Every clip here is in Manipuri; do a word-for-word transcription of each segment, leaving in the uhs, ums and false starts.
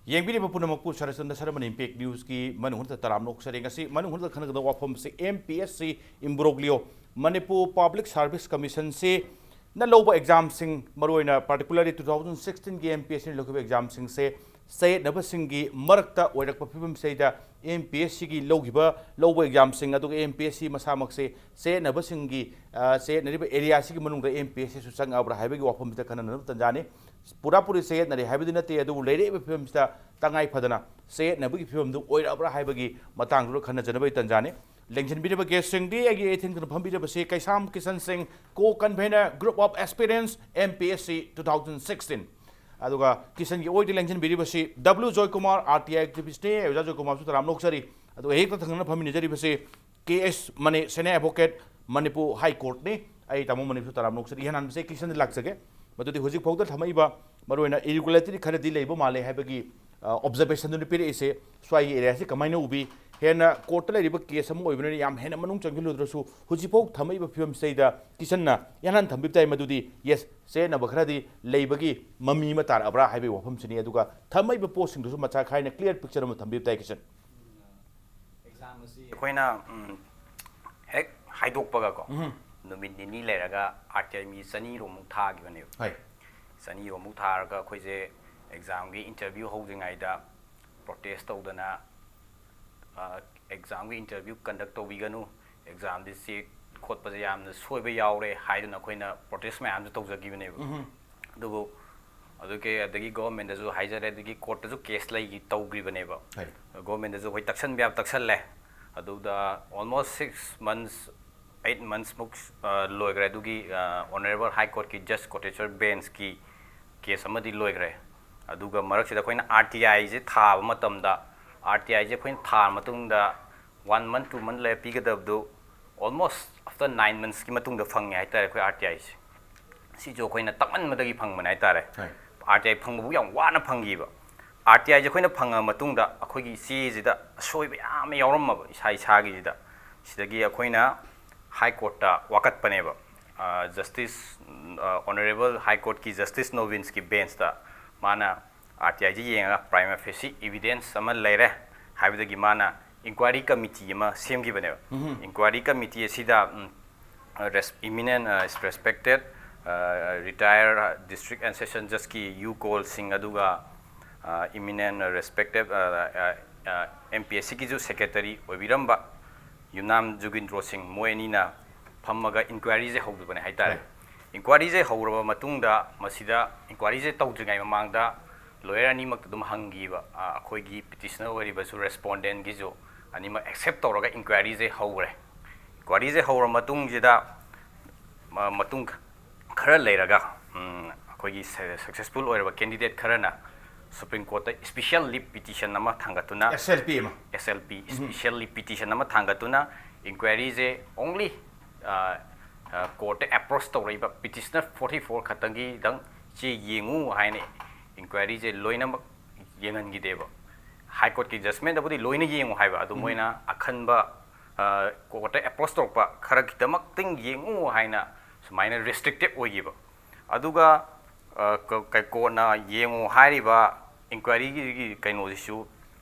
ꯌꯦꯡꯕꯤꯔꯤꯕ ꯄꯨꯝꯅꯃꯛꯄꯨ ꯁꯔꯆꯟꯗ ꯁꯔꯃꯟ ꯏꯝꯄꯦꯛ ꯅ꯭ꯌꯨꯁꯀꯤ ꯃꯅꯨꯡ ꯍꯨꯠꯇ ꯇꯔꯥꯝꯅ ꯑꯣꯛꯆꯔꯤ꯫ ꯉꯁꯤ ꯃꯅꯨꯡ ꯍꯨꯠꯇ ꯈꯟꯅꯒꯗꯕ ꯋꯥꯐꯝꯁꯤ M P S C imbroglio, Manipur public service ꯀꯃꯤꯁꯟꯁꯤ ꯅ ꯂꯧꯕ ꯑꯦꯛꯖꯥꯝꯁꯤꯡ, ꯃꯔꯨꯑꯣꯏꯅ particularly two thousand sixteen ꯒꯤ ꯑꯦꯝ ꯄꯤ ꯑꯦꯁ ꯁꯤꯅ ꯂꯧꯈꯤꯕ ꯑꯦꯛꯖꯥꯝꯁꯤꯡꯁꯦ ꯆꯌꯦꯠꯅꯕꯁꯤꯡꯒꯤ ꯃꯔꯛꯇ ꯑꯣꯏꯔꯛꯄ ꯐꯤꯕꯝꯁꯤꯗꯩꯗ ꯑꯦꯝ ꯄꯤ ꯑꯦꯁ ꯁꯤꯒꯤ ꯂꯧꯈꯤꯕ, ꯂꯧꯕ ꯑꯦꯛꯖꯥꯝꯁꯤꯡ, ꯑꯗꯨꯒ ꯑꯦꯝ ꯄꯤ ꯑꯦꯁ ꯁꯤ ꯃꯁꯥꯃꯛꯁꯦ ꯆꯌꯦꯠꯅꯕꯁꯤꯡꯒꯤ, ꯑ, ꯆꯌꯦꯠꯅꯔꯤꯕ ꯑꯦꯔꯤꯌꯥꯁꯤꯒꯤ ꯃꯅꯨꯡꯗ ꯑꯦꯝ ꯄꯤ ꯑꯦꯁ ꯁꯤꯁꯨ ꯆꯪꯉꯛꯑꯕ꯭ꯔꯥ ꯍꯥꯏꯕꯒꯤ ꯋꯥꯐꯝꯁꯤꯗ ꯈꯟꯅꯅꯕ ꯇꯥꯟꯖꯥꯅꯤ꯫ ꯄꯨꯔꯥ ꯄꯨꯔꯤ ꯆꯌꯦꯠꯅꯔꯦ ꯍꯥꯏꯕꯗꯤ ꯅꯠꯇꯦ, ꯑꯗꯨꯕꯨ ꯂꯩꯔꯛꯏꯕ ꯐꯤꯕꯝꯁꯤꯗ ꯇꯉꯥꯏ ꯐꯗꯅ ꯆꯌꯦꯠꯅꯕꯒꯤ ꯐꯤꯕꯝꯗꯨ ꯑꯣꯏꯔꯛꯑꯕ꯭ꯔꯥ ꯍꯥꯏꯕꯒꯤ ꯃꯇꯥꯡꯗꯨꯗ ꯈꯟꯅꯖꯅꯕꯒꯤ ꯇꯥꯟꯖꯥꯅꯤ꯫ ꯂꯦꯡꯁꯤꯟꯕꯤꯔꯤꯕ ꯒꯦꯁꯁꯤꯡꯗꯤ ꯑꯩꯒꯤ ꯏꯊꯪꯗ ꯐꯝꯕꯤꯔꯤꯕꯁꯤ ꯀꯩꯁꯥꯝ ꯀꯤꯁꯟ ꯁꯤꯡ, co-convener, group of aspirants, M P S C two thousand sixteen꯫ ꯑꯗꯨꯒ ꯀꯤꯁꯟꯒꯤ ꯑꯣꯏꯗ ꯂꯦꯡꯁꯤꯟꯕꯤꯔꯤꯕꯁꯤ W Joykumar, R T I activist ꯅꯤ, ꯑꯣꯖꯥ ꯖꯣꯏꯀꯨꯃꯥꯔꯁꯨ ꯇꯔꯥꯝꯅ ꯑꯣꯛꯆꯔꯤ꯫ ꯑꯗꯨꯒ ꯍꯦꯛꯇ ꯊꯪꯅꯅ ꯐꯝꯃꯤꯟꯅꯖꯔꯤꯕꯁꯤ K S ꯃꯅꯤ, senior advocate, Manipur High Court ꯅꯤ꯫ ꯑꯩ ꯇꯥꯃꯣ ꯃꯅꯤꯄꯨꯔꯁꯨ ꯇꯔꯥꯝꯅ ꯑꯣꯛꯆꯔꯤ꯫ ꯏꯍꯥꯟ ꯍꯥꯟꯕꯁꯦ ꯀꯤꯁꯟꯗ ꯂꯥꯛꯆꯒꯦ꯫ ꯃꯗꯨꯗꯤ ꯍꯧꯖꯤꯛ ꯐꯥꯎꯗ ꯊꯝꯃꯛꯏꯕ ꯃꯔꯨꯑꯣꯏꯅ irregularity ꯈꯔꯗꯤ ꯂꯩꯕ ꯃꯥꯜꯂꯦ ꯍꯥꯏꯕꯒꯤ, ꯑ, observation ꯗꯨꯅ ꯄꯤꯔꯛꯏꯁꯦ꯫ ꯁ꯭ꯋꯥꯏꯒꯤ ꯑꯦꯔꯤꯌꯥꯁꯤ ꯀꯃꯥꯏꯅ ꯎꯕꯤ? ꯍꯦꯟꯅ ꯀꯣꯔꯠꯇ ꯂꯩꯔꯤꯕ ꯀꯦꯁ ꯑꯃ ꯑꯣꯏꯕꯅꯤꯅ ꯌꯥꯝ ꯍꯦꯟꯅ ꯃꯅꯨꯡ ꯆꯪꯁꯤꯜꯂꯨꯗ꯭ꯔꯁꯨ ꯍꯧꯖꯤꯛꯐꯥꯎ ꯊꯝꯃꯛꯏꯕ ꯐꯤꯕꯝꯁꯤꯗꯩꯗ ꯀꯤꯁꯟꯅ ꯏꯍꯥꯟ ꯍꯥꯟꯅ ꯊꯝꯕꯤꯕ ꯇꯥꯏ, ꯃꯗꯨꯗꯤ yes, ꯆꯌꯦꯠꯅꯕ ꯈꯔꯗꯤ ꯂꯩꯕꯒꯤ ꯃꯃꯤ ꯑꯃ ꯇꯥꯔꯛꯑꯕ꯭ꯔꯥ ꯍꯥꯏꯕꯒꯤ ꯋꯥꯐꯝꯁꯤꯅꯤ꯫ ꯑꯗꯨꯒ ꯊꯝꯃꯛꯏꯕ ꯄꯣꯠꯁꯤꯡꯗꯨꯁꯨ ꯃꯆꯥ ꯈꯥꯏꯅ clear picture ꯑꯃ ꯊꯝꯕꯤꯕ ꯇꯥꯏ, ꯀꯤꯁꯟ꯫ ꯑꯦꯛꯖꯥꯝ ꯑꯁꯤ ꯑꯩꯈꯣꯏꯅ, ꯎꯝ, ꯍꯦꯛ ꯍꯥꯏꯗꯣꯛꯄꯒꯀꯣ, ꯎꯝ꯫ ꯅꯨꯃꯤꯠ ꯅꯤꯅꯤ ꯂꯩꯔꯒ R T I ꯃꯤ ꯆꯅꯤꯔꯣꯝꯃꯨꯛ ꯊꯥꯈꯤꯕꯅꯦꯕ꯫ ꯍꯣꯏ꯫ ꯆꯅꯤꯔꯣꯝꯃꯨꯛ ꯊꯥꯔꯒ ꯑꯩꯈꯣꯏꯁꯦ ꯑꯦꯛꯖꯥꯝꯒꯤ ꯏꯟꯇꯔꯚ꯭ꯌꯨ ꯍꯧꯗ꯭ꯔꯤꯉꯩꯗ ꯄ꯭ꯔꯣꯇꯦꯁ ꯇꯧꯗꯅ, ꯑ, ꯑꯦꯛꯖꯥꯝꯒꯤ ꯏꯟꯇꯔꯚ꯭ꯌꯨ ꯀꯟꯗꯛ ꯇꯧꯕꯤꯒꯅꯨ, ꯑꯦꯛꯖꯥꯝꯗꯤ ꯆꯦꯛ ꯈꯣꯠꯄꯁꯦ ꯌꯥꯝꯅ ꯁꯣꯏꯕ ꯌꯥꯎꯔꯦ ꯍꯥꯏꯗꯨꯅ ꯑꯩꯈꯣꯏꯅ ꯄ꯭ꯔꯣꯇꯦꯁ ꯃꯌꯥꯝꯁꯨ ꯇꯧꯖꯈꯤꯕꯅꯦꯕ꯫ ꯎꯝ꯫ ꯑꯗꯨꯕꯨ ꯑꯗꯨꯒꯤ, ꯑꯗꯒꯤ ꯒꯣꯚꯔꯟꯃꯦꯟꯗꯁꯨ ꯍꯥꯏꯖꯔꯦ, ꯑꯗꯒꯤ ꯀꯣꯔꯠꯇꯁꯨ ꯀꯦꯁ ꯂꯩꯈꯤ, ꯇꯧꯈ꯭ꯔꯤꯕꯅꯦꯕ꯫ ꯍꯣꯏ꯫ ꯒꯣꯚꯔꯟꯃꯦꯟꯗꯁꯨ ꯑꯩꯈꯣꯏ ꯇꯛꯁꯟꯕ ꯌꯥꯕ ꯇꯛꯁꯜꯂꯦ꯫ ꯑꯗꯨꯗ almost six months, eight months ꯃꯨꯛ, ꯑ, ꯂꯣꯏꯈ꯭ꯔꯦ꯫ ꯑꯗꯨꯒꯤ, ꯑ, Honourable High Courtꯀꯤ Judge Cottesser Benchꯀꯤ ꯀꯦꯁ ꯑꯃꯗꯤ ꯂꯣꯏꯈ꯭ꯔꯦ꯫ ꯑꯗꯨꯒ ꯃꯔꯛꯁꯤꯗ ꯑꯩꯈꯣꯏꯅ R T Iꯁꯦ ꯊꯥꯕ ꯃꯇꯝꯗ, R T Iꯁꯦ ꯑꯩꯈꯣꯏꯅ ꯊꯥꯔ ꯃꯇꯨꯡꯗ one month, two month ꯂꯩꯔ ꯄꯤꯒꯗꯕꯗꯨ almost after nine monthsꯀꯤ ꯃꯇꯨꯡꯗ ꯐꯪꯉꯦ ꯍꯥꯏꯇꯥꯔꯦ ꯑꯩꯈꯣꯏ R T Iꯁꯦ꯫ ꯁꯤꯁꯨ ꯑꯩꯈꯣꯏꯅ ꯇꯞꯃꯟꯕꯗꯒꯤ ꯐꯪꯕꯅꯦ ꯍꯥꯏꯇꯥꯔꯦ꯫ ꯍꯣꯏ꯫ R T I ꯐꯪꯕꯕꯨ ꯌꯥꯝ ꯋꯥꯅ ꯐꯪꯈꯤꯕ꯫ R T Iꯁꯦ ꯑꯩꯈꯣꯏꯅ ꯐꯪꯉ ꯃꯇꯨꯡꯗ ꯑꯩꯈꯣꯏꯒꯤ ꯆꯦꯁꯤꯗ ꯑꯁꯣꯏꯕ ꯌꯥꯝ ꯌꯥꯎꯔꯝꯃꯕ ꯏꯁꯥ ꯏꯁꯥꯒꯤꯁꯤꯗ꯫ ꯁꯤꯗꯒꯤ ꯑꯩꯈꯣꯏꯅ High Courtꯇ ꯋꯥꯀꯠꯄꯅꯦꯕ꯫ ꯑ, Justice, ꯑ, Honourable High Courtꯀꯤ Justice Novinꯁꯀꯤ benchꯇ ꯃꯥꯅ ꯑꯥꯔ ꯇꯤ ꯑꯥꯏꯁꯤ ꯌꯦꯡꯉꯒ prima facie evidence ꯑꯃ ꯂꯩꯔꯦ ꯍꯥꯏꯕꯗꯒꯤ ꯃꯥꯅ inquiry committee ꯑꯃ ꯁꯦꯝꯈꯤꯕꯅꯦꯕ꯫ Inquiry committee ꯑꯁꯤꯗ ꯎꯝ, res- eminent uh, respected uh, retired district and session judgeꯀꯤ ꯌꯨ ꯀꯣꯜ ꯁꯤꯡ, ꯑꯗꯨꯒ uh, eminent respected uh, uh, uh, M P S Cꯒꯤꯁꯨ secretary ꯑꯣꯏꯕꯤꯔꯝꯕ ꯌꯨꯝꯅꯥꯝ ꯖꯨꯒꯤꯟꯗ꯭ꯔꯣ ꯁꯤꯡ, ꯃꯣꯏ ꯑꯅꯤꯅ ꯐꯝꯃꯒ inquiryꯁꯦ ꯍꯧꯈꯤꯕꯅꯦ ꯍꯥꯏꯇꯥꯔꯦ꯫ Inquiryꯁꯦ ꯍꯧꯔꯕ ꯃꯇꯨꯡꯗ ꯃꯁꯤꯗ inquiryꯁꯦ ꯇꯧꯗ꯭ꯔꯤꯉꯩ ꯃꯃꯥꯡꯗ lawyer ꯑꯅꯤꯃꯛꯇ ꯑꯗꯨꯝ ꯍꯪꯈꯤꯕ, ꯑ, ꯑꯩꯈꯣꯏꯒꯤ petitioner ꯑꯣꯏꯔꯤꯕꯁꯨ respondentꯒꯤꯁꯨ ꯑꯅꯤꯃꯛ accept ꯇꯧꯔꯒ inquiryꯁꯦ ꯍꯧꯈ꯭ꯔꯦ꯫ Inquiryꯁꯦ ꯍꯧꯔ ꯃꯇꯨꯡꯁꯤꯗ ꯃ- ꯃꯇꯨꯡ ꯈ- ꯈꯔ ꯂꯩꯔꯒ ꯎꯝ, ꯑꯩꯈꯣꯏꯒꯤ successful ꯑꯣꯏꯔꯕ candidate ꯈꯔꯅ Supreme Courtꯇ special leave petition ꯑꯃ ꯊꯥꯡꯒꯠꯇꯨꯅ, S L P ꯑꯃ꯫ S L P, special leave petition ꯑꯃ ꯊꯥꯡꯒꯠꯇꯨꯅ inquiryꯁꯦ only courtꯇ approach ꯇꯧꯔꯛꯏꯕ petitioner forty four ꯈꯛꯇꯪꯒꯤꯗꯪ ꯆꯦ ꯌꯦꯡꯉꯨ ꯍꯥꯏꯅ inquiryꯁꯦ ꯂꯣꯏꯅꯃꯛ ꯌꯦꯡꯍꯟꯈꯤꯗꯦꯕ꯫ High Courtꯀꯤ judgmentꯇꯕꯨꯗꯤ ꯂꯣꯏꯅ ꯌꯦꯡꯉꯨ ꯍꯥꯏꯕ, ꯑꯗꯨ ꯃꯣꯏꯅ ꯑꯈꯟꯕ courtꯇ approach ꯇꯧꯔꯛꯄ ꯈꯔ ꯈꯤꯇꯃꯛꯇꯪ ꯌꯦꯡꯉꯨ ꯍꯥꯏꯅ ꯁꯨꯃꯥꯏꯅ restrictive ꯑꯣꯏꯈꯤꯕ꯫ ꯑꯗꯨꯒ ꯑ, ꯀ- ꯀ- courtꯅ ꯌꯦꯡꯉꯨ ꯍꯥꯏꯔꯤꯕ inquiryꯒꯤ ꯀꯩꯅꯣꯁꯤꯁꯨ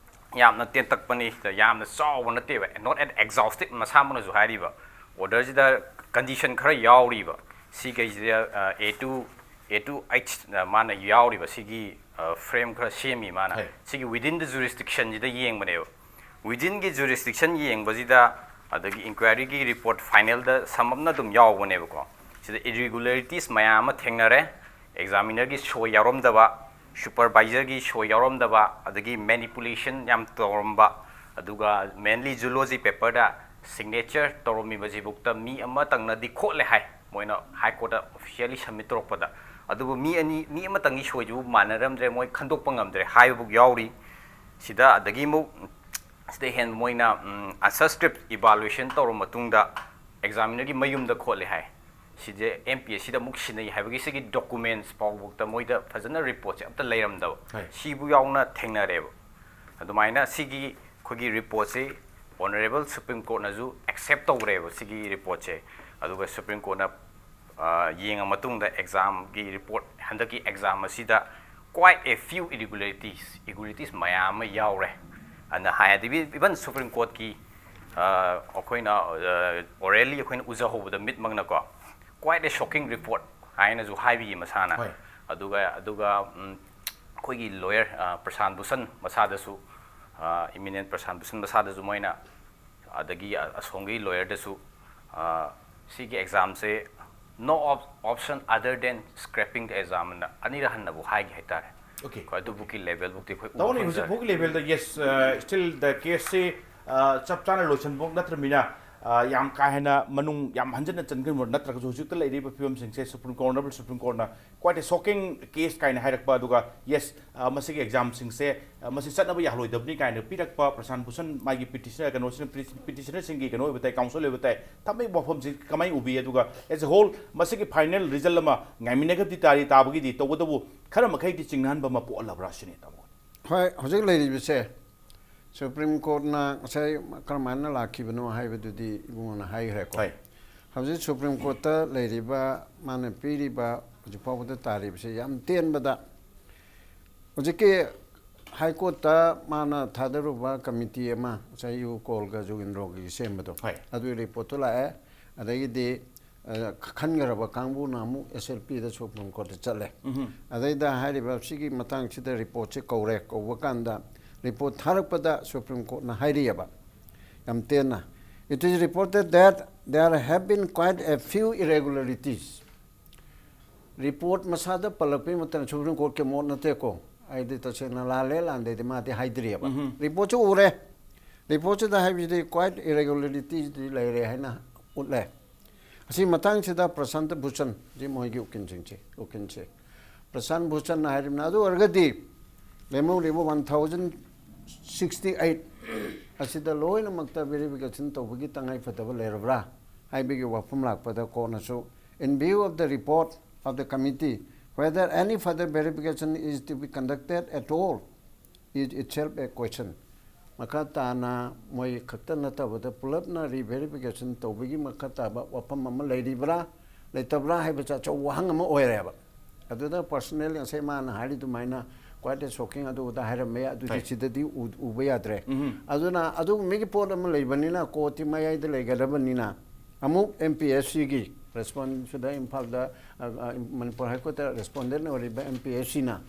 ꯌꯥꯝꯅ ꯇꯦꯟꯇꯛꯄꯅꯤ, ꯌꯥꯝꯅ ꯆꯥꯎꯕ ꯅꯠꯇꯦꯕ, not an exhaustive, ꯃꯁꯥꯃꯛꯅꯁꯨ ꯍꯥꯏꯔꯤꯕ orderꯁꯤꯗ condition ꯈꯔ ꯌꯥꯎꯔꯤꯕ꯫ ꯁꯤꯈꯩꯁꯤꯗ ꯑ, A to A to H ꯃꯥꯅ ꯌꯥꯎꯔꯤꯕ ꯁꯤꯒꯤ ꯑ, frame ꯈꯔ ꯁꯦꯝꯃꯤ ꯃꯥꯅ꯫ ꯍꯣꯏ꯫ ꯁꯤꯒꯤ within the jurisdictionꯁꯤꯗ ꯌꯦꯡꯕꯅꯦꯕ꯫ Withinꯒꯤ jurisdiction ꯌꯦꯡꯕꯁꯤꯗ ꯑꯗꯒꯤ inquiryꯒꯤ report finalꯗ ꯁꯝꯂꯞꯅ ꯑꯗꯨꯝ ꯌꯥꯎꯕꯅꯦꯕꯀꯣ꯫ ꯁꯤꯗ irregularities ꯃꯌꯥꯝ ꯑꯃ ꯊꯦꯡꯅꯔꯦ꯫ Examinerꯒꯤ ꯁꯣꯏ ꯌꯥꯎꯔꯝꯗꯕ, supervisorꯒꯤ ꯁꯣꯏ ꯌꯥꯎꯔꯝꯗꯕ, ꯑꯗꯒꯤ manipulation ꯌꯥꯝ ꯇꯧꯔꯝꯕ, ꯑꯗꯨꯒ mainly zoology paperꯗ signature ꯇꯧꯔꯝꯃꯤꯕꯁꯤꯐꯥꯎꯗ ꯃꯤ ꯑꯃꯇꯪꯅꯗꯤ ꯈꯣꯠꯂꯦ ꯍꯥꯏ, ꯃꯣꯏꯅ High Courtꯇ officially submit ꯇꯧꯔꯛꯄꯗ꯫ ꯑꯗꯨꯕꯨ ꯃꯤ ꯑꯅꯤ, ꯃꯤ ꯑꯃꯇꯪꯒꯤ ꯁꯣꯏꯁꯤꯕꯨ ꯃꯥꯟꯅꯔꯝꯗ꯭ꯔꯦ, ꯃꯣꯏ ꯈꯟꯗꯣꯛꯄ ꯉꯝꯗ꯭ꯔꯦ ꯍꯥꯏꯕꯐꯥꯎ ꯌꯥꯎꯔꯤ꯫ ꯁꯤꯗ ꯑꯗꯒꯤ ꯑꯃꯨꯛ ꯁꯤꯗ ꯍꯦꯟ ꯃꯣꯏꯅ ꯎꯝ, answer script evaluation ꯇꯧꯔꯕ ꯃꯇꯨꯡꯗ examinerꯒꯤ ꯃꯌꯨꯝꯗ ꯈꯣꯠꯂꯦ ꯍꯥꯏ꯫ ꯁꯤꯁꯦ M P S Cꯗ ꯑꯃꯨꯛ ꯁꯤꯟꯅꯩ ꯍꯥꯏꯕꯒꯤ ꯁꯤꯒꯤ documents ꯐꯥꯎꯕꯗ ꯃꯣꯏꯗ ꯐꯖꯅ reportꯁꯦ ꯑꯝꯇ ꯂꯩꯔꯝꯗꯕ꯫ ꯍꯣꯏ꯫ ꯁꯤꯕꯨ ꯌꯥꯎꯅ ꯊꯦꯡꯅꯔꯦꯕ꯫ ꯑꯗꯨꯃꯥꯏꯅ ꯁꯤꯒꯤ ꯑꯩꯈꯣꯏꯒꯤ reportꯁꯤ Honourable Supreme Courtꯅꯁꯨ accept ꯇꯧꯈ꯭ꯔꯦꯕ ꯁꯤꯒꯤ reportꯁꯦ꯫ ꯑꯗꯨꯒ Supreme Courtꯅ ꯑ, ꯌꯦꯡꯉ ꯃꯇꯨꯡꯗ examꯒꯤ report, ꯍꯟꯗꯛꯀꯤ exam ꯑꯁꯤꯗ quite a few irregularities, irregularities ꯃꯌꯥꯝ ꯑꯃ ꯌꯥꯎꯔꯦ ꯑꯅ ꯍꯥꯏ꯫ ꯑꯗꯒꯤ even Supreme Courtꯀꯤ ꯑꯩꯈꯣꯏꯅ orally ꯑꯩꯈꯣꯏꯅ ꯎꯖꯍꯧꯕꯗ ꯃꯤꯠꯃꯛꯅꯀꯣ, quite a shocking report ꯍꯥꯏꯅꯁꯨ ꯍꯥꯏꯕꯤꯌꯦ ꯃꯁꯥꯅ꯫ ꯍꯣꯏ꯫ ꯑꯗꯨꯒ ꯑꯗꯨꯒ ꯎꯝ, ꯑꯩꯈꯣꯏꯒꯤ lawyer ꯄ꯭ꯔꯁꯥꯟ ꯚꯨꯁꯟ ꯃꯁꯥꯗꯁꯨ, eminent ꯄ꯭ꯔꯁꯥꯟ ꯚꯨꯁꯟ ꯃꯁꯥꯗꯁꯨ ꯃꯣꯏꯅ, ꯑꯗꯒꯤ ꯑꯁꯣꯝꯒꯤ lawyerꯗꯁꯨ ꯁꯤꯒꯤ examꯁꯦ no op- option other than scrapping the exam ꯑꯅ ꯑꯅꯤꯔꯛ ꯍꯟꯅꯕꯨ ꯍꯥꯏꯒꯦ ꯍꯥꯏꯇꯥꯔꯦ꯫ Okay. ꯑꯩꯈꯣꯏ ꯑꯗꯨꯕꯨꯛꯀꯤ levelꯕꯨꯛꯇꯤ ꯑꯩꯈꯣꯏ ꯎꯕ ꯇꯧꯅꯤ꯫ ꯐꯪꯖꯔꯦ꯫ ꯍꯧꯖꯤꯛ ꯐꯥꯎꯒꯤ levelꯗ, yes, still the caseꯁꯦ ꯆꯞ ꯆꯥꯅ ꯂꯣꯏꯁꯤꯟꯐꯝ ꯅꯠꯇ꯭ꯔꯕꯅꯤꯅ, ꯌꯥꯝ ꯀꯥ ꯍꯦꯟꯅ ꯃꯅꯨꯡ ꯌꯥꯝ ꯍꯟꯖꯤꯟꯅ ꯆꯪꯈꯤꯕ ꯅꯠꯇ꯭ꯔꯒꯁꯨ, ꯍꯧꯖꯤꯛꯇ ꯂꯩꯔꯤꯕ ꯐꯤꯕꯝꯁꯤꯡꯁꯦ Supreme Court, Honorable Supreme Courtꯅ quite a shocking case ꯀꯥꯏꯅ ꯍꯥꯏꯔꯛꯄ, ꯑꯗꯨꯒ yes, ꯃꯁꯤꯒꯤ examꯁꯤꯡꯁꯦ ꯃꯁꯤ ꯆꯠꯅꯕ ꯌꯥꯍꯜꯂꯣꯏꯗꯕꯅꯤ ꯀꯥꯏꯅ ꯄꯤꯔꯛꯄ ꯄ꯭ꯔꯁꯥꯟ ꯚꯨꯁꯟ ꯃꯥꯒꯤ petitioner, ꯀꯩꯅꯣꯁꯤꯅ, petitionerꯁꯤꯡꯒꯤ ꯀꯩꯅꯣ ꯑꯣꯏꯕ ꯇꯥꯏ, counsel ꯑꯣꯏꯕ ꯇꯥꯏ, ꯊꯝꯕꯒꯤ ꯋꯥꯐꯝꯁꯤ ꯀꯃꯥꯏꯅ ꯎꯕꯤ? ꯑꯗꯨꯒ as a whole ꯃꯁꯤꯒꯤ final result ꯑꯃ ꯉꯥꯏꯃꯤꯟꯅꯒꯗꯤ ꯇꯥꯔꯤ, ꯇꯥꯕꯒꯤꯗꯤ, ꯇꯧꯕꯇꯕꯨ ꯈꯔ ꯃꯈꯩꯗꯤ ꯆꯤꯡꯅꯍꯟꯕ ꯑꯃ ꯄꯣꯛꯍꯜꯂꯕ꯭ꯔꯥ ꯁꯤꯅꯤ, ꯇꯥꯃꯣ꯫ ꯍꯣꯏ, ꯍꯧꯖꯤꯛ ꯂꯩꯔꯤꯕꯁꯦ Supreme Courtꯅ ꯉꯁꯥꯏ ꯀꯔꯝꯍꯥꯏꯅ ꯂꯥꯛꯈꯤꯕꯅꯣ ꯍꯥꯏꯕꯗꯨꯗꯤ ꯏꯕꯨꯡꯉꯣꯅ ꯍꯥꯏꯈ꯭ꯔꯦꯀꯣ꯫ ꯍꯣꯏ꯫ ꯍꯧꯖꯤꯛ Supreme Courtꯇ ꯂꯩꯔꯤꯕ, ꯃꯥꯅ ꯄꯤꯔꯤꯕ, ꯍꯧꯖꯤꯛ ꯐꯥꯎꯕꯗ ꯇꯥꯔꯤꯕꯁꯦ ꯌꯥꯝ ꯇꯦꯟꯕꯗ, ꯍꯧꯖꯤꯛꯀꯤ High Courtꯇ ꯃꯥꯅ ꯊꯥꯗꯔꯨꯕ committee ꯑꯃ, ꯉꯁꯥꯏ ꯌꯨ ꯀꯣꯜꯒ ꯖꯣꯒꯤꯟꯗ꯭ꯔꯣꯒꯤ ꯁꯦꯝꯕꯗꯣ, ꯍꯣꯏ꯫ ꯑꯗꯨꯒꯤ reportꯇꯨ ꯂꯥꯛꯑꯦ꯫ ꯑꯗꯒꯤꯗꯤ ꯑ, ꯈꯟꯈ꯭ꯔꯕ ꯀꯥꯡꯕꯨꯅ ꯑꯃꯨꯛ S L Pꯗ Supreme Courtꯇ ꯆꯠꯂꯦ꯫ ꯑꯗꯩꯗ ꯍꯥꯏꯔꯤꯕ ꯁꯤꯒꯤ ꯃꯇꯥꯡꯁꯤꯗ reportꯁꯦ ꯀꯧꯔꯦ꯫ ꯀꯧꯕ ꯀꯥꯟꯗ report ꯊꯥꯔꯛꯄꯗ Supreme Courtꯅ ꯍꯥꯏꯔꯤꯑꯕ, ꯌꯥꯝ ꯇꯦꯟꯅ, "It is reported that there have been quite a few irregularities." Report ꯃꯁꯥꯗ ꯄꯜꯂꯛꯄꯒꯤ ꯃꯇꯝꯗ Supreme Courtꯀꯤ ꯃꯣꯠ ꯅꯠꯇꯦꯀꯣ꯫ ꯑꯩꯗꯤ ꯇꯁꯦꯡꯅ ꯂꯥꯜꯂꯦ ꯂꯥꯟꯗꯦꯗꯤ ꯃꯥꯗꯤ ꯍꯥꯏꯗ꯭ꯔꯤꯑꯕ꯫ Reportꯁꯨ ꯎꯔꯦ꯫ Reportꯁꯤꯗ ꯍꯥꯏꯕꯁꯤꯗꯤ quite irregularityꯗꯤ ꯂꯩꯔꯦ ꯍꯥꯏꯅ ꯎꯠꯂꯦ꯫ ꯑꯁꯤ ꯃꯇꯥꯡꯁꯤꯗ ꯄ꯭ꯔꯁꯥꯟꯇ ꯚꯨꯁꯟ, ꯁꯤ ꯃꯣꯏꯒꯤ ꯎꯀꯤꯜꯁꯤꯡꯁꯦ, ꯎꯀꯤꯜꯁꯦ, ꯄ꯭ꯔꯁꯥꯟ ꯚꯨꯁꯟꯅ ꯍꯥꯏꯔꯤꯕꯅ, ꯑꯗꯨ ꯑꯣꯏꯔꯒꯗꯤ ꯂꯦꯝꯍꯧꯔꯤꯕ one thousand sixty eight ꯑꯁꯤꯗ ꯂꯣꯏꯅꯃꯛꯇ verification ꯇꯧꯕꯒꯤ ꯇꯉꯥꯏ ꯐꯗꯕ ꯂꯩꯔꯕ꯭ꯔꯥ ꯍꯥꯏꯕꯒꯤ ꯋꯥꯐꯝ ꯂꯥꯛꯄꯗ ꯀꯣꯔꯠꯅꯁꯨ, "In view of the report of the committee, whether any further verification is to be conducted at all is itself a question." ꯃꯈꯥ ꯇꯥꯅ ꯃꯣꯏ ꯈꯛꯇ ꯅꯠꯇꯕꯗ ꯄꯨꯂꯞꯅ re verification ꯇꯧꯕꯒꯤ ꯃꯈꯥ ꯇꯥꯕ ꯋꯥꯐꯝ ꯑꯃ ꯂꯩꯔꯤꯕ꯭ꯔꯥ ꯂꯩꯇꯕ꯭ꯔꯥ ꯍꯥꯏꯕꯁꯦ ꯑꯆꯧꯕ ꯋꯥꯍꯪ ꯑꯃ ꯑꯣꯏꯔꯦꯕ꯫ ꯑꯗꯨꯗ personal ꯉꯁꯥꯏ ꯃꯥꯅ ꯍꯥꯏꯔꯤ ꯑꯗꯨꯃꯥꯏꯅ quite a shocking ꯑꯗꯨ ꯑꯗ ꯍꯥꯏꯔꯝꯃꯦ, ꯑꯗꯨꯗꯤ ꯍꯣꯏ꯫ ꯁꯤꯗꯗꯤ ꯎ- ꯎꯕ ꯌꯥꯗ꯭ꯔꯦ꯫ ꯑꯗꯨꯅ ꯑꯗꯨꯒꯨꯝꯕꯒꯤ ꯄꯣꯠ ꯑꯃ ꯂꯩꯕꯅꯤꯅ, courtꯇꯤ ꯃꯌꯥꯏꯗ ꯂꯩꯒꯗꯕꯅꯤꯅ, ꯑꯃꯨꯛ M P S Cꯒꯤ respond ꯁꯤꯗ ꯏꯝꯐꯥꯜꯗ, ꯑ, ꯑ, ꯃꯅꯤꯄꯨꯔ High Courtꯇ respondent ꯑꯣꯏꯔꯤꯕ M P S Cꯅ,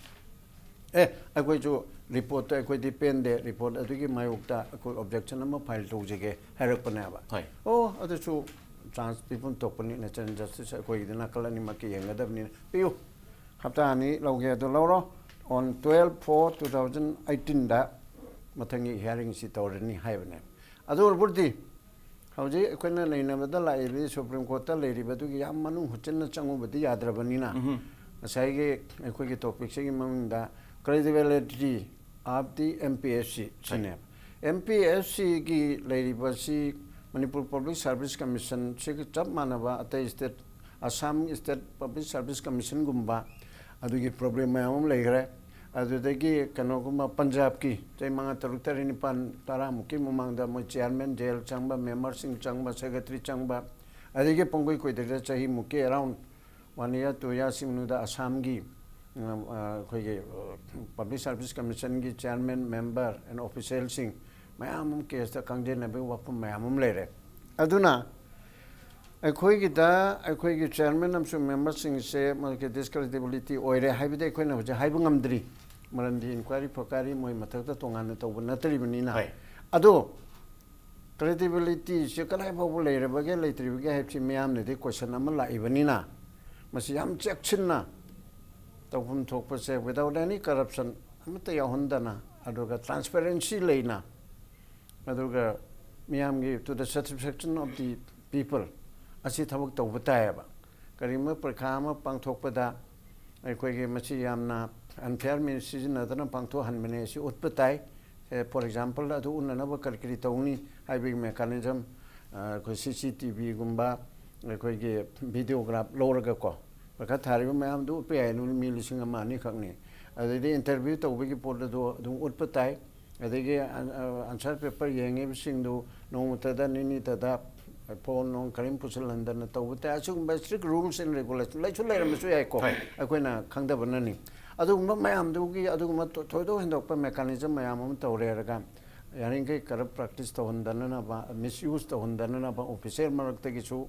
"ꯑꯦ, ꯑꯩꯈꯣꯏꯁꯨ reportꯇ ꯑꯩꯈꯣꯏꯗꯤ ꯄꯦꯟꯗꯦ, report ꯑꯗꯨꯒꯤ ꯃꯥꯌꯣꯛꯇ ꯑꯩꯈꯣꯏ objection ꯑꯃ file ꯇꯧꯖꯒꯦ" ꯍꯥꯏꯔꯛꯄꯅꯦꯕ꯫ ꯍꯣꯏ꯫ ꯑꯣ, ꯑꯗꯨꯁꯨ chance ꯄꯤꯐꯝ ꯊꯣꯛꯄꯅꯤ, natural justice ꯑꯩꯈꯣꯏꯒꯤꯗꯤ ꯅꯥꯀꯜ ꯑꯅꯤꯃꯛꯀꯤ ꯌꯦꯡꯒꯗꯕꯅꯤꯅ ꯄꯤꯌꯨ꯫ ꯍꯞꯇꯥ ꯑꯅꯤ ꯂꯧꯒꯦ ꯑꯗꯨ ꯂꯧꯔꯣ꯫ On twelve four two thousand eighteenꯗ ꯃꯊꯪꯒꯤ hearingꯁꯤ ꯇꯧꯔꯅꯤ ꯍꯥꯏꯕꯅꯦ꯫ ꯑꯗꯨ ꯑꯣꯏꯔꯕꯗꯤ ꯍꯧꯖꯤꯛ ꯑꯩꯈꯣꯏꯅ ꯅꯩꯅꯕꯗ ꯂꯥꯛꯏꯕ Supreme Courtꯇ ꯂꯩꯔꯤꯕꯗꯨꯒꯤ ꯌꯥꯝ ꯃꯅꯨꯡ ꯍꯨꯠꯆꯤꯟꯅ ꯆꯪꯉꯨꯕꯗꯤ ꯌꯥꯗ꯭ꯔꯕꯅꯤꯅ, ꯉꯁꯥꯏꯒꯤ ꯑꯩꯈꯣꯏꯒꯤ topicꯁꯤꯒꯤ ꯃꯅꯨꯡꯗ credibility of the M P S C ꯁꯤꯅꯦꯕ꯫ M P S Cꯒꯤ ꯂꯩꯔꯤꯕꯁꯤ ꯃꯅꯤꯄꯨꯔ Public Service Commissionꯁꯤꯒ ꯆꯞ ꯃꯥꯟꯅꯕ ꯑꯇꯩ state, Assam State Public Service Commissionꯒꯨꯝꯕ ꯑꯗꯨꯒꯤ problem ꯃꯌꯥꯝ ꯑꯃ ꯂꯩꯈ꯭ꯔꯦ꯫ ꯑꯗꯨꯗꯒꯤ ꯀꯩꯅꯣꯒꯨꯝꯕ ꯄꯟꯖꯥꯕꯀꯤ ꯆꯍꯤ ꯃꯉꯥ, ꯇꯔꯨꯛ, ꯇꯔꯦꯠ, ꯅꯤꯄꯥꯜ, ꯇꯔꯥꯃꯨꯛꯀꯤ ꯃꯃꯥꯡꯗ ꯃꯣꯏ chairman jail ꯆꯪꯕ, memberꯁꯤꯡ ꯆꯪꯕ, secretary ꯆꯪꯕ, ꯑꯗꯒꯤ ꯄꯨꯡꯀꯨꯏ ꯀꯨꯏꯗ꯭ꯔꯤꯗ ꯆꯍꯤꯃꯨꯛꯀꯤ around one year, two yearsꯀꯤ ꯃꯅꯨꯡꯗ ꯑꯁꯥꯝꯒꯤ, ꯎꯝ, ꯑ, ꯑꯩꯈꯣꯏꯒꯤ, ꯑ, Public Service Commissionꯒꯤ chairman, member and officialꯁꯤꯡ ꯃꯌꯥꯝ ꯑꯃ caseꯇ ꯀꯪꯖꯦꯟꯅꯕꯒꯤ ꯋꯥꯐꯝ ꯃꯌꯥꯝ ꯑꯃ ꯂꯩꯔꯦ꯫ ꯑꯗꯨꯅ ꯑꯩꯈꯣꯏꯒꯤꯗ ꯑꯩꯈꯣꯏꯒꯤ chairman ꯑꯃꯁꯨꯡ memberꯁꯤꯡꯁꯦ ꯃꯣꯏꯒꯤ discredibility ꯑꯣꯏꯔꯦ ꯍꯥꯏꯕꯗꯤ ꯑꯩꯈꯣꯏꯅ ꯍꯧꯖꯤꯛ ꯍꯥꯏꯕ ꯉꯝꯗ꯭ꯔꯤ, ꯃꯔꯝꯗꯤ inquiry ꯐꯣꯀꯥꯏꯔꯤ, ꯃꯣꯏ ꯃꯊꯛꯇ ꯇꯣꯉꯥꯟꯅ ꯇꯧꯕ ꯅꯠꯇ꯭ꯔꯤꯕꯅꯤꯅ꯫ ꯍꯣꯏ꯫ ꯑꯗꯣ credibilityꯁꯦ ꯀꯗꯥꯏ ꯐꯥꯎꯕ ꯂꯩꯔꯕꯒꯦ, ꯂꯩꯇ꯭ꯔꯤꯕꯒꯦ ꯍꯥꯏꯕꯁꯤ ꯃꯤꯌꯥꯝꯅꯗꯤ question ꯑꯃ ꯂꯥꯛꯏꯕꯅꯤꯅ, ꯃꯁꯤ ꯌꯥꯝ ꯆꯦꯛꯁꯤꯟꯅ ꯇꯧꯐꯝ ꯊꯣꯛꯄꯁꯦ without any corruption ꯑꯃꯠꯇ ꯌꯥꯎꯍꯟꯗꯅ, ꯑꯗꯨꯒ transparency ꯂꯩꯅ, ꯑꯗꯨꯒ ꯃꯤꯌꯥꯝꯒꯤ to the satisfaction of the people ꯑꯁꯤ ꯊꯕꯛ ꯇꯧꯕ ꯇꯥꯏꯌꯦꯕ꯫ ꯀꯔꯤꯒꯨꯝꯕ ꯄꯔꯤꯈꯥ ꯑꯃ ꯄꯥꯡꯊꯣꯛꯄꯗ ꯑꯩꯈꯣꯏꯒꯤ ꯃꯁꯤ ꯌꯥꯝꯅ unfair means ꯁꯤꯖꯤꯟꯅꯗꯅ ꯄꯥꯡꯊꯣꯛꯍꯟꯕꯅꯦ ꯑꯁꯤ ꯎꯠꯄ ꯇꯥꯏ꯫ ꯑꯦ, for example, ꯑꯗꯨ ꯎꯠꯅꯅꯕ ꯀꯔꯤ ꯀꯔꯤ ꯇꯧꯅꯤ ꯍꯥꯏꯕꯒꯤ mechanism, ꯑ, ꯑꯩꯈꯣꯏ C C T Vꯒꯨꯝꯕ, ꯑꯩꯈꯣꯏꯒꯤ videograph ꯂꯧꯔꯒꯀꯣ, ꯄꯔꯤꯈꯥ ꯊꯥꯔꯤꯕ ꯃꯌꯥꯝꯗꯨ ꯎꯠꯄ ꯌꯥꯏ, ꯅꯨꯃꯤꯠ ꯃꯤ ꯂꯤꯁꯤꯡ ꯑꯃ ꯑꯅꯤ ꯈꯛꯅꯤ꯫ ꯑꯗꯩꯗꯤ interview ꯇꯧꯕꯒꯤ ꯄꯣꯠ ꯑꯗꯨ ꯑꯗꯨꯝ ꯎꯠꯄ ꯇꯥꯏ꯫ ꯑꯗꯒꯤ ꯑꯟ-, ꯑ, answer paper ꯌꯦꯡꯉꯤꯕꯁꯤꯡꯗꯨ ꯅꯣꯡꯃꯇꯗ, ꯅꯤꯅꯤꯇꯗ ꯐꯣꯟ ꯅꯨꯡ ꯀꯔꯤꯝ ꯄꯨꯁꯤꯜꯍꯟꯗꯅ ꯇꯧꯕ ꯇꯥꯏ꯫ ꯑꯁꯤꯒꯨꯝꯕ strict rules and regulation ꯂꯩꯁꯨ ꯂꯩꯔꯝꯕꯁꯨ ꯌꯥꯏꯀꯣ, ꯍꯣꯏ꯫ ꯑꯩꯈꯣꯏꯅ ꯈꯪꯗꯕꯅꯅꯤ꯫ ꯑꯗꯨꯒꯨꯝꯕ ꯃꯌꯥꯝꯗꯨꯒꯤ ꯑꯗꯨꯒꯨꯝꯕ ꯊꯣꯏꯗꯣꯛ ꯍꯦꯟꯗꯣꯛꯄ mechanism ꯃꯌꯥꯝ ꯑꯃ ꯇꯧꯔꯦ ꯍꯥꯏꯔꯒ, ꯌꯥꯔꯤꯈꯩ corrupt practice ꯇꯧꯍꯟꯗꯅꯅꯕ, misuse ꯇꯧꯍꯟꯗꯅꯅꯕ, official ꯃꯔꯛꯇꯒꯤꯁꯨ,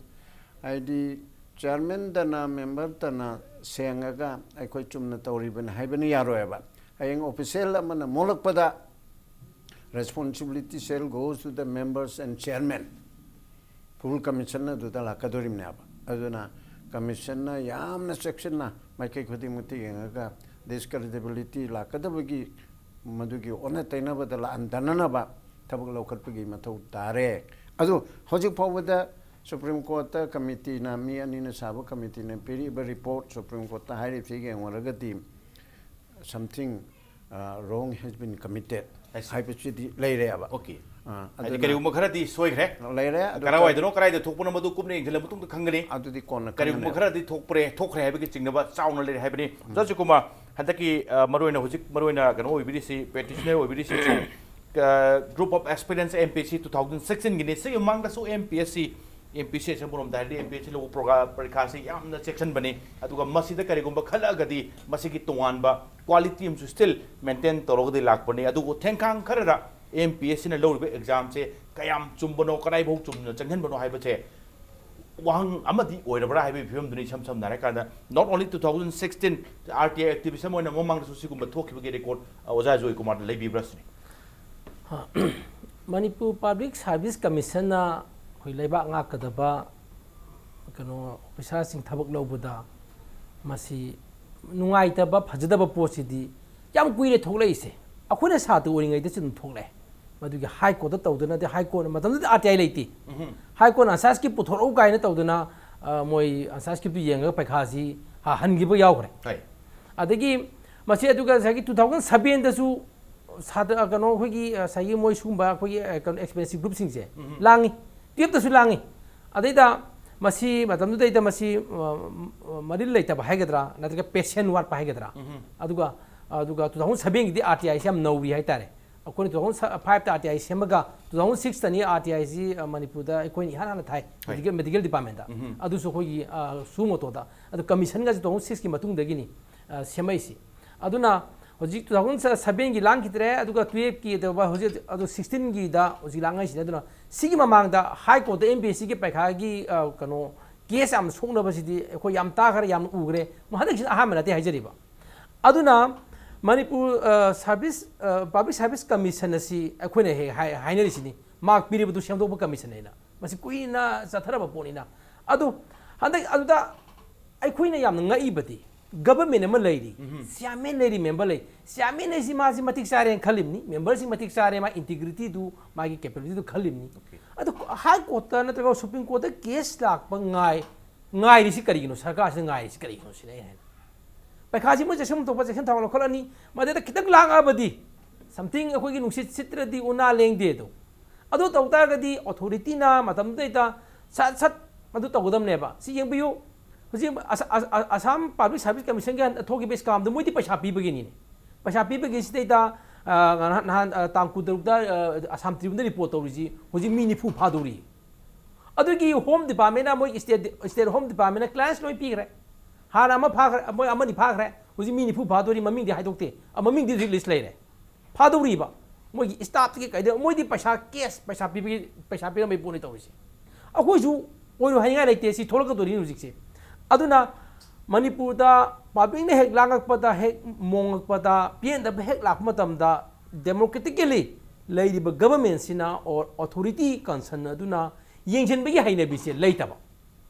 ꯍꯥꯏꯗꯤ chairmanꯗꯅ memberꯗꯅ ꯁꯦꯡꯉꯒ ꯑꯩꯈꯣꯏ ꯆꯨꯝꯅ ꯇꯧꯔꯤꯕꯅꯤ ꯍꯥꯏꯕꯅꯤ ꯌꯥꯔꯣꯏꯕ꯫ ꯍꯌꯦꯡ official ꯑꯃꯅ ꯃꯣꯠꯂꯛꯄꯗ, responsibility shall goes to the members and chairman꯫ Full commission ꯑꯗꯨꯗ ꯂꯥꯛꯀꯗꯣꯔꯤꯕꯅꯦꯕ꯫ ꯑꯗꯨꯅ commissionꯅ ꯌꯥꯝꯅ ꯆꯦꯛꯁꯤꯟꯅ ꯃꯥꯏꯀꯩ ꯈꯨꯗꯤꯡꯃꯛꯇ ꯌꯦꯡꯉꯒ discreditability ꯂꯥꯛꯀꯗꯕꯒꯤ, ꯃꯗꯨꯒꯤ ꯑꯣꯟꯅ ꯇꯩꯅꯕꯗ ꯂꯥꯛꯍꯟꯗꯅꯅꯕ ꯊꯕꯛ ꯂꯧꯈꯠꯄꯒꯤ ꯃꯊꯧ ꯇꯥꯔꯦ꯫ ꯑꯗꯨ ꯍꯧꯖꯤꯛ ꯐꯥꯎꯕꯗ Supreme Courtꯇ committeeꯅ, ꯃꯤ ꯑꯅꯤꯅ ꯁꯥꯕ committeeꯅ ꯄꯤꯔꯛꯏꯕ report Supreme Courtꯇ ꯍꯥꯏꯔꯤꯕꯁꯤ ꯌꯦꯡꯉꯨꯔꯒꯗꯤ, something wrong has been committed I see. ꯍꯥꯏꯕꯁꯤꯗꯤ ꯂꯩꯔꯦꯕ꯫ Okay. ꯑꯥ, ꯍꯥꯏꯗꯤ ꯑꯗꯨꯅ ꯀꯔꯤꯒꯨꯝꯕ ꯈꯔꯗꯤ ꯁꯣꯏꯈ꯭ꯔꯦ꯫ ꯂꯩꯔꯦ꯫ ꯑꯗꯨ ꯀꯔꯥꯏꯋꯥꯏꯗꯅꯣ, ꯀꯔꯥꯏꯗ ꯊꯣꯛꯄꯅꯣ, ꯃꯗꯨ ꯀꯨꯞꯅ ꯌꯦꯡꯁꯤꯜꯂ ꯃꯇꯨꯡꯗ ꯈꯪꯒꯅꯤ꯫ ꯑꯗꯨꯗꯤ ꯀꯣꯟꯅ ꯀꯔꯤꯒꯨꯝꯕ ꯈꯪꯒꯅꯤ꯫ ꯈꯔꯗꯤ ꯊꯣꯛꯄ꯭ꯔꯦ, ꯊꯣꯛꯈ꯭ꯔꯦ ꯍꯥꯏꯕꯒꯤ ꯆꯤꯡꯅꯕ ꯆꯥꯎꯅ ꯂꯩꯔꯦ ꯍꯥꯏꯕꯅꯤ꯫ ꯑꯣꯖꯥ ꯁꯨꯀꯨꯃꯥꯔ, ꯍꯟꯗꯛꯀꯤ ꯑ, ꯃꯔꯨꯑꯣꯏꯅ ꯍꯧꯖꯤꯛ ꯃꯔꯨꯑꯣꯏꯅ ꯀꯩꯅꯣ ꯑꯣꯏꯕꯤꯔꯤꯁꯤ, practitioner ꯑꯣꯏꯕꯤꯔꯤꯁꯤ, group of aspirants M P S C two thousand sixteenꯒꯤꯅꯤ꯫ ꯁꯤꯒꯤ ꯃꯃꯥꯡꯗꯁꯨ M P S C, M P S C ꯑꯁꯤ ꯑꯃꯔꯣꯝꯗ ꯍꯥꯏꯔꯗꯤ M P S C ꯂꯧꯕ ꯄ꯭ꯔꯣꯒ꯭ꯔꯥꯝ ꯄꯔꯤꯈꯥꯁꯤ ꯌꯥꯝꯅ ꯆꯦꯛꯁꯤꯟꯕꯅꯤ꯫ ꯑꯗꯨꯒ ꯃꯁꯤꯗ ꯀꯔꯤꯒꯨꯝꯕ ꯈꯜꯂꯛꯑꯒꯗꯤ ꯃꯁꯤꯒꯤ ꯇꯣꯉꯥꯟꯕ quality ꯑꯃꯁꯨ still maintain ꯇꯧꯔꯒꯗꯤ ꯂꯥꯛꯄꯅꯤ꯫ ꯑꯗꯨꯕꯨ ꯊꯦꯡꯈꯥꯡ ꯈꯔꯗ M P S Cꯅ ꯂꯧꯔꯤꯕ examꯁꯦ ꯀꯌꯥꯝ ꯆꯨꯝꯕꯅꯣ, ꯀꯗꯥꯏꯐꯥꯎ ꯆꯨꯝꯅ ꯆꯪꯍꯟꯕꯅꯣ ꯍꯥꯏꯕꯁꯦ ꯋꯥꯍꯪ ꯑꯃꯗꯤ ꯑꯣꯏꯔꯕ꯭ꯔꯥ ꯍꯥꯏꯕꯒꯤ ꯐꯤꯕꯝꯗꯨꯅꯤ꯫ ꯏꯁꯝ ꯁꯝꯅ ꯍꯥꯏꯔꯀꯥꯟꯗ, not only two thousand sixteen R T I activism ꯑꯣꯏꯅ ꯃꯃꯥꯡꯗꯁꯨ ꯁꯤꯒꯨꯝꯕ ꯊꯣꯛꯈꯤꯕꯒꯤ record, ꯑ, ꯑꯣꯖꯥ ꯖꯣꯏꯀꯨꯃꯥꯔꯗ ꯂꯩꯕꯤꯕ꯭ꯔꯥ ꯁꯤꯅꯤ꯫ ꯃꯅꯤꯄꯨꯔ ꯄꯕ꯭ꯂꯤꯛ ꯁꯥꯔꯚꯤꯁ ꯀꯃꯤꯁꯟꯅ ꯑꯩꯈꯣꯏ ꯂꯩꯕꯥꯛ ꯉꯥꯛꯀꯗꯕ ꯀꯩꯅꯣ officerꯁꯤꯡ ꯊꯕꯛ ꯂꯧꯕꯗ ꯃꯁꯤ ꯅꯨꯡꯉꯥꯏꯇꯕ, ꯐꯖꯗꯕ ꯄꯣꯠꯁꯤꯗꯤ ꯌꯥꯝ ꯀꯨꯏꯔꯦ ꯊꯣꯛꯂꯛꯏꯁꯦ꯫ ꯑꯩꯈꯣꯏꯅ ꯁꯥꯇ꯭ꯔ ꯑꯣꯏꯔꯤꯉꯩꯗꯁꯨ ꯑꯗꯨꯝ ꯊꯣꯛꯂꯛꯑꯦ꯫ ꯃꯗꯨꯒꯤ High Courtꯇ ꯇꯧꯗꯅꯗꯤ, High Court, ꯃꯇꯝꯗꯨꯗ R T I ꯂꯩꯇꯦ꯫ High Court ꯑꯟꯁꯥꯔ ꯁ꯭ꯀ꯭ꯔꯤꯞ ꯄꯨꯊꯣꯔꯛꯎ ꯀꯥꯏꯅ ꯇꯧꯗꯅ, ꯑ, ꯃꯣꯏ ꯑꯟꯁꯥꯔ ꯁ꯭ꯀ꯭ꯔꯤꯞꯇꯨ ꯌꯦꯡꯉꯒ ꯄꯩꯈꯥꯁꯤ, ꯑ, ꯍꯟꯈꯤꯕ ꯌꯥꯎꯈ꯭ꯔꯦ꯫ ꯍꯣꯏ꯫ ꯑꯗꯒꯤ ꯃꯁꯤ, ꯑꯗꯨꯒ ꯉꯁꯥꯏꯒꯤ two thousand sevenꯗꯁꯨ ꯁꯥꯇ꯭ꯔ, ꯀꯩꯅꯣ, ꯑꯩꯈꯣꯏꯒꯤ, ꯑ, ꯉꯁꯥꯏꯒꯤ ꯃꯣꯏ ꯁꯤꯒꯨꯝꯕ ꯑꯩꯈꯣꯏꯒꯤ, ꯑ, ꯀꯩꯅꯣ, expensive groupꯁꯤꯡꯁꯦ ꯂꯥꯡꯉꯤ, twelveꯇꯁꯨ ꯂꯥꯡꯉꯤ꯫ ꯑꯗꯩꯗ ꯃꯁꯤ ꯃꯇꯝꯗꯨꯗꯩꯗ ꯃꯁꯤ, ꯑ, ꯃꯔꯤꯜ ꯂꯩꯇꯕ ꯍꯥꯏꯒꯗ꯭ꯔꯥ, ꯅꯠꯇ꯭ꯔꯒ patience ꯋꯥꯠꯄ ꯍꯥꯏꯒꯗ꯭ꯔꯥ, ꯑꯗꯨꯒ, ꯑꯗꯨꯒ two thousand sevenꯒꯤꯗꯤ R T Iꯁꯦ ꯌꯥꯝ ꯅꯧꯔꯤ ꯍꯥꯏꯇꯥꯔꯦ꯫ ꯑꯩꯈꯣꯏꯅ two thousand five ꯇ R T I ꯁꯦꯝꯃꯒ two thousand six ꯇꯅꯤ R T I ꯁꯤ ꯃꯅꯤꯄꯨꯔꯗ ꯑꯩꯈꯣꯏꯅ ꯏꯍꯥꯟ ꯍꯥꯟꯅ ꯊꯥꯏ꯫ ꯍꯣꯏ꯫ Medical, medical department ꯇ꯫ ꯎꯝ꯫ ꯑꯗꯨꯁꯨ ꯑꯩꯈꯣꯏꯒꯤ suo motu ꯗ꯫ ꯑꯗꯨ commission ꯒꯁꯤ two thousand six ꯀꯤ ꯃꯇꯨꯡꯗꯒꯤꯅꯤ ꯁꯦꯝꯃꯛꯏꯁꯤ꯫ ꯑꯗꯨꯅ ꯍꯧꯖꯤꯛ two thousand seven ꯒꯤ ꯂꯥꯡꯈꯤꯗ꯭ꯔꯦ, ꯑꯗꯨꯒ twelve ꯀꯤ ꯇꯧꯕ ꯍꯧꯖꯤꯛ ꯑꯗꯨ sixteen ꯒꯤꯗ ꯍꯧꯖꯤꯛ ꯂꯥꯡꯉꯛꯏꯁꯤꯅ꯫ ꯑꯗꯨꯅ ꯁꯤꯒꯤ ꯃꯃꯥꯡꯗ High Court ꯇ M P S C ꯒꯤ ꯄꯩꯈꯥꯒꯤ ꯀꯩꯅꯣ case ꯌꯥꯝ ꯁꯣꯛꯅꯕꯁꯤꯗꯤ ꯑꯩꯈꯣꯏ ꯌꯥꯝ ꯇꯥꯈ꯭ꯔꯦ, ꯌꯥꯝ ꯎꯈ꯭ꯔꯦ꯫ ꯍꯟꯗꯛꯁꯤꯅ ꯑꯍꯥꯟꯕ ꯅꯠꯇꯦ ꯍꯥꯏꯖꯔꯤꯕ꯫ ꯑꯗꯨꯅ Manipur service, public service commission ꯑꯁꯤ ꯑꯩꯈꯣꯏꯅ ꯍꯦꯛ ꯍꯥꯏꯅꯔꯤꯁꯤꯅꯤ, ꯃꯥꯔꯛ ꯄꯤꯔꯤꯕꯗꯨ ꯁꯦꯝꯗꯣꯛꯄ commission ꯍꯥꯏꯅ꯫ ꯃꯁꯤ ꯀꯨꯏꯅ ꯆꯠꯊꯔꯕ ꯄꯣꯠꯅꯤꯅ꯫ ꯑꯗꯨ ꯍꯟꯗꯛ ꯑꯗꯨꯗ ꯑꯩꯈꯣꯏꯅ ꯌꯥꯝꯅ ꯉꯛꯏꯕꯗꯤ, government ꯑꯃ ꯂꯩꯔꯤ, chairman ꯂꯩꯔꯤ, member ꯂꯩ꯫ Chairman ꯍꯥꯏꯁꯤ ꯃꯥꯁꯤ ꯃꯇꯤꯛ ꯆꯥꯔꯦꯅ ꯈꯜꯂꯤꯕꯅꯤ, member ꯁꯤ ꯃꯇꯤꯛ ꯆꯥꯔꯦ, ꯃꯥ integrity ꯗꯨ, ꯃꯥꯒꯤ capability ꯗꯨ ꯈꯜꯂꯤꯕꯅꯤ꯫ ꯑꯗꯨ High Court ꯇ ꯅꯠꯇ꯭ꯔꯒ Supreme Court ꯇ case ꯂꯥꯛꯄ ꯉꯥꯏ ꯉꯥꯏꯔꯤꯁꯤ ꯀꯔꯤꯒꯤꯅꯣ? ꯁꯔꯀꯥꯔꯁꯤꯅ ꯉꯥꯏꯔꯤꯁꯤ ꯀꯔꯤꯒꯤꯅꯣ ꯁꯤꯅꯤ ꯑꯩꯅ ꯍꯥꯏꯅ꯫ ꯄꯩꯈꯥꯁꯤ ꯃꯣꯏ ꯆꯦꯛꯁꯤꯟ ꯊꯣꯛꯄ ꯆꯦꯛꯁꯤꯟ ꯊꯧꯔꯥꯡ ꯂꯧꯈꯠꯂꯅꯤ, ꯃꯗꯨꯗ ꯈꯤꯇꯪ ꯂꯥꯡꯉꯛꯑꯕꯗꯤ, something ꯑꯩꯈꯣꯏꯒꯤ ꯅꯨꯡꯁꯤꯠ ꯁꯤꯠꯇ꯭ꯔꯗꯤ ꯎꯅꯥ ꯂꯦꯡꯗꯦꯗꯣ꯫ ꯑꯗꯨ ꯇꯧ ꯇꯥꯔꯒꯗꯤ authority ꯅ ꯃꯇꯝꯗꯨꯗꯩꯗ ꯁꯠ ꯁꯠ ꯃꯗꯨ ꯇꯧꯒꯗꯕꯅꯦꯕ꯫ ꯁꯤ ꯌꯦꯡꯕꯤꯌꯨ, ꯍꯧꯖꯤꯛ ꯑꯁ-, ꯑꯁ-, ꯑꯁꯥꯝ Public Service Commission ꯒꯤ ꯍꯟꯗꯛ ꯊꯣꯛꯈꯤꯕ scam ꯗꯣ ꯃꯣꯏꯗꯤ ꯄꯩꯁꯥ ꯄꯤꯕꯒꯤꯅꯤꯅꯦ꯫ ꯄꯩꯁꯥ ꯄꯤꯕꯒꯤ ꯁꯤꯗꯩꯗ, ꯑ, ꯉꯍꯥꯟ, ꯅꯍꯥꯟ, ꯑ, ꯇꯥꯡ ꯀꯨꯟꯇꯔꯨꯛꯇ, ꯑ, ꯑꯁꯥꯝ Tribune ꯗ report ꯇꯧꯔꯤꯁꯤ ꯍꯧꯖꯤꯛ ꯃꯤ ꯅꯤꯐꯨ ꯐꯥꯗꯧꯔꯤ꯫ ꯑꯗꯨꯒꯤ Home Department ꯅ, ꯃꯣꯏ state, state Home Department ꯅ clearance ꯂꯣꯏ ꯄꯤꯈ꯭ꯔꯦ꯫ ꯍꯥꯟꯅ ꯑꯃ ꯐꯥꯈ꯭ꯔꯦ, ꯃꯣꯏ ꯑꯃꯅꯤ ꯐꯥꯈ꯭ꯔꯦ, ꯍꯧꯖꯤꯛ ꯃꯤ ꯅꯤꯐꯨ ꯐꯥꯗꯣꯔꯤ, ꯃꯃꯤꯡꯗꯤ ꯍꯥꯏꯗꯣꯛꯇꯦ꯫ ꯑ, ꯃꯃꯤꯡꯗꯤ ꯍꯧꯖꯤꯛ list ꯂꯩꯔꯦ꯫ ꯐꯥꯗꯧꯔꯤꯕ ꯃꯣꯏꯒꯤ staff ꯇꯒꯤ ꯀꯩꯗ, ꯃꯣꯏꯗꯤ ꯄꯩꯁꯥ cash, ꯄꯩꯁꯥ ꯄꯤꯕꯒꯤ, ꯄꯩꯁꯥ ꯄꯤꯔꯝꯕꯩ ꯄꯣꯠꯅꯤ ꯇꯧꯔꯤꯁꯦ꯫ ꯑꯩꯈꯣꯏꯁꯨ ꯑꯣꯏꯔꯣꯏ ꯍꯥꯏꯅꯤꯡꯉꯥꯏ ꯂꯩꯇꯦ, ꯁꯤ ꯊꯣꯛꯂꯛꯀꯗꯣꯔꯤꯅꯤ ꯍꯧꯖꯤꯛꯁꯦ꯫ ꯑꯗꯨꯅ ꯃꯅꯤꯄꯨꯔꯗ public ꯅ ꯍꯦꯛ ꯂꯥꯡꯉꯛꯄꯗ, ꯍꯦꯛ ꯃꯣꯡꯉꯛꯄꯗ, ꯄꯦꯟꯗꯕ ꯍꯦꯛ ꯂꯥꯛꯄ ꯃꯇꯝꯗ, democratically ꯂꯩꯔꯤꯕ government ꯁꯤꯅ or authority concern ꯑꯗꯨꯅ ꯌꯦꯡꯁꯤꯟꯕꯒꯤ ꯍꯩꯅꯕꯤꯁꯦ ꯂꯩꯇꯕ꯫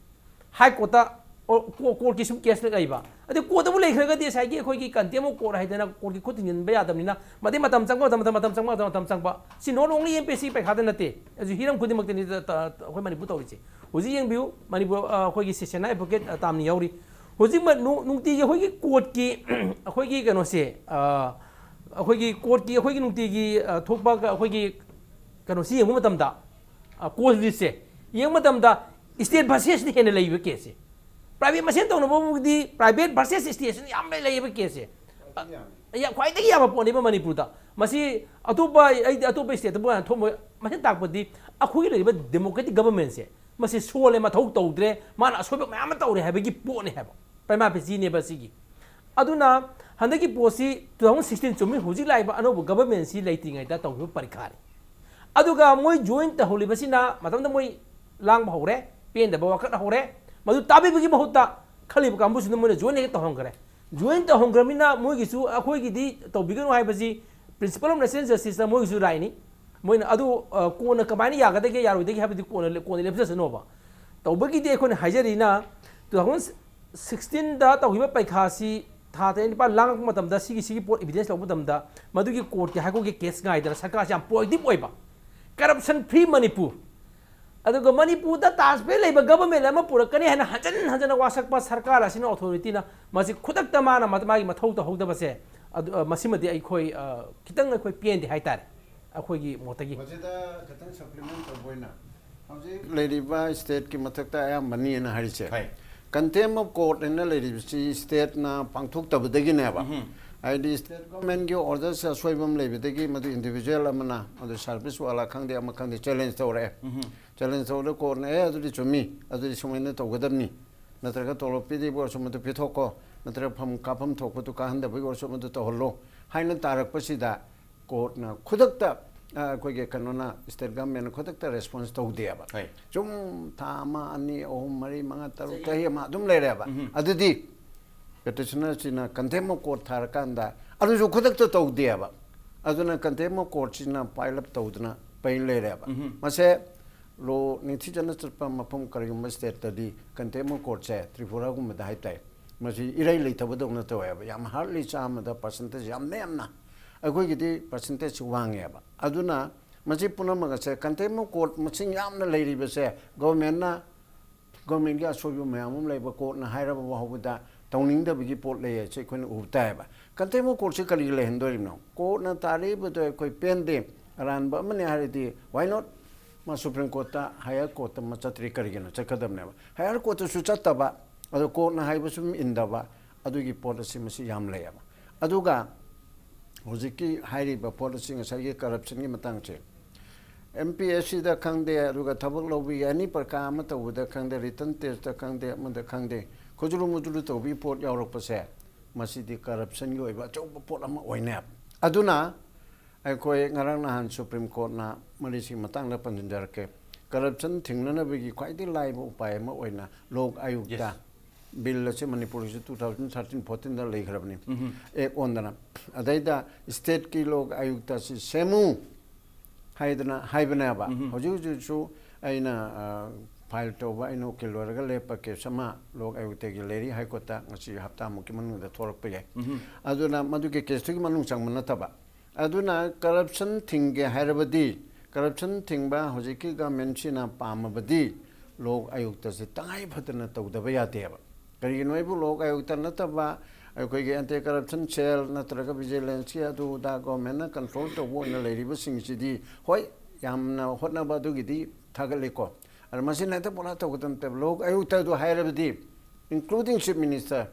High Court ꯇ, ꯑꯣ, ꯀꯣ-, court ꯀꯤ ꯁꯨꯝ case ꯂꯩꯕ꯫ ꯑꯗꯩ court ꯇꯕꯨ ꯂꯩꯈ꯭ꯔꯒꯗꯤ ꯉꯁꯥꯏꯒꯤ ꯑꯩꯈꯣꯏꯒꯤ contempt of court ꯍꯥꯏꯗꯅ court ꯀꯤ ꯈꯨꯠ ꯊꯤꯡꯖꯤꯟꯕ ꯌꯥꯗꯕꯅꯤꯅ, ꯃꯗꯩ ꯃꯇꯝ ꯆꯪꯕ ꯃꯇꯝ, ꯃꯇꯝ ꯆꯪꯕ ꯃꯇꯝ, ꯃꯇꯝ ꯆꯪꯕ꯫ ꯁꯤ not only M P S C ꯄꯩꯈꯥꯗ ꯅꯠꯇꯦ, ꯑꯗꯨ ꯍꯤꯔꯝ ꯈꯨꯗꯤꯡꯃꯛꯇꯅꯤ ꯇ-, ꯇ-, ꯑꯩꯈꯣꯏ ꯃꯅꯤꯄꯨꯔ ꯇꯧꯔꯤꯁꯦ꯫ ꯍꯧꯖꯤꯛ ꯌꯦꯡꯕꯤꯌꯨ, ꯃꯅꯤꯄꯨꯔ, ꯑ, ꯑꯩꯈꯣꯏꯒꯤ ꯁꯤꯕ ꯁꯦꯅꯥ advocate, ꯑ, ꯇꯥꯝꯅ ꯌꯥꯎꯔꯤ꯫ ꯍꯧꯖꯤꯛ ꯃ-, ꯅꯨ-, ꯅꯨꯡꯇꯤꯒꯤ ꯑꯩꯈꯣꯏꯒꯤ court ꯀꯤ, ꯑꯩꯈꯣꯏꯒꯤ ꯀꯩꯅꯣꯁꯦ, ꯑ, ꯑꯩꯈꯣꯏꯒꯤ court ꯀꯤ ꯑꯩꯈꯣꯏꯒꯤ ꯅꯨꯡꯇꯤꯒꯤ, ꯑ, ꯊꯣꯛꯄ ꯑꯩꯈꯣꯏꯒꯤ ꯀꯩꯅꯣꯁꯤ ꯌꯦꯡꯕ ꯃꯇꯝꯗ, ꯑ, cause list ꯁꯦ ꯌꯦꯡꯕ ꯃꯇꯝꯗ, state versus ꯅ ꯍꯦꯟꯅ ꯂꯩꯕ case ꯁꯦ꯫ Private ꯃꯁꯦꯟ ꯇꯧꯅꯕꯕꯨꯗꯤ private versus state ꯁꯤꯅ ꯌꯥꯝ ꯂꯩ-, ꯂꯩꯌꯦꯕ case ꯁꯦ꯫ ꯑ, ꯌꯥꯝ ꯈ꯭ꯋꯥꯏꯗꯒꯤ ꯌꯥꯝꯕ ꯄꯣꯠꯅꯦꯕ ꯃꯅꯤꯄꯨꯔꯗ꯫ ꯃꯁꯤ ꯑꯇꯣꯞꯄ, ꯑꯩꯗꯤ ꯑꯇꯣꯞꯄ ꯁ꯭ꯇꯦꯠꯇꯕꯨ ꯍꯥꯟꯅ ꯊꯣꯛꯑꯝꯃꯣꯏ꯫ ꯃꯁꯤ ꯇꯥꯛꯄꯗꯤ ꯑꯩꯈꯣꯏꯒꯤ ꯂꯩꯔꯤꯕ ꯗꯦꯃꯣꯀ꯭ꯔꯦꯇꯤꯛ ꯒꯕꯔꯃꯦꯟꯁꯦ ꯃꯁꯤ ꯁꯣꯜꯂꯦ, ꯃꯊꯧ ꯇꯧꯗ꯭ꯔꯦ, ꯃꯥꯅ ꯑꯁꯣꯏꯕ ꯃꯌꯥꯝ ꯑꯃ ꯇꯧꯔꯦ ꯍꯥꯏꯕꯒꯤ ꯄꯣꯠꯅꯦ ꯍꯥꯏꯕ꯫ ꯄ꯭ꯔꯃꯥ ꯐꯦꯁꯤꯅꯦꯕ ꯁꯤꯒꯤ꯫ ꯑꯗꯨꯅ ꯍꯟꯗꯛꯀꯤ ꯄꯣꯠꯁꯤ ꯇꯨ ꯊꯥꯎꯖꯟ ꯁꯤꯛꯁꯇꯤꯟ ꯆꯨꯝꯃꯤ, ꯍꯧꯖꯤꯛ ꯂꯥꯛꯏꯕ ꯑꯅꯧꯕ ꯒꯕꯔꯃꯦꯟꯁꯤ ꯂꯩꯇ꯭ꯔꯤꯉꯩꯗ ꯇꯧꯈꯤꯕ ꯄꯔꯤꯈꯥꯅꯤ꯫ ꯑꯗꯨꯒ ꯃꯣꯏ ꯖꯣꯏꯟ ꯇꯧꯍꯧꯔꯤꯕꯁꯤꯅ ꯃꯇꯝꯗ ꯃꯣꯏ ꯂꯥꯡꯕ ꯍꯧꯔꯦ, ꯄꯦꯟꯗꯕ ꯋꯥꯀꯠ ꯍꯧꯔꯦ꯫ ꯃꯗꯨ ꯇꯥꯕꯤꯕꯒꯤ ꯃꯍꯨꯠꯇ ꯈꯜꯂꯤꯕ ꯀꯥꯡꯕꯨꯁꯤꯅ ꯃꯣꯏꯅ ꯖꯣꯏꯟ ꯍꯦꯛ ꯇꯧꯍꯟꯈ꯭ꯔꯦ꯫ ꯖꯣꯏꯟ ꯇꯧꯍꯟꯈ꯭ꯔꯕꯅꯤꯅ ꯃꯣꯏꯒꯤꯁꯨ ꯑꯩꯈꯣꯏꯒꯤꯗꯤ ꯇꯧꯕꯤꯒꯅꯨ ꯍꯥꯏꯕꯁꯤ principle of natural justiceꯇ ꯃꯣꯏꯒꯤꯁꯨ rightꯅꯤ꯫ ꯃꯣꯏꯅ ꯑꯗꯨ, ꯑ, ꯀꯣꯟꯅ ꯀꯃꯥꯏꯅ ꯌꯥꯒꯗꯒꯦ, ꯌꯥꯔꯣꯏꯗꯒꯦ ꯍꯥꯏꯕꯗꯤ ꯀꯣꯟꯅ, ꯀꯣꯟꯅ ꯂꯦꯞꯆꯁꯅꯣꯕ꯫ ꯇꯧꯕꯒꯤꯗꯤ ꯑꯩꯈꯣꯏꯅ ꯍꯥꯏꯖꯔꯤꯅ ꯇꯨ ꯊꯥꯎꯖꯟ ꯁꯤꯛꯁꯇꯤꯟꯗ ꯇꯧꯈꯤꯕ ꯄꯔꯤꯈꯥꯁꯤ ꯊꯥ ꯇꯔꯦꯠ ꯅꯤꯄꯥꯜ ꯂꯥꯡꯉꯛꯄ ꯃꯇꯝꯗ ꯁꯤꯒꯤ, ꯁꯤꯒꯤ ꯄꯣꯠ evidence ꯂꯧꯕ ꯃꯇꯝꯗ ꯃꯗꯨꯒꯤ ꯀꯣꯔꯠꯀꯤ, ꯍꯥꯏ ꯀꯣꯔꯠꯀꯤ ꯀꯦꯁ ꯉꯥꯏꯗꯅ ꯁꯔꯀꯥꯔꯁꯤ ꯌꯥꯝ proactive ꯑꯣꯏꯕ, corruption free ꯃꯅꯤꯄꯨꯔ, ꯑꯗꯨꯒ ꯃꯅꯤꯄꯨꯔꯗ ꯇꯥꯖ ꯃꯍꯜ ꯂꯩꯕ ꯒꯕꯔꯃꯦꯟ ꯑꯃ ꯄꯨꯔꯛꯀꯅꯤ ꯍꯥꯏꯅ ꯍꯟꯖꯟ ꯍꯟꯖꯟꯅ ꯋꯥꯁꯛꯄ ꯁꯔꯀꯥꯔ ꯑꯁꯤꯅ, ꯑꯣꯊꯣꯔꯤꯇꯤꯅ ꯃꯁꯤ ꯈꯨꯗꯛꯇ ꯃꯥꯅ ꯃꯥꯒꯤ ꯃꯊꯧ ꯇꯧꯍꯧꯗꯕꯁꯦ, ꯑꯗꯨ, ꯑ, ꯃꯁꯤꯃꯗꯤ ꯑꯩꯈꯣꯏ, ꯑ, ꯈꯤꯇꯪ ꯑꯩꯈꯣꯏ ꯄꯦꯟꯗꯦ ꯍꯥꯏꯇꯥꯔꯦ, ꯑꯩꯈꯣꯏꯒꯤ ꯃꯣꯠꯇꯒꯤ꯫ ꯃꯁꯤꯗ ꯈꯤꯇꯪ supplement ꯇꯧꯕ ꯑꯣꯏꯅ, ꯍꯧꯖꯤꯛ ꯂꯩꯔꯤꯕ ꯁ꯭ꯇꯦꯠꯀꯤ ꯃꯊꯛꯇ ꯑꯌꯥꯝꯕꯅꯤꯅ ꯍꯥꯏꯔꯤꯁꯦ꯫ ꯍꯣꯏ꯫ Contempt of court ꯍꯥꯏꯅ ꯂꯩꯔꯤꯕꯁꯤ ꯁ꯭ꯇꯦꯠꯅ ꯄꯥꯡꯊꯣꯛꯇꯕꯗꯒꯤꯅꯦꯕ꯫ ꯎꯝꯍꯨꯝ꯫ ꯍꯥꯏꯗꯤ ꯁ꯭ꯇꯦꯠ ꯒꯣꯔꯃꯦꯟꯒꯤ ꯑꯣꯔꯗꯔꯁꯦ ꯑꯁꯣꯏꯕ ꯑꯃ ꯂꯩꯕꯗꯒꯤ ꯃꯗꯨ ꯏꯟꯗꯤꯕꯤꯖꯨꯋꯦꯜ ꯑꯃꯅ, ꯃꯗꯨ ꯁꯥꯔꯚꯤꯁ ꯋꯥꯂꯥ ꯈꯪꯗꯦ, ꯑꯃ ꯈꯪꯗꯦ, ꯆꯦꯂꯦꯟꯖ ꯇꯧꯔꯛꯑꯦ꯫ ꯎꯝꯍꯨꯝ꯫ ꯆꯦꯂꯦꯟꯖ ꯇꯧꯕꯗ ꯀꯣꯔꯠꯅ, "ꯑꯦ, ꯑꯗꯨꯗꯤ ꯆꯨꯝꯃꯤ, ꯑꯗꯨꯗꯤ ꯁꯨꯃꯥꯏꯅ ꯇꯧꯒꯗꯕꯅꯤ, ꯅꯠꯇ꯭ꯔꯒ ꯇꯣꯂꯣꯞ ꯄꯤꯔꯤꯕ ꯑꯣꯏꯔꯁꯨ ꯃꯗꯨ ꯄꯤꯊꯣꯛꯀꯣ, ꯅꯠꯇ꯭ꯔꯒ ꯐꯝ ꯀꯥꯐꯝ ꯊꯣꯛꯄꯗꯨ ꯀꯥꯍꯟꯗꯕꯒꯤ ꯑꯣꯏꯔꯁꯨ ꯃꯗꯨ ꯇꯧꯍꯜꯂꯣ" ꯍꯥꯏꯅ ꯇꯥꯔꯛꯄꯁꯤꯗ, ꯀꯣꯔꯠꯅ ꯈꯨꯗꯛꯇ, ꯑ, ꯑꯩꯈꯣꯏꯒꯤ ꯀꯩꯅꯣꯅ, ꯁ꯭ꯇꯦꯠ ꯒꯚꯔꯟꯃꯦꯟꯠꯅ ꯈꯨꯗꯛꯇ ꯔꯦꯁꯄꯣꯟꯁ ꯇꯧꯗꯦꯕ꯫ ꯍꯣꯏ꯫ ꯁꯨꯝ ꯊꯥ ꯑꯃ, ꯑꯅꯤ, ꯑꯍꯨꯝ, ꯃꯔꯤ, ꯃꯉꯥ, ꯇꯔꯨꯛ, ꯆꯍꯤ꯫ ꯆꯍꯤ ꯑꯃ ꯑꯗꯨꯝ ꯂꯩꯔꯦꯕ꯫ ꯎꯝꯍꯨꯝ꯫ ꯑꯗꯨꯗꯤ ꯄꯦꯇꯤꯁꯅꯔꯁꯤꯅ contempt of court ꯊꯥꯔꯀꯥꯟꯗ ꯑꯗꯨꯁꯨ ꯈꯨꯗꯛꯇ ꯇꯧꯗꯦꯕ꯫ ꯑꯗꯨꯅ contempt of courtꯁꯤꯅ pile up ꯇꯧꯗꯅ ꯄꯩ ꯂꯩꯔꯦꯕ꯫ ꯎꯝꯍꯨꯝ꯫ ꯃꯁꯦ ꯂꯣ ꯅꯤꯡꯊꯤꯖꯅ ꯆꯠꯄ ꯃꯐꯝ ꯀꯔꯤꯒꯨꯝꯕ ꯁ꯭ꯇꯦꯠꯇꯗꯤ contempt of courtꯁꯦ, ꯇ꯭ꯔꯤꯄꯨꯔꯥꯒꯨꯝꯕꯗ ꯍꯥꯏꯇꯥꯔꯦ, ꯃꯁꯤ ꯏꯔꯩ ꯂꯩꯇꯕꯗꯧꯅ ꯇꯧꯋꯦꯕ꯫ ꯌꯥꯝ hardly ꯆꯥꯝꯃꯗ percentage ꯌꯥꯝ ꯅꯦꯝꯅ꯫ ꯑꯩꯈꯣꯏꯒꯤꯗꯤ percentageꯁꯤ ꯋꯥꯡꯉꯦꯕ꯫ ꯑꯗꯨꯅ ꯃꯁꯤ ꯄꯨꯝꯅꯃꯛ ꯑꯁꯦ contempt of court ꯃꯁꯤꯡ ꯌꯥꯝꯅ ꯂꯩꯔꯤꯕꯁꯦ ꯒꯣꯔꯃꯦꯟꯅ, ꯒꯣꯔꯃꯦꯟꯒꯤ ꯑꯁꯣꯏꯕ ꯃꯌꯥꯝ ꯑꯃ ꯂꯩꯕ, ꯀꯣꯔꯠꯅ ꯍꯥꯏꯔꯕ ꯐꯥꯎꯕꯗ ꯇꯧꯅꯤꯡꯗꯕꯒꯤ ꯄꯣꯠ ꯂꯩ ꯍꯥꯏꯁꯦ ꯑꯩꯈꯣꯏꯅ ꯎꯕ ꯇꯥꯏꯌꯦꯕ꯫ Contempt of courtꯁꯤ ꯀꯔꯤꯒꯤ ꯂꯩꯍꯟꯗꯣꯔꯤꯕꯅꯣ? ꯀꯣꯔꯠꯅ ꯇꯥꯔꯛꯏꯕꯗꯣ ꯑꯩꯈꯣꯏ ꯄꯦꯟꯗꯦ, ꯑꯔꯥꯟꯕ ꯑꯃꯅꯤ ꯍꯥꯏꯔꯗꯤ, why not ꯃꯥ ꯁꯨꯄ꯭ꯔꯤꯝ ꯀꯣꯔꯠꯇ, ꯍꯥꯏꯌꯔ ꯀꯣꯔꯠꯇ ꯃꯥ ꯆꯠꯇ꯭ꯔꯤ ꯀꯔꯤꯒꯤꯅꯣ? ꯆꯠꯀꯗꯕꯅꯦꯕ꯫ ꯍꯥꯌꯔ ꯀꯣꯔꯠꯇꯁꯨ ꯆꯠꯇꯕ, ꯑꯗꯣ ꯀꯣꯔꯠꯅ ꯍꯥꯏꯕꯁꯨ ꯏꯟꯗꯕ, ꯑꯗꯨꯒꯤ ꯄꯣꯠ ꯑꯁꯤ ꯃꯁꯤ ꯌꯥꯝ ꯂꯩꯌꯦꯕ꯫ ꯑꯗꯨꯒ ꯍꯧꯖꯤꯛꯀꯤ ꯍꯥꯏꯔꯤꯕ ꯄꯣꯠ ꯑꯁꯤ ꯉꯁꯥꯏꯒꯤ ꯀꯔꯞꯁꯟꯒꯤ ꯃꯇꯥꯡꯁꯦ, ꯑꯦꯝ ꯄꯤ ꯑꯦꯁ ꯁꯤꯗ ꯈꯪꯗꯦ, ꯑꯗꯨꯒ ꯊꯕꯛ ꯂꯧꯕꯒꯤ ꯑꯦꯅꯤ ꯄꯔꯤꯈꯥ ꯑꯃ ꯇꯧꯕꯗ ꯈꯪꯗꯦ, ꯔꯤꯇꯟ ꯇꯦꯁꯇ ꯈꯪꯗꯦ, ꯑꯃꯗ ꯈꯪꯗꯦ, ꯈꯨꯖꯨꯂꯨ ꯃꯨꯖꯨꯂꯨ ꯇꯧꯕꯒꯤ ꯄꯣꯠ ꯌꯥꯎꯔꯛꯄꯁꯦ, ꯃꯁꯤꯗꯤ ꯀꯔꯞꯁꯟꯒꯤ ꯑꯣꯏꯕ ꯑꯆꯧꯕ ꯄꯣꯠ ꯑꯃ ꯑꯣꯏꯅꯦꯕ꯫ ꯑꯗꯨꯅ ꯑꯩꯈꯣꯏ ꯉꯔꯥꯡ ꯅꯍꯥꯟ ꯁꯨꯄ꯭ꯔꯤꯝ ꯀꯣꯔꯠꯅ ꯃꯔꯤꯁꯤꯒꯤ ꯃꯇꯥꯡꯗ ꯄꯟꯖꯔꯛꯀꯦ꯫ ꯀꯔꯞꯁꯟ ꯊꯤꯡꯅꯅꯕꯒꯤ ꯈ꯭ꯋꯥꯏꯗꯒꯤ ꯂꯥꯏꯕ ꯎꯄꯥꯏ ꯑꯃ ꯑꯣꯏꯅ ꯂꯣꯛ ꯑꯥꯌꯨꯛꯇ, ꯕꯤꯜ ꯑꯁꯤ ꯃꯅꯤꯄꯨꯔꯒꯤꯁꯨ ꯇꯨ ꯊꯥꯎꯖꯟ ꯊꯥꯔꯇꯤꯟ ꯐꯣꯔꯇꯤꯟꯗ ꯂꯩꯈ꯭ꯔꯕꯅꯤ, ꯑꯦꯛ ꯑꯣꯟꯗꯅ꯫ ꯑꯗꯩꯗ ꯁ꯭ꯇꯦꯠꯀꯤ ꯂꯣꯛ ꯑꯥꯌꯨꯛꯇ ꯑꯁꯤ ꯁꯦꯝꯃꯨ ꯍꯥꯏꯗꯅ ꯍꯥꯏꯕꯅꯦꯕ꯫ ꯍꯧꯖꯤꯛ ꯍꯧꯖꯤꯛꯁꯨ ꯑꯩꯅ, ꯑ, ꯐꯥꯏꯜ ꯇꯧꯕ, ꯑꯩꯅ ꯎꯀꯤꯜ ꯑꯣꯏꯔꯒ ꯂꯦꯞꯄ ꯀꯦꯁ ꯑꯃ ꯂꯣꯛ ꯑꯥꯌꯨꯛꯇꯒꯤ ꯂꯩꯔꯤ, ꯍꯥꯏ ꯀꯣꯔꯠꯇ ꯉꯁꯤ ꯍꯞꯇꯥꯃꯨꯛꯀꯤ ꯃꯅꯨꯡꯗ ꯊꯣꯛꯂꯛꯄ ꯌꯥꯏ꯫ ꯑꯗꯨꯅ ꯃꯗꯨꯒꯤ ꯀꯦꯁꯇꯨꯒꯤ ꯃꯅꯨꯡ ꯆꯪꯕ ꯅꯠꯇꯕ꯫ ꯑꯗꯨꯅ ꯀꯔꯞꯁꯟ ꯊꯤꯡꯒꯦ ꯍꯥꯏꯔꯕꯗꯤ, ꯀꯔꯞꯁꯟ ꯊꯤꯡꯕ ꯍꯧꯖꯤꯛꯀꯤ ꯒꯚꯔꯟꯃꯦꯟꯠꯁꯤꯅ ꯄꯥꯝꯃꯕꯗꯤ ꯂꯣꯛ ꯑꯥꯌꯨꯛꯇꯁꯦ ꯇꯉꯥꯏ ꯐꯗꯅ ꯇꯧꯗꯕ ꯌꯥꯗꯦꯕ꯫ ꯀꯔꯤꯒꯤꯅꯣ ꯍꯥꯏꯕꯨ ꯂꯣꯛ ꯑꯥꯌꯨꯛꯇ ꯅꯠꯇꯕ ꯑꯩꯈꯣꯏꯒꯤ ꯑꯦꯟꯇꯤ ꯀꯔꯞꯁꯟ ꯁꯦꯜ ꯅꯠꯇ꯭ꯔꯒ ꯚꯤꯖꯤꯂꯦꯟꯁꯀꯤ ꯑꯗꯨ ꯑꯗꯥ ꯒꯣꯔꯃꯦꯟꯅ ꯀꯟꯇ꯭ꯔꯣꯜ ꯇꯧꯕ ꯑꯣꯏꯅ ꯂꯩꯔꯤꯕꯁꯤꯡꯁꯤꯗꯤ, ꯍꯣꯏ, ꯌꯥꯝꯅ ꯍꯣꯠꯅꯕ ꯑꯗꯨꯒꯤꯗꯤ ꯊꯥꯒꯠꯂꯤꯀꯣ꯫ ꯑꯗ ꯃꯁꯤꯅ ꯍꯦꯛꯇ ꯄꯨꯔꯥ ꯇꯧꯒꯗꯕ ꯅꯠꯇꯦꯕ꯫ ꯂꯣꯛ ꯑꯥꯌꯨꯛꯇ ꯑꯗꯨ ꯍꯥꯏꯔꯕꯗꯤ, including Chief Minister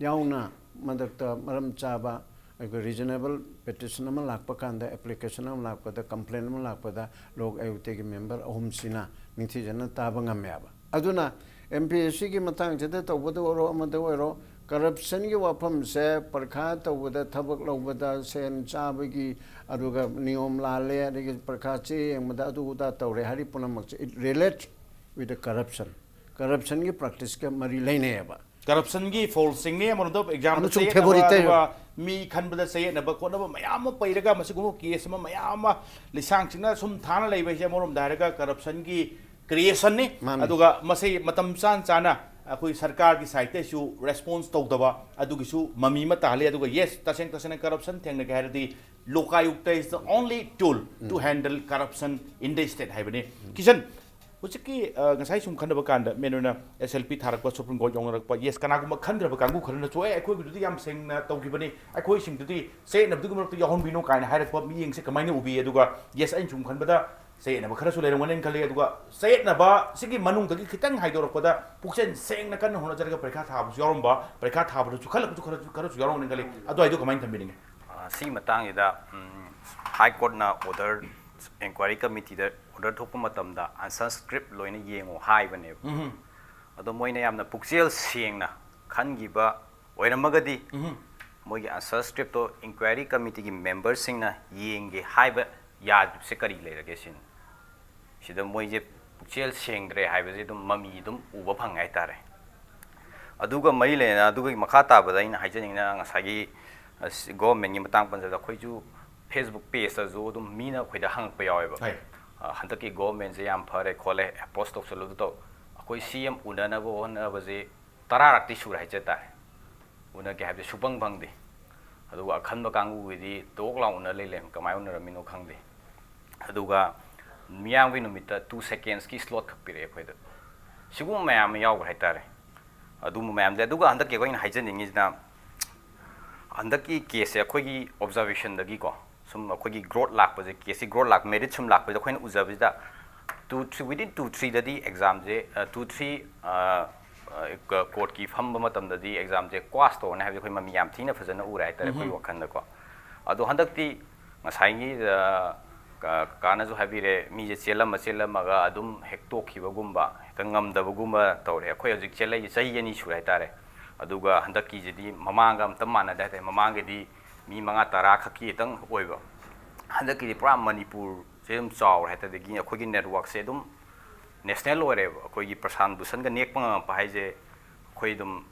ꯌꯥꯎꯅ, ꯃꯊꯛꯇ ꯃꯔꯝ ꯆꯥꯕ ꯑꯩꯈꯣꯏ ꯔꯤꯖꯅꯦꯕꯜ ꯄꯦꯇꯤꯁꯟ ꯑꯃ ꯂꯥꯛꯄ ꯀꯥꯟꯗ, ꯑꯦꯄ꯭ꯂꯤꯀꯦꯁꯟ ꯑꯃ ꯂꯥꯛꯄꯗ, ꯀꯝꯄ꯭ꯂꯦꯟ ꯑꯃ ꯂꯥꯛꯄꯗ ꯂꯣꯛ ꯑꯥꯌꯨꯛꯇꯒꯤ ꯃꯦꯝꯕꯔ ꯑꯍꯨꯝꯁꯤꯅ ꯅꯤꯡꯊꯤꯖꯅ ꯇꯥꯕ ꯉꯝꯃꯦꯕ꯫ ꯑꯗꯨꯅ ꯑꯦꯝ ꯄꯤ ꯑꯦꯁ ꯁꯤꯒꯤ ꯃꯇꯥꯡꯁꯤꯗ ꯇꯧꯕꯗ ꯑꯣꯏꯔꯣ, ꯑꯃꯗ ꯑꯣꯏꯔꯣ, ꯀꯔꯞꯁꯟꯒꯤ ꯋꯥꯐꯝꯁꯦ ꯄꯔꯤꯈꯥ ꯇꯧꯕꯗ, ꯊꯕꯛ ꯂꯧꯕꯗ, ꯁꯦꯟ ꯆꯥꯕꯒꯤ, ꯑꯗꯨꯒ ꯅꯤꯌꯣꯝ ꯂꯥꯜꯂꯦ, ꯑꯗꯒꯤ ꯄꯔꯤꯈꯥ ꯆꯦ ꯌꯦꯡꯕꯗ ꯑꯗꯨ ꯑꯗꯥ ꯇꯧꯔꯦ ꯍꯥꯏꯔꯤ ꯄꯨꯝꯅꯃꯛꯁꯦ, it relates with the corruption꯫ ꯀꯔꯞꯁꯟꯒꯤ ꯄ꯭ꯔꯥꯛꯇꯤꯁꯀ ꯃꯔꯤ ꯂꯩꯅꯩꯌꯦꯕ꯫ ꯀꯔꯞꯁꯟꯒꯤ ꯐꯣꯜꯁꯤꯡꯅꯤ, ꯑꯃꯔꯣꯝꯗ ꯑꯦꯛꯖꯥꯝꯗ ꯑꯃꯁꯨꯡ ꯆꯌꯦꯠꯅꯕ, ꯐꯦꯕꯣꯔꯤꯇꯦ-, ꯑꯗꯨꯒ ꯃꯤ ꯈꯟꯕꯗ ꯆꯌꯦꯠꯅꯕ ꯈꯣꯠꯅꯕ ꯃꯌꯥꯝ ꯑꯃ ꯄꯩꯔꯒ, ꯃꯁꯤꯒꯨꯝꯕ ꯀꯦꯁ ꯑꯃ ꯃꯌꯥꯝ ꯑꯃ ꯂꯤꯁꯥꯡꯁꯤꯡꯅ ꯁꯨꯝ ꯊꯥꯅ ꯂꯩꯕ ꯍꯥꯏꯁꯦ, ꯑꯃꯔꯣꯝꯗ ꯍꯥꯏꯔꯒ ꯀꯔꯞꯁꯟꯒꯤ ꯀ꯭ꯔꯤꯌꯦꯁꯟꯅꯤ꯫ ꯃꯥꯅꯤ꯫ ꯑꯗꯨꯒ ꯃꯁꯤ ꯃꯇꯝ ꯆꯥꯅ ꯆꯥꯅ ꯑꯩꯈꯣꯏ ꯁꯔꯀꯥꯔꯒꯤ ꯁꯥꯏꯠꯇꯩꯁꯨ ꯔꯦꯁꯄꯣꯟꯁ ꯇꯧꯗꯕ, ꯑꯗꯨꯒꯤꯁꯨ ꯃꯃꯤ ꯑꯃ ꯇꯥꯍꯜꯂꯤ꯫ ꯑꯗꯨꯒ ꯌꯦꯁ, ꯇꯁꯦꯡ ꯇꯁꯦꯡꯅ ꯀꯔꯞꯁꯟ ꯊꯦꯡꯅꯒꯦ ꯍꯥꯏꯔꯗꯤ ꯂꯣꯛ ꯑꯥꯌꯨꯛꯇ is the only tool to handle corruption in the state ꯍꯥꯏꯕꯅꯤ꯫ ꯀꯤꯁꯟ, ꯍꯧꯖꯤꯛꯀꯤ, ꯑ, ꯉꯁꯥꯏ ꯁꯨꯝ ꯈꯟꯅꯕ ꯀꯥꯟꯗ, ꯃꯦꯟ ꯑꯣꯏꯅ ꯑꯦꯁ ꯑꯦꯜ ꯄꯤ ꯊꯥꯔꯛꯄ, ꯁꯨꯄ꯭ꯔꯤꯝ ꯀꯣꯔꯠ ꯌꯧꯅꯔꯛꯄ, ꯌꯦꯁ, ꯀꯅꯥꯒꯨꯝꯕ ꯈꯟꯗ꯭ꯔꯕ ꯀꯥꯡꯕꯨ ꯈꯔꯅꯁꯨ, "ꯑꯦ, ꯑꯩꯈꯣꯏꯒꯤꯗꯨꯗꯤ ꯌꯥꯝ ꯁꯦꯡꯅ ꯇꯧꯈꯤꯕꯅꯤ, ꯑꯩꯈꯣꯏꯁꯤꯡꯗꯨꯗꯤ ꯆꯌꯦꯠꯅꯕꯗꯨꯒꯤ ꯃꯔꯛꯇ ꯌꯥꯎꯍꯟꯕꯤꯅꯨ" ꯀꯥꯏꯅ ꯍꯥꯏꯔꯛꯄ ꯃꯤꯠꯌꯦꯡꯁꯦ ꯀꯃꯥꯏꯅ ꯎꯕꯤ? ꯑꯗꯨꯒ ꯌꯦꯁ, ꯑꯩꯅ ꯁꯨꯝ ꯈꯟꯕꯗ ꯆꯌꯦꯠꯅꯕ ꯈꯔꯁꯨ ꯂꯩꯔꯝꯒꯅꯤꯅ ꯈꯜꯂꯤ꯫ ꯑꯗꯨꯒ ꯆꯌꯦꯠꯅꯕ ꯁꯤꯒꯤ ꯃꯅꯨꯡꯗꯒꯤ ꯈꯤꯇꯪ ꯍꯥꯏꯗꯣꯔꯛꯄꯗ, ꯄꯨꯛꯆꯦꯜ ꯁꯦꯡꯅ ꯀꯟꯅ ꯍꯣꯠꯅꯖꯔꯒ ꯄꯔꯤꯈꯥ ꯊꯥꯕꯁꯨ ꯌꯥꯎꯔꯝꯕ, ꯄꯔꯤꯈꯥ ꯊꯥꯕꯗꯁꯨ ꯈꯜꯂꯛꯄꯁꯨ ꯈꯔꯁꯨ, ꯈꯔꯁꯨ ꯌꯥꯎꯔꯝꯒꯅꯤ ꯈꯜꯂꯤ꯫ ꯑꯗꯨꯋꯥꯏꯗꯣ ꯀꯃꯥꯏꯅ ꯊꯝꯕꯤꯅꯤꯡꯉꯤ? ꯑ, ꯑꯁꯤꯒꯤ ꯃꯇꯥꯡꯁꯤꯗ ꯍꯥꯏ ꯀꯣꯔꯠꯅ ꯑꯣꯔꯗꯔ, ꯏꯟꯀ꯭ꯋꯥꯏꯔꯤ ꯀꯃꯤꯇꯤꯗ ꯑꯣꯔꯗꯔ ꯊꯣꯛꯄ ꯃꯇꯝꯗ ꯑꯟꯁꯔ ꯁ꯭ꯀ꯭ꯔꯤꯞ ꯂꯣꯏꯅ ꯌꯦꯡꯉꯨ ꯍꯥꯏꯕꯅꯦꯕ꯫ ꯑꯗꯣ ꯃꯣꯏꯅ ꯌꯥꯝꯅ ꯄꯨꯛꯆꯦꯜ ꯁꯦꯡꯅ ꯈꯟꯈꯤꯕ ꯑꯣꯏꯔꯝꯃꯒꯗꯤ ꯃꯣꯏꯒꯤ ꯑꯟꯁꯔ ꯁ꯭ꯀ꯭ꯔꯤꯞꯇꯣ ꯏꯟꯀ꯭ꯋꯥꯏꯔꯤ ꯀꯃꯤꯇꯤꯒꯤ ꯃꯦꯝꯕꯔꯁꯤꯡꯅ ꯌꯦꯡꯒꯦ ꯍꯥꯏꯕ ꯌꯥꯗ꯭ꯔꯤꯕꯁꯦ ꯀꯔꯤ ꯂꯩꯔꯒꯦ ꯁꯤꯅꯤ꯫ ꯁꯤꯗ ꯃꯣꯏꯁꯦ ꯄꯨꯛꯆꯦꯜ ꯁꯦꯡꯗ꯭ꯔꯦ ꯍꯥꯏꯕꯁꯦ ꯑꯗꯨꯝ ꯃꯃꯤ ꯑꯗꯨꯝ ꯎꯕ ꯐꯪꯉꯦ ꯍꯥꯏꯇꯥꯔꯦ꯫ ꯑꯗꯨꯒ ꯃꯔꯤ ꯂꯩꯅꯅ ꯑꯗꯨꯒꯤ ꯃꯈꯥ ꯇꯥꯕꯗ ꯑꯩꯅ ꯍꯥꯏꯖꯅꯤꯡꯉꯤꯅ ꯉꯁꯥꯏꯒꯤ ꯒꯣꯚꯔꯟꯃꯦꯟꯒꯤ ꯃꯇꯥꯡ ꯄꯟꯖꯕꯗ ꯑꯩꯈꯣꯏꯁꯨ ꯐꯦꯁꯕꯨꯛ ꯄꯦꯖꯇꯁꯨ ꯑꯗꯨꯝ ꯃꯤꯅ ꯑꯩꯈꯣꯏꯗ ꯍꯪꯉꯛꯄ ꯌꯥꯎꯋꯦꯕ꯫ ꯍꯣꯏ꯫ "ꯑ, ꯍꯟꯗꯛꯀꯤ ꯒꯣꯚꯔꯟꯃꯦꯟꯁꯦ ꯌꯥꯝ ꯐꯔꯦ ꯈꯣꯠꯂꯦ, ꯑꯦꯄ꯭ꯔꯣꯁ ꯇꯧꯁꯜꯂꯨ ꯑꯗꯨ ꯇꯧ", ꯑꯩꯈꯣꯏ ꯁꯤ ꯑꯦꯝ ꯎꯅꯅꯕ ꯍꯣꯠꯅꯕꯁꯦ ꯇꯔꯥꯔꯛꯇꯤ ꯁꯨꯔꯦ ꯍꯥꯏꯖ ꯇꯥꯔꯦ꯫ ꯎꯅꯒꯦ ꯍꯥꯏꯕꯗꯤ ꯁꯨꯐꯪ ꯐꯪꯗꯦ꯫ ꯑꯗꯨꯒ ꯑꯈꯟꯕ ꯀꯥꯡꯕꯨꯒꯤꯗꯤ ꯇꯣꯛ ꯂꯥꯎ ꯎꯅ ꯂꯩ ꯂꯩꯔꯝꯃꯤ, ꯀꯃꯥꯏꯅ ꯎꯅꯔꯝꯃꯤꯅꯣ ꯈꯪꯗꯦ꯫ ꯑꯗꯨꯒ ꯃꯤꯌꯥꯝꯒꯤ ꯅꯨꯃꯤꯠꯇ ꯇꯨ ꯁꯦꯀꯦꯟꯁꯀꯤ ꯁ꯭ꯂꯣꯠ ꯈꯛ ꯄꯤꯔꯛꯑꯦ ꯑꯩꯈꯣꯏꯗ꯫ ꯁꯤꯒꯨꯝꯕ ꯃꯌꯥꯝ ꯑꯃ ꯌꯥꯎꯈ꯭ꯔꯦ ꯍꯥꯏꯇꯥꯔꯦ꯫ ꯑꯗꯨꯒꯨꯝꯕ ꯃꯌꯥꯝꯁꯦ꯫ ꯑꯗꯨꯒ ꯍꯟꯗꯛꯀꯤ ꯑꯩꯈꯣꯏꯅ ꯍꯥꯏꯖꯅꯤꯡꯉꯤꯁꯤꯅ, ꯍꯟꯗꯛꯀꯤ ꯀꯦꯁꯁꯦ ꯑꯩꯈꯣꯏꯒꯤ ꯑꯣꯕꯖꯥꯔꯕꯦꯁꯟꯗꯒꯤꯀꯣ, ꯁꯨꯝ ꯑꯩꯈꯣꯏꯒꯤ ꯒ꯭ꯔꯣꯠ ꯂꯥꯛꯄꯁꯦ, ꯀꯦꯁꯁꯤ ꯒ꯭ꯔꯣꯠ ꯂꯥꯛ, ꯃꯦꯔꯤꯠ ꯁꯨꯝ ꯂꯥꯛꯄꯁꯤꯗ ꯑꯩꯈꯣꯏꯅ ꯎꯖꯕꯁꯤꯗ, ꯇꯨ ꯊ꯭ꯔꯤ, ꯋꯤꯗꯤꯟ ꯇꯨ ꯊ꯭ꯔꯤꯗꯗꯤ ꯑꯦꯛꯖꯥꯝꯁꯦ, ꯑ, ꯇꯨ ꯊ꯭ꯔꯤ, ꯑ, ꯑ, ꯀ-, ꯀꯣꯔꯠꯀꯤ ꯐꯝꯕ ꯃꯇꯝꯗꯗꯤ ꯑꯦꯛꯖꯥꯝꯁꯦ ꯀ꯭ꯋꯥꯁ ꯇꯧꯔꯅꯤ ꯍꯥꯏꯕꯁꯦ ꯑꯩꯈꯣꯏ ꯃꯃꯤ ꯌꯥꯝ ꯊꯤꯅ ꯐꯖꯅ ꯎꯔꯦ ꯍꯥꯏꯇꯥꯔꯦ ꯑꯩꯈꯣꯏꯒꯤ ꯋꯥꯈꯜꯗꯀꯣ꯫ ꯑꯗꯣ ꯍꯟꯗꯛꯇꯤ ꯉꯁꯥꯏꯒꯤ, ꯑ, ꯀ-, ꯀꯀꯥꯅꯁꯨ ꯍꯥꯏꯕꯤꯔꯦ, ꯃꯤꯁꯦ ꯆꯦꯜꯂꯝꯃ ꯆꯦꯜꯂꯝꯃꯒ ꯑꯗꯨꯝ ꯍꯦꯛ ꯇꯣꯛꯈꯤꯕꯒꯨꯝꯕ, ꯍꯦꯛꯇ ꯉꯝꯗꯕꯒꯨꯝꯕ ꯇꯧꯔꯦ꯫ ꯑꯩꯈꯣꯏ ꯍꯧꯖꯤꯛ ꯆꯦꯜꯂꯛꯏꯁꯦ ꯆꯍꯤ ꯑꯅꯤ ꯁꯨꯔꯦ ꯍꯥꯏꯇꯥꯔꯦ꯫ ꯑꯗꯨꯒ ꯍꯟꯗꯛꯀꯤꯁꯤꯗꯤ ꯃꯃꯥꯡꯒ ꯑꯝꯇ ꯃꯥꯟꯅꯗꯦ ꯍꯥꯏꯇꯥꯔꯦ꯫ ꯃꯃꯥꯡꯒꯤꯗꯤ ꯃꯤ ꯃꯉꯥ ꯇꯔꯥ ꯈꯛꯀꯤ ꯈꯛꯇꯪ ꯑꯣꯏꯕ꯫ ꯍꯟꯗꯛꯀꯤꯗꯤ ꯄꯨꯔꯥ ꯃꯅꯤꯄꯨꯔꯁꯦ ꯑꯗꯨꯝ ꯆꯥꯎꯔꯦ ꯍꯥꯏꯇꯥꯔꯦ꯫ ꯑꯗꯒꯤ ꯑꯩꯈꯣꯏꯒꯤ ꯅꯦꯠꯋꯥꯛꯁꯦ ꯑꯗꯨꯝ ꯅꯦꯁꯅꯦꯜ ꯑꯣꯏꯔꯦꯕ꯫ ꯑꯩꯈꯣꯏꯒꯤ ꯄ꯭ꯔꯁꯥꯟ ꯚꯨꯁꯟꯒ ꯅꯦꯛꯄ ꯉꯝꯃꯛꯄ ꯍꯥꯏꯁꯦ ꯑꯩꯈꯣꯏ ꯑꯗꯨꯝ,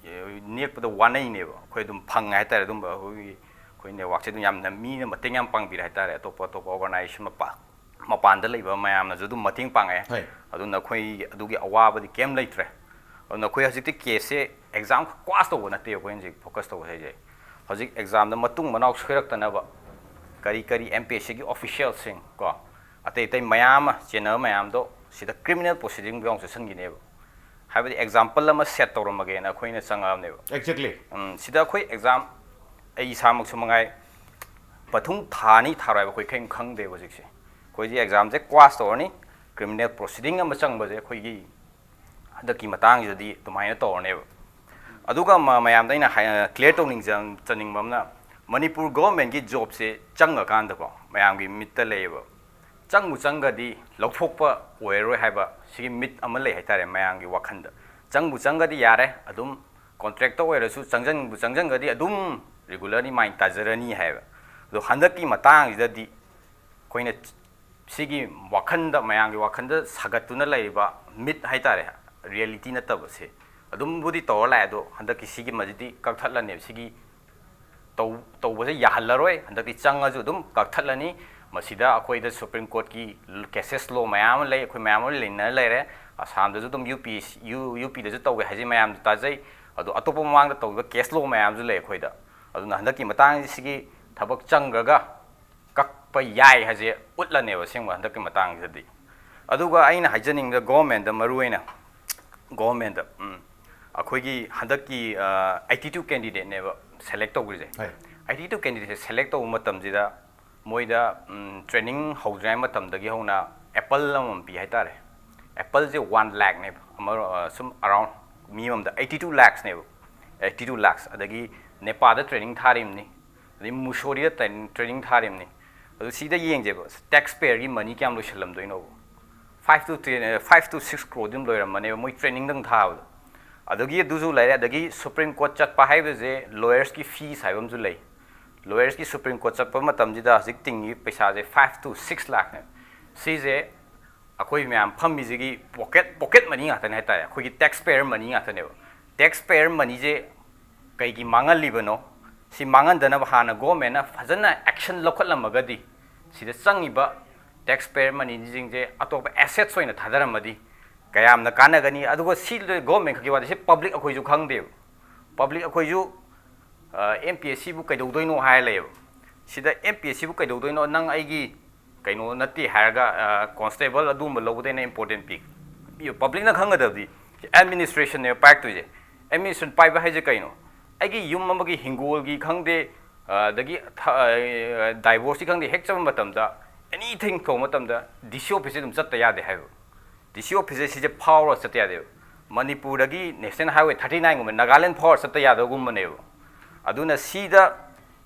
ꯑꯦ, ꯅꯦꯛꯄꯗ ꯋꯥꯅꯩꯅꯦꯕ꯫ ꯑꯩꯈꯣꯏ ꯑꯗꯨꯝ ꯐꯪꯉꯦ ꯍꯥꯏꯇꯥꯔꯦ꯫ ꯑꯗꯨꯝꯕ ꯑꯩꯈꯣꯏꯒꯤ, ꯑꯩꯈꯣꯏ ꯅꯦꯠꯋꯥꯛꯁꯦ ꯑꯗꯨꯝ ꯌꯥꯝꯅ ꯃꯤꯅ ꯃꯇꯦꯡ ꯌꯥꯝ ꯄꯥꯡꯕꯤꯔꯦ ꯍꯥꯏꯇꯥꯔꯦ꯫ ꯑꯇꯣꯞꯄ ꯑꯇꯣꯞꯄ ꯑꯣꯔꯒꯅꯥꯏꯖꯦꯁꯟ ꯃꯄꯥ-, ꯃꯄꯥꯟꯗ ꯂꯩꯕ ꯃꯌꯥꯝꯅꯁꯨ ꯑꯗꯨꯝ ꯃꯇꯦꯡ ꯄꯥꯡꯉꯛꯑꯦ꯫ ꯍꯣꯏ꯫ ꯑꯗꯨꯅ ꯑꯩꯈꯣꯏ ꯑꯗꯨꯒꯤ ꯑꯋꯥꯕꯗꯤ ꯀꯩꯝ ꯂꯩꯇ꯭ꯔꯦ꯫ ꯑꯗꯨꯅ ꯑꯩꯈꯣꯏ ꯍꯧꯖꯤꯛꯇꯤ ꯀꯦꯁꯁꯦ ꯑꯦꯛꯖꯥꯝ ꯈꯛ ꯀ꯭ꯋꯥꯁ ꯇꯧꯕ ꯅꯠꯇꯦ ꯑꯩꯈꯣꯏꯅ ꯍꯧꯖꯤꯛ ꯐꯣꯀꯁ ꯇꯧꯕ ꯍꯥꯏꯁꯦ꯫ ꯍꯧꯖꯤꯛ ꯑꯦꯛꯖꯥꯝꯗ ꯃꯇꯨꯡ ꯃꯅꯥꯎ ꯁꯣꯏꯔꯛꯇꯅꯕ ꯀꯔꯤ ꯀꯔꯤ ꯑꯦꯝ ꯄꯤ ꯑꯦꯁ ꯁꯤꯒꯤ ꯑꯣꯐꯤꯁꯤꯌꯦꯜꯁꯤꯡ ꯀꯣ, ꯑꯇꯩ ꯑꯇꯩ ꯃꯌꯥꯝ ꯑꯃ ꯆꯦꯟꯅꯕ ꯃꯌꯥꯝꯗꯣ ꯁꯤꯗ ꯀ꯭ꯔꯤꯃꯤꯅꯦꯜ ꯄ꯭ꯔꯣꯁꯤꯗꯤꯡ ꯌꯥꯎꯅ ꯆꯠꯁꯤꯟꯈꯤꯅꯦꯕ꯫ ꯍꯥꯏꯕꯗꯤ ꯑꯦꯛꯖꯥꯝꯄꯜ ꯑꯃ ꯁꯦꯠ ꯇꯧꯔꯝꯃꯒꯦꯅ ꯑꯩꯈꯣꯏꯅ ꯆꯪꯉꯛꯑꯕꯅꯦꯕ꯫ Exactly. ꯎꯝ, ꯁꯤꯗ ꯑꯩꯈꯣꯏ ꯑꯦꯛꯖꯥꯝ, ꯑꯩ ꯏꯁꯥꯃꯛꯁꯨ ꯃꯉꯥꯏ, ꯃꯊꯨꯡ ꯊꯥꯅꯤ ꯊꯥꯔꯣꯏ ꯍꯥꯏꯕ ꯑꯩꯈꯣꯏ ꯀꯔꯤꯝ ꯈꯪꯗꯦꯕ ꯍꯧꯖꯤꯛꯁꯦ꯫ ꯑꯩꯈꯣꯏꯁꯦ ꯑꯦꯛꯖꯥꯝꯁꯦ ꯀ꯭ꯋꯥꯁ ꯇꯧꯔꯅꯤ, ꯀ꯭ꯔꯤꯃꯤꯅꯦꯜ ꯄ꯭ꯔꯣꯁꯤꯗꯤꯡ ꯑꯃ ꯆꯪꯕꯁꯦ ꯑꯩꯈꯣꯏꯒꯤ ꯍꯟꯗꯛꯀꯤ ꯃꯇꯥꯡꯁꯤꯗꯗꯤ ꯑꯗꯨꯃꯥꯏꯅ ꯇꯧꯔꯅꯦꯕ꯫ ꯑꯗꯨꯒ ꯃ-, ꯃꯌꯥꯝꯗ ꯑꯩꯅ ꯍꯥꯏ-, ꯀ꯭ꯂꯤꯌꯥꯔ ꯇꯧꯅꯤꯡꯖ-, ꯆꯅꯤꯡꯕ ꯑꯃꯅ, ꯃꯅꯤꯄꯨꯔ ꯒꯣꯔꯃꯦꯟꯒꯤ ꯖꯣꯕꯁꯦ ꯆꯪꯉꯀꯥꯟꯗꯀꯣ, ꯃꯌꯥꯝꯒꯤ ꯃꯤꯠꯇ ꯂꯩꯌꯦꯕ, ꯆꯪꯕꯨ ꯆꯪꯒꯗꯤ ꯂꯧꯊꯣꯛꯄ ꯑꯣꯏꯔꯔꯣꯏ ꯍꯥꯏꯕ ꯁꯤꯒꯤ ꯃꯤꯠ ꯑꯃ ꯂꯩ ꯍꯥꯏꯇꯥꯔꯦ ꯃꯌꯥꯝꯒꯤ ꯋꯥꯈꯜꯗ꯫ ꯆꯪꯕꯨ ꯆꯪꯒꯗꯤ ꯌꯥꯔꯦ, ꯑꯗꯨꯝ ꯀꯣꯟꯇ꯭ꯔꯦꯛꯇ ꯑꯣꯏꯔꯁꯨ ꯆꯪꯁꯤꯟꯕꯨ ꯆꯪꯁꯤꯟꯒꯗꯤ ꯑꯗꯨꯝ ꯔꯤꯒꯨꯂꯔꯂꯤ ꯃꯥꯏꯟ ꯇꯥꯖꯔꯅꯤ ꯍꯥꯏꯕ꯫ ꯑꯗꯣ ꯍꯟꯗꯛꯀꯤ ꯃꯇꯥꯡꯁꯤꯗꯗꯤ ꯑꯩꯈꯣꯏꯅ ꯁꯤꯒꯤ ꯋꯥꯈꯜꯗ, ꯃꯌꯥꯝꯒꯤ ꯋꯥꯈꯜꯗ ꯁꯥꯒꯠꯇꯨꯅ ꯂꯩꯔꯤꯕ ꯃꯤꯠ ꯍꯥꯏꯇꯥꯔꯦ, ꯔꯤꯌꯦꯂꯤꯇꯤ ꯅꯠꯇꯕꯁꯦ ꯑꯗꯨꯝꯕꯨꯗꯤ ꯇꯧꯔ ꯂꯥꯛꯑꯦ꯫ ꯑꯗꯣ ꯍꯟꯗꯛꯀꯤ ꯁꯤꯒꯤꯃꯗꯤ ꯀꯛꯊꯠꯂꯅꯦꯕ꯫ ꯁꯤꯒꯤ ꯇꯧ-, ꯇꯧꯕꯁꯦ ꯌꯥꯍꯜꯂꯔꯣꯏ꯫ ꯍꯟꯗꯛꯇꯤ ꯆꯪꯉꯁꯨ ꯑꯗꯨꯝ ꯀꯛꯊꯠꯂꯅꯤ꯫ ꯃꯁꯤꯗ ꯑꯩꯈꯣꯏꯗ ꯁꯨꯄ꯭ꯔꯤꯝ ꯀꯣꯔꯠꯀꯤ ꯀꯦꯁꯦꯁ ꯂꯣ ꯃꯌꯥꯝ ꯑꯃ ꯂꯩ, ꯑꯩꯈꯣꯏ ꯃꯌꯥꯝ ꯑꯃ ꯂꯩꯅꯔ ꯂꯩꯔꯦ꯫ ꯑꯁꯥꯝꯗꯁꯨ ꯑꯗꯨꯝ ꯌꯨ ꯄꯤ, ꯌꯨ, ꯌꯨ ꯄꯤꯗꯁꯨ ꯇꯧꯋꯦ ꯍꯥꯏꯁꯦ ꯃꯌꯥꯝꯁꯨ ꯇꯥꯖꯩ꯫ ꯑꯗꯣ ꯑꯇꯣꯞꯄ ꯃꯃꯥꯡꯗ ꯇꯧꯈꯤꯕ ꯀꯦꯁ ꯂꯣ ꯃꯌꯥꯝꯁꯨ ꯂꯩ ꯑꯩꯈꯣꯏꯗ꯫ ꯑꯗꯨꯅ ꯍꯟꯗꯛꯀꯤ ꯃꯇꯥꯡꯁꯤꯒꯤ ꯊꯕꯛ ꯆꯪꯈ꯭ꯔꯒ ꯀꯛꯄ ꯌꯥꯏ ꯍꯥꯏꯁꯦ ꯎꯠꯂꯅꯦꯕ ꯑꯁꯦꯡꯕ ꯍꯟꯗꯛꯀꯤ ꯃꯇꯥꯡꯁꯤꯗꯗꯤ꯫ ꯑꯗꯨꯒ ꯑꯩꯅ ꯍꯥꯏꯖꯅꯤꯡꯕꯗ ꯒꯣꯔꯃꯦꯟꯗ ꯃꯔꯨ ꯑꯣꯏꯅ, ꯒꯣꯔꯃꯦꯟꯗ, ꯎꯝ, ꯑꯩꯈꯣꯏꯒꯤ ꯍꯟꯗꯛꯀꯤ, ꯑ, eighty two candidateꯅꯦꯕ ꯁꯦꯂꯦꯛ ꯇꯧꯈ꯭ꯔꯤꯁꯦ꯫ ꯍꯣꯏ꯫ Eighty two candidateꯁꯦ ꯁꯦꯂꯦꯛ ꯇꯧꯕ ꯃꯇꯝꯁꯤꯗ ꯃꯣꯏꯗ, ꯎꯝ, ꯇ꯭ꯔꯦꯅꯤꯡ ꯍꯧꯗ꯭ꯔꯤꯉꯩ ꯃꯇꯝꯗꯒꯤ ꯍꯧꯅ ꯑꯦꯄꯜ ꯑꯃꯃꯝ ꯄꯤ ꯍꯥꯏꯇꯥꯔꯦ꯫ ꯑꯦꯄꯜꯁꯦ one lakhꯅꯦꯕ, ꯑꯃ, ꯑ, ꯁꯨꯝ ꯑꯔꯥꯎꯟ ꯃꯤ ꯑꯃꯃꯝꯗ eighty two lakhsꯅꯦꯕ, eighty two lakhs꯫ ꯑꯗꯒꯤ ꯅꯦꯄꯥꯗ ꯇ꯭ꯔꯦꯅꯤꯡ ꯊꯥꯔꯤꯕꯅꯤ, ꯑꯗꯩ ꯃꯨꯁꯣꯔꯤꯗ ꯇ꯭ꯔꯦꯅꯤꯡ, ꯇ꯭ꯔꯦꯅꯤꯡ ꯊꯥꯔꯤꯕꯅꯤ꯫ ꯑꯗꯨ ꯁꯤꯗ ꯌꯦꯡꯁꯦꯕ, ꯇꯦꯛꯁ ꯄꯦꯌꯔꯒꯤ ꯃꯅꯤ ꯀꯌꯥꯝ ꯂꯣꯏꯁꯜꯂꯝꯗꯣꯏꯅꯣꯕ? Five to ten, five to six crore ꯑꯗꯨꯝ ꯂꯣꯏꯔꯝꯃꯅꯦꯕ ꯃꯣꯏ ꯇ꯭ꯔꯦꯅꯤꯡꯗꯪ ꯊꯥꯕꯗ꯫ ꯑꯗꯒꯤ ꯑꯗꯨꯁꯨ ꯂꯩꯔꯦ, ꯑꯗꯒꯤ ꯁꯨꯄ꯭ꯔꯤꯝ ꯀꯣꯔꯠ ꯆꯠꯄ ꯍꯥꯏꯕꯁꯦ ꯂꯣꯌꯔꯁꯀꯤ ꯐꯤꯁ ꯍꯥꯏꯕ ꯑꯃꯁꯨ ꯂꯩ꯫ ꯂꯣꯌꯔꯁꯀꯤ ꯁꯨꯄ꯭ꯔꯤꯝ ꯀꯣꯔꯠ ꯆꯠꯄ ꯃꯇꯝꯁꯤꯗ ꯍꯧꯖꯤꯛ ꯇꯤꯡꯉꯤ ꯄꯩꯁꯥꯁꯦ five to six lakhꯅꯦ꯫ ꯁꯤꯁꯦ ꯑꯩꯈꯣꯏ ꯃꯌꯥꯝ ꯐꯝꯃꯤꯁꯤꯒꯤ ꯄꯣꯀꯦꯠ, ꯄꯣꯀꯦꯠ ꯃꯅꯤ ꯉꯥꯛꯇꯅꯦ ꯍꯥꯏꯇꯥꯔꯦ, ꯑꯩꯈꯣꯏꯒꯤ ꯇꯦꯛꯁ ꯄꯦꯌꯔ ꯃꯅꯤ ꯉꯥꯛꯇꯅꯦꯕ꯫ ꯇꯦꯛꯁ ꯄꯦꯌꯔ ꯃꯅꯤꯁꯦ ꯀꯩꯒꯤ ꯃꯥꯡꯍꯜꯂꯤꯕꯅꯣ? ꯁꯤ ꯃꯥꯡꯍꯟꯗꯅꯕ ꯍꯥꯟꯅ ꯒꯣꯔꯃꯦꯟꯅ ꯐꯖꯅ ꯑꯦꯛꯁꯟ ꯂꯧꯈꯠꯂꯝꯃꯒꯗꯤ ꯁꯤꯗ ꯆꯪꯉꯤꯕ ꯇꯦꯛꯁ ꯄꯦꯌꯔ ꯃꯅꯤꯁꯤꯡꯁꯦ ꯑꯇꯣꯞꯄ ꯑꯦꯁꯦꯠꯁ ꯑꯣꯏꯅ ꯊꯥꯗꯔꯝꯃꯗꯤ ꯀꯌꯥꯝꯅ ꯀꯥꯟꯅꯒꯅꯤ? ꯑꯗꯨꯒ ꯁꯤ ꯒꯣꯔꯃꯦꯟ ꯈꯛꯀꯤ ꯋꯥꯗꯤ, ꯁꯤ ꯄꯕ꯭ꯂꯤꯛ ꯑꯩꯈꯣꯏꯁꯨ ꯈꯪꯗꯦꯕ꯫ ꯄꯕ꯭ꯂꯤꯛ ꯑꯩꯈꯣꯏꯁꯨ ꯑꯦꯝ ꯄꯤ ꯑꯦꯁ ꯁꯤꯕꯨ ꯀꯩꯗꯧꯗꯣꯏꯅꯣ ꯍꯥꯏꯔ ꯂꯩꯌꯦꯕ꯫ ꯁꯤꯗ ꯑꯦꯝ ꯄꯤ ꯑꯦꯁ ꯁꯤꯕꯨ ꯀꯩꯗꯧꯗꯣꯏꯅꯣ, ꯅꯪ ꯑꯩꯒꯤ ꯀꯩꯅꯣ ꯅꯠꯇꯦ ꯍꯥꯏꯔꯒ, ꯀꯣꯟꯁꯇꯦꯕꯜ ꯑꯗꯨꯒꯨꯝꯕ ꯂꯧꯕꯗ ꯑꯩꯅ ꯏꯝꯄꯣꯔꯇꯦꯟ ꯄꯤ꯫ ꯄꯕ꯭ꯂꯤꯛꯅ ꯈꯪꯒꯗꯕꯗꯤ ꯑꯦꯗꯃꯤꯅꯤꯁꯇ꯭ꯔꯦꯁꯟꯅꯦꯕ ꯄꯥꯏꯔꯛꯇꯣꯏꯁꯦ꯫ ꯑꯦꯗꯃꯤꯅꯤꯁꯇ꯭ꯔꯦꯁꯟ ꯄꯥꯏꯕ ꯍꯥꯏꯁꯦ ꯀꯩꯅꯣ? ꯑꯩꯒꯤ ꯌꯨꯝ ꯑꯃꯒꯤ ꯍꯤꯡꯒꯣꯜꯒꯤ ꯈꯪꯗꯦ, ꯑꯗꯒꯤ ꯗꯥꯏꯚꯣꯔꯁꯀꯤ ꯈꯪꯗꯦ, ꯍꯦꯛ ꯆꯠꯄ ꯃꯇꯝꯗ, ꯑꯦꯅꯤꯊꯤꯡ ꯇꯧꯕ ꯃꯇꯝꯗ ꯗꯤ ꯁꯤ ꯑꯣꯐꯤꯁꯁꯦ ꯑꯗꯨꯝ ꯆꯠꯇ ꯌꯥꯗꯦ ꯍꯥꯏꯕ꯫ ꯗꯤ ꯁꯤ ꯑꯣꯐꯤꯁꯁꯦ ꯁꯤꯁꯦ ꯐꯥꯎꯔꯒ ꯆꯠꯇ ꯌꯥꯗꯦꯕ꯫ ꯃꯅꯤꯄꯨꯔꯗꯒꯤ ꯅꯦꯁꯅꯦꯜ ꯍꯥꯏꯋꯦ thirty nineꯒꯨꯝꯕ ꯅꯥꯒꯥꯂꯦꯟ ꯐꯥꯎꯔ ꯆꯠꯇ ꯌꯥꯗꯕꯒꯨꯝꯕꯅꯦꯕ꯫ ꯑꯗꯨꯅ ꯁꯤꯗ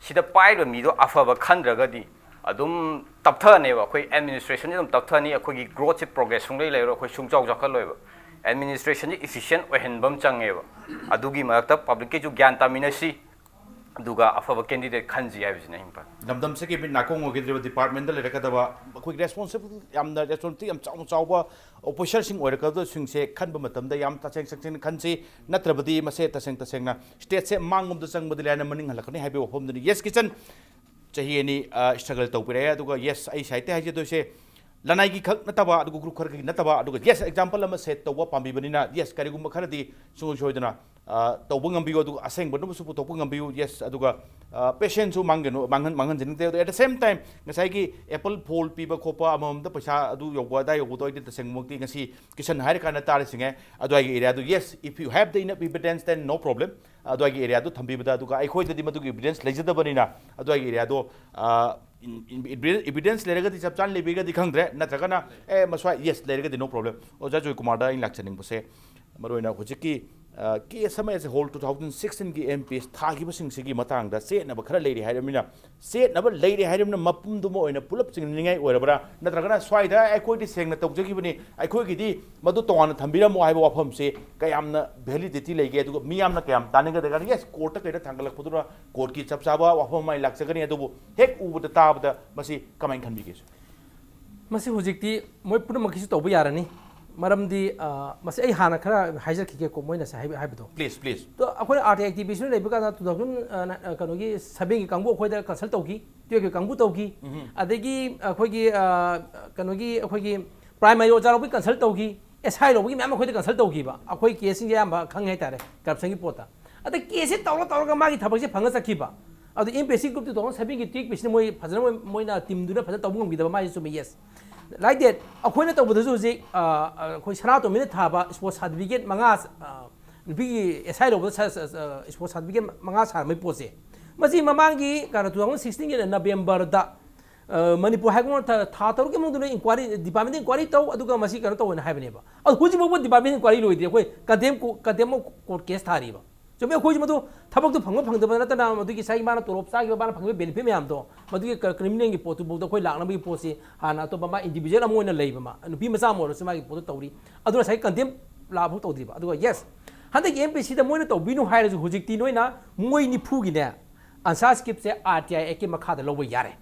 ꯁꯤꯗ ꯄꯥꯏꯔꯤꯕ ꯃꯤꯗꯣ ꯑꯐꯕ ꯈꯟꯗ꯭ꯔꯒꯗꯤ ꯑꯗꯨꯝ ꯇꯞꯊꯅꯦꯕ꯫ ꯑꯩꯈꯣꯏ ꯑꯦꯗꯃꯤꯅꯤꯁꯇ꯭ꯔꯦꯁꯟꯁꯤ ꯑꯗꯨꯝ ꯇꯞꯊꯅꯤ, ꯑꯩꯈꯣꯏꯒꯤ ꯒ꯭ꯔꯣꯠꯁꯦ ꯄ꯭ꯔꯣꯒ꯭ꯔꯦꯁ ꯁꯨꯡꯂꯩ ꯂꯩꯔꯣꯏ, ꯑꯩꯈꯣꯏ ꯁꯨꯡꯆꯥꯎ ꯆꯥꯎꯈꯠꯂꯣꯏꯕ꯫ ꯑꯦꯗꯃꯤꯅꯤꯁꯇ꯭ꯔꯦꯁꯟꯁꯤ ꯏꯐꯤꯁꯤꯌꯦꯟ ꯑꯣꯏꯍꯟꯕ ꯑꯃ ꯆꯪꯉꯦꯕ꯫ ꯑꯗꯨꯒꯤ ꯃꯔꯛꯇ ꯄꯕ꯭ꯂꯤꯛꯀꯤꯁꯨ ꯒ꯭ꯌꯥꯟ ꯇꯥꯃꯤꯟꯅꯁꯤ, ꯑꯗꯨꯒ ꯑꯐꯕ ꯀꯦꯟꯗꯤꯗꯦꯠ ꯈꯟꯁꯤ ꯍꯥꯏꯕꯁꯤꯅ ꯑꯩꯅ ꯄꯥꯝꯃꯤ꯫ ꯂꯝꯗꯝꯁꯤꯒꯤ ꯃꯤꯠ ꯅꯥꯀꯣꯡ ꯑꯣꯏꯒꯗꯧꯔꯤꯕ ꯗꯤꯄꯥꯔꯠꯃꯦꯟꯗ ꯂꯩꯔꯛꯀꯗꯕ ꯑꯩꯈꯣꯏꯒꯤ ꯔꯦꯁꯄꯣꯟꯁꯤꯕꯜ, ꯌꯥꯝꯅ ꯔꯦꯁꯄꯣꯟꯁꯤꯕꯤꯂꯤꯇꯤ ꯌꯥꯝ ꯆꯥꯎꯅ ꯆꯥꯎꯕ ꯑꯣꯐꯤꯁꯔꯁꯤꯡ ꯑꯣꯏꯔꯛꯀꯗꯕꯁꯤꯡꯁꯦ ꯈꯟꯕ ꯃꯇꯝꯗ ꯌꯥꯝ ꯇꯁꯦꯡ ꯇꯁꯦꯡꯅ ꯈꯟꯁꯤ꯫ ꯅꯠꯇ꯭ꯔꯕꯗꯤ ꯃꯁꯦ ꯇꯁꯦꯡ ꯇꯁꯦꯡꯅ ꯁ꯭ꯇꯦꯠꯁꯦ ꯃꯥꯡꯂꯣꯝꯗ ꯆꯪꯕꯗꯤ ꯂꯥꯏꯅ ꯃꯅꯤꯡ ꯍꯜꯂꯛꯀꯅꯤ ꯍꯥꯏꯕꯒꯤ ꯋꯥꯐꯝꯗꯨꯅꯤ꯫ ꯌꯦꯁ, ꯀꯤꯆꯟ ꯆꯍꯤ ꯑꯅꯤ ꯁ꯭ꯇ꯭ꯔꯒꯜ ꯇꯧꯕꯤꯔꯛꯑꯦ, ꯑꯗꯨꯒ ꯌꯦꯁ, ꯑꯩ ꯁꯥꯏꯠꯇ ꯍꯥꯏꯖꯗꯣꯏꯁꯦ ꯂꯅꯥꯏꯒꯤ ꯈꯛ ꯅꯠꯇꯕ, ꯑꯗꯨꯒ ꯒ꯭ꯔꯨꯞ ꯈꯔꯒꯤ ꯅꯠꯇꯕ, ꯑꯗꯨꯒ ꯌꯦꯁ, ꯑꯦꯛꯖꯥꯝꯄꯜ ꯑꯃ ꯁꯦꯠ ꯇꯧꯕ ꯄꯥꯝꯕꯤꯕꯅꯤꯅ, ꯌꯦꯁ, ꯀꯔꯤꯒꯨꯝꯕ ꯈꯔꯗꯤ ꯁꯨꯡꯁꯣꯏ ꯁꯣꯏꯗꯅ ꯑ, ꯇꯧꯕ ꯉꯝꯕꯤꯌꯨ, ꯑꯗꯨꯒ ꯑꯁꯦꯡꯕꯗꯨꯕꯨꯁꯨ ꯄꯨꯊꯣꯛꯄ ꯉꯝꯕꯤꯌꯨ꯫ ꯌꯦꯁ, ꯑꯗꯨꯒ ꯄꯦꯁꯦꯟꯁꯁꯨ ꯃꯥꯡꯒꯅꯨ, ꯃꯥꯡꯍꯟ ꯃꯥꯡꯍꯟꯖꯅꯤꯡꯗꯦ꯫ ꯑꯗꯣ at the same time ꯉꯁꯥꯏꯒꯤ ꯑꯦꯄꯜ ꯐꯣꯜ ꯄꯤꯕ ꯈꯣꯠꯄ, ꯑꯃꯃꯝꯗ ꯄꯩꯁꯥ ꯑꯗꯨ ꯌꯧꯕ ꯑꯗꯥ ꯌꯧꯕꯗꯣ ꯑꯩꯗꯤ ꯇꯁꯦꯡꯃꯛꯇꯤ ꯉꯁꯤ ꯀꯤꯁꯟ ꯍꯥꯏꯔꯀꯥꯟꯗ ꯇꯥꯔꯤꯁꯤꯡꯉꯦ꯫ ꯑꯗꯨꯋꯥꯏꯒꯤ ꯑꯦꯔꯤꯌꯥꯗꯨ, yes, if you have the enough evidence, then no problem꯫ ꯑꯗꯨꯋꯥꯏꯒꯤ ꯑꯦꯔꯤꯌꯥꯗꯨ ꯊꯝꯕꯤꯕꯗ, ꯑꯗꯨꯒ ꯑꯩꯈꯣꯏꯗꯗꯤ ꯃꯗꯨꯒꯤ ꯏꯕꯤꯗꯦꯟꯁ ꯂꯩꯖꯗꯕꯅꯤꯅ ꯑꯗꯨꯋꯥꯏꯒꯤ ꯑꯦꯔꯤꯌꯥꯗꯣ, ꯑ, ꯏꯕꯤꯗꯦꯟꯁ ꯂꯩꯔꯒꯗꯤ ꯆꯞ ꯆꯥꯅ ꯂꯩꯕꯤꯔꯒꯗꯤ ꯈꯪꯗ꯭ꯔꯦ, ꯅꯠꯇ꯭ꯔꯒꯅ ꯑꯦ ꯃꯁ꯭ꯋꯥꯏ ꯌꯦꯁ ꯂꯩꯔꯒꯗꯤ ꯅꯣ ꯄ꯭ꯔꯣꯕ꯭ꯂꯦꯝ꯫ ꯑꯣꯖꯥ ꯖꯣꯏꯀꯨꯃꯥꯔꯗ ꯑꯩꯅ ꯂꯥꯛꯆꯅꯤꯡꯕꯁꯦ, ꯃꯔꯨꯑꯣꯏꯅ ꯍꯧꯖꯤꯛꯀꯤ ꯀꯦꯁ ꯑꯃ as a whole two thousand ꯁꯤꯛꯁꯇꯤꯟꯒꯤ ꯑꯦꯝ ꯄꯤ ꯑꯦꯁ ꯊꯥꯈꯤꯕꯁꯤꯡꯁꯤꯒꯤ ꯃꯇꯥꯡꯗ ꯆꯦꯠꯅꯕ ꯈꯔ ꯂꯩꯔꯤ ꯍꯥꯏꯔꯕꯅꯤꯅ, ꯆꯦꯠꯅꯕ ꯂꯩꯔꯤ ꯍꯥꯏꯔꯕꯅꯤꯅ ꯃꯄꯨꯝꯗꯨꯃ ꯑꯣꯏꯅ ꯄꯨꯂꯞ ꯆꯤꯡꯅꯅꯤꯡꯉꯥꯏ ꯑꯣꯏꯔꯕ꯭ꯔꯥ, ꯅꯠꯇ꯭ꯔꯒꯅ ꯁ꯭ꯋꯥꯏꯗ ꯑꯩꯈꯣꯏꯗꯤ ꯁꯦꯡꯅ ꯇꯧꯖꯈꯤꯕꯅꯤ, ꯑꯩꯈꯣꯏꯒꯤꯗꯤ ꯃꯗꯨ ꯇꯣꯉꯥꯟꯅ ꯊꯝꯕꯤꯔꯝꯃꯣ ꯍꯥꯏꯕ ꯋꯥꯐꯝꯁꯤ ꯀꯌꯥꯝꯅ ꯚꯦꯂꯤꯗꯤꯇꯤ ꯂꯩꯒꯦ? ꯑꯗꯨꯒ ꯃꯤꯌꯥꯝꯅ ꯀꯌꯥꯝ ꯇꯥꯅꯤꯡꯒꯗꯒꯦ? ꯌꯦꯁ, ꯀꯣꯔꯠꯇ ꯀꯩꯗ ꯊꯥꯡꯒꯠꯂꯛꯄꯗꯨꯅ ꯀꯣꯔꯠꯀꯤ ꯆꯞ ꯆꯥꯕ ꯋꯥꯐꯝ ꯑꯃ ꯑꯩ ꯂꯥꯛꯆꯒꯅꯤ, ꯑꯗꯨꯕꯨ ꯍꯦꯛ ꯎꯕꯗ ꯇꯥꯕꯗ ꯃꯁꯤ ꯀꯃꯥꯏꯅ ꯈꯟꯕꯤꯒꯦ? ꯃꯁꯤ ꯍꯧꯖꯤꯛꯇꯤ ꯃꯣꯏ ꯄꯨꯝꯅꯃꯛꯀꯤꯁꯨ ꯇꯧꯕ ꯌꯥꯔꯅꯤ꯫ ꯃꯔꯝꯗꯤ, ꯑ, ꯃꯁꯤ ꯑꯩ ꯍꯥꯟꯅ ꯈꯔ ꯍꯥꯏꯖꯔꯛꯈꯤꯒꯦꯀꯣ, ꯃꯣꯏꯅ ꯉꯁꯥꯏ ꯍꯥꯏꯕ-, ꯍꯥꯏꯕꯗꯣ꯫ Please, please. ꯑꯗꯣ ꯑꯩꯈꯣꯏꯅ ꯑꯥꯔ ꯇꯤ ꯑꯦꯛꯇꯤꯚꯤꯁ꯭ꯠ ꯂꯩꯕ ꯀꯥꯟꯗ two thousand, ꯑ, ꯅ-, ꯑ, ꯀꯩꯅꯣꯒꯤ sevenꯒꯤ ꯀꯥꯡꯕꯨ ꯑꯩꯈꯣꯏꯗ consult ꯇꯧꯈꯤ, twelveꯀꯤ ꯀꯥꯡꯕꯨ ꯇꯧꯈꯤ꯫ ꯎꯝ꯫ ꯑꯗꯒꯤ ꯑꯩꯈꯣꯏꯒꯤ, ꯑ, ꯀꯩꯅꯣꯒꯤ, ꯑꯩꯈꯣꯏꯒꯤ primary ꯑꯣꯖꯥ ꯂꯧꯕꯒꯤ consult ꯇꯧꯈꯤ, ꯑꯦꯁ ꯑꯥꯏ ꯂꯧꯕꯒꯤ ꯃꯌꯥꯝ ꯑꯩꯈꯣꯏꯗ consult ꯇꯧꯈꯤꯕ꯫ ꯑꯩꯈꯣꯏ ꯀꯦꯁꯁꯤꯡꯁꯦ ꯑꯌꯥꯝꯕ ꯈꯪꯉꯦ ꯍꯥꯏꯇꯥꯔꯦ, corruptionꯒꯤ ꯄꯣꯠꯇ꯫ ꯑꯗ ꯀꯦꯁꯁꯦ ꯇꯧꯔ ꯇꯧꯔꯒ ꯃꯥꯒꯤ ꯊꯕꯛꯁꯦ ꯐꯪꯉ ꯆꯠꯈꯤꯕ꯫ ꯑꯗꯨ ꯑꯦꯝ ꯄꯤ ꯑꯦꯁ ꯁꯤ group two thousand sevenꯒꯤ twelveꯁꯤꯅ ꯃꯣꯏ ꯐꯖꯅ ꯃꯣꯏ, ꯃꯣꯏꯅ teamꯗꯨꯅ ꯐꯖꯅ ꯇꯧꯕ ꯉꯝꯈꯤꯗꯕ, ꯃꯥꯏꯁꯨ ꯆꯨꯝꯃꯤ, yes꯫ Like that, ꯑꯩꯈꯣꯏꯅ ꯇꯧꯕꯗꯁꯨ ꯍꯧꯖꯤꯛ, ꯑ, ꯑ, ꯑꯩꯈꯣꯏ ꯁꯅꯥꯇꯣꯝꯕꯤꯅ ꯊꯥꯕ spot certificate ꯃꯉꯥ, ꯑ, ꯅꯨꯄꯤꯒꯤ ꯑꯦꯁ ꯑꯥꯏ ꯂꯧꯕꯗ ꯁ-, ꯁ-, ꯁ-, spot certificate ꯃꯉꯥ ꯁꯥꯔꯝꯕꯒꯤ ꯄꯣꯠꯁꯦ, ꯃꯁꯤ ꯃꯃꯥꯡꯒꯤ ꯀꯩꯅꯣ two thousand sixteenꯒꯤ Novemberꯗ, ꯑ, ꯃꯅꯤꯄꯨꯔ High Courtꯅ ꯊꯥ, ꯊꯥ ꯇꯔꯨꯛꯀꯤ ꯃꯅꯨꯡꯗ ꯂꯣꯏ inquiry, department inquiry ꯇꯧ, ꯑꯗꯨꯒ ꯃꯁꯤ ꯀꯩꯅꯣ ꯇꯧꯑꯣꯅ ꯍꯥꯏꯕꯅꯦꯕ꯫ ꯑꯗꯨ ꯍꯧꯖꯤꯛ ꯐꯥꯎꯕ department inquiry ꯂꯣꯏꯗ꯭ꯔꯤ꯫ ꯑꯩꯈꯣꯏ contempt co-, contempt of court case ꯊꯥꯔꯤꯕ꯫ ꯆꯨꯝꯃꯤ, ꯑꯩꯈꯣꯏꯁꯨ ꯃꯗꯨ ꯊꯕꯛꯇꯨ ꯐꯪꯕ ꯐꯪꯗꯕ ꯅꯠꯇꯅ ꯃꯗꯨꯒꯤ ꯉꯁꯥꯏꯒꯤ ꯃꯥꯅ ꯇꯣꯂꯣꯞ ꯆꯥꯈꯤꯕ, ꯃꯥꯅ ꯐꯪꯉꯤꯕ ꯕꯦꯅꯤꯐꯤꯠ ꯃꯌꯥꯝꯗꯣ, ꯃꯗꯨꯒꯤ ꯀ꯭ꯔꯤꯃꯤꯅꯦꯜꯒꯤ ꯄꯣꯠꯇꯨꯐꯥꯎꯗ ꯑꯩꯈꯣꯏ ꯂꯥꯛꯅꯕꯒꯤ ꯄꯣꯠꯁꯤ ꯍꯥꯟꯅ ꯑꯇꯣꯞꯄ ꯃꯥ ꯏꯟꯗꯤꯕꯤꯖꯨꯋꯦꯜ ꯑꯃ ꯑꯣꯏꯅ ꯂꯩꯕ, ꯃꯥ ꯅꯨꯄꯤ ꯃꯆꯥ ꯑꯃ ꯑꯣꯏꯔꯁꯨ ꯃꯥꯒꯤ ꯄꯣꯠꯇꯨ ꯇꯧꯔꯤ꯫ ꯑꯗꯨꯅ ꯉꯁꯥꯏ ꯀꯟꯗꯦꯝ ꯂꯥꯛꯐꯥꯎ ꯇꯧꯗ꯭ꯔꯤꯕ꯫ ꯑꯗꯨꯒ ꯌꯦꯁ, ꯍꯟꯗꯛꯀꯤ ꯑꯦꯝ ꯄꯤ ꯁꯤꯗ ꯃꯣꯏꯅ ꯇꯧꯕꯤꯅꯨ ꯍꯥꯏꯔꯁꯨ ꯍꯧꯖꯤꯛꯇꯤ ꯅꯣꯏꯅ ꯃꯣꯏ ꯅꯤꯐꯨꯒꯤꯅꯦ ꯑꯟꯁꯥꯔꯁꯤꯞꯁꯦ ꯑꯥꯔ ꯇꯤ ꯑꯥꯏ ꯑꯦꯛꯀꯤ ꯃꯈꯥꯗ ꯂꯧꯕ ꯌꯥꯔꯦ꯫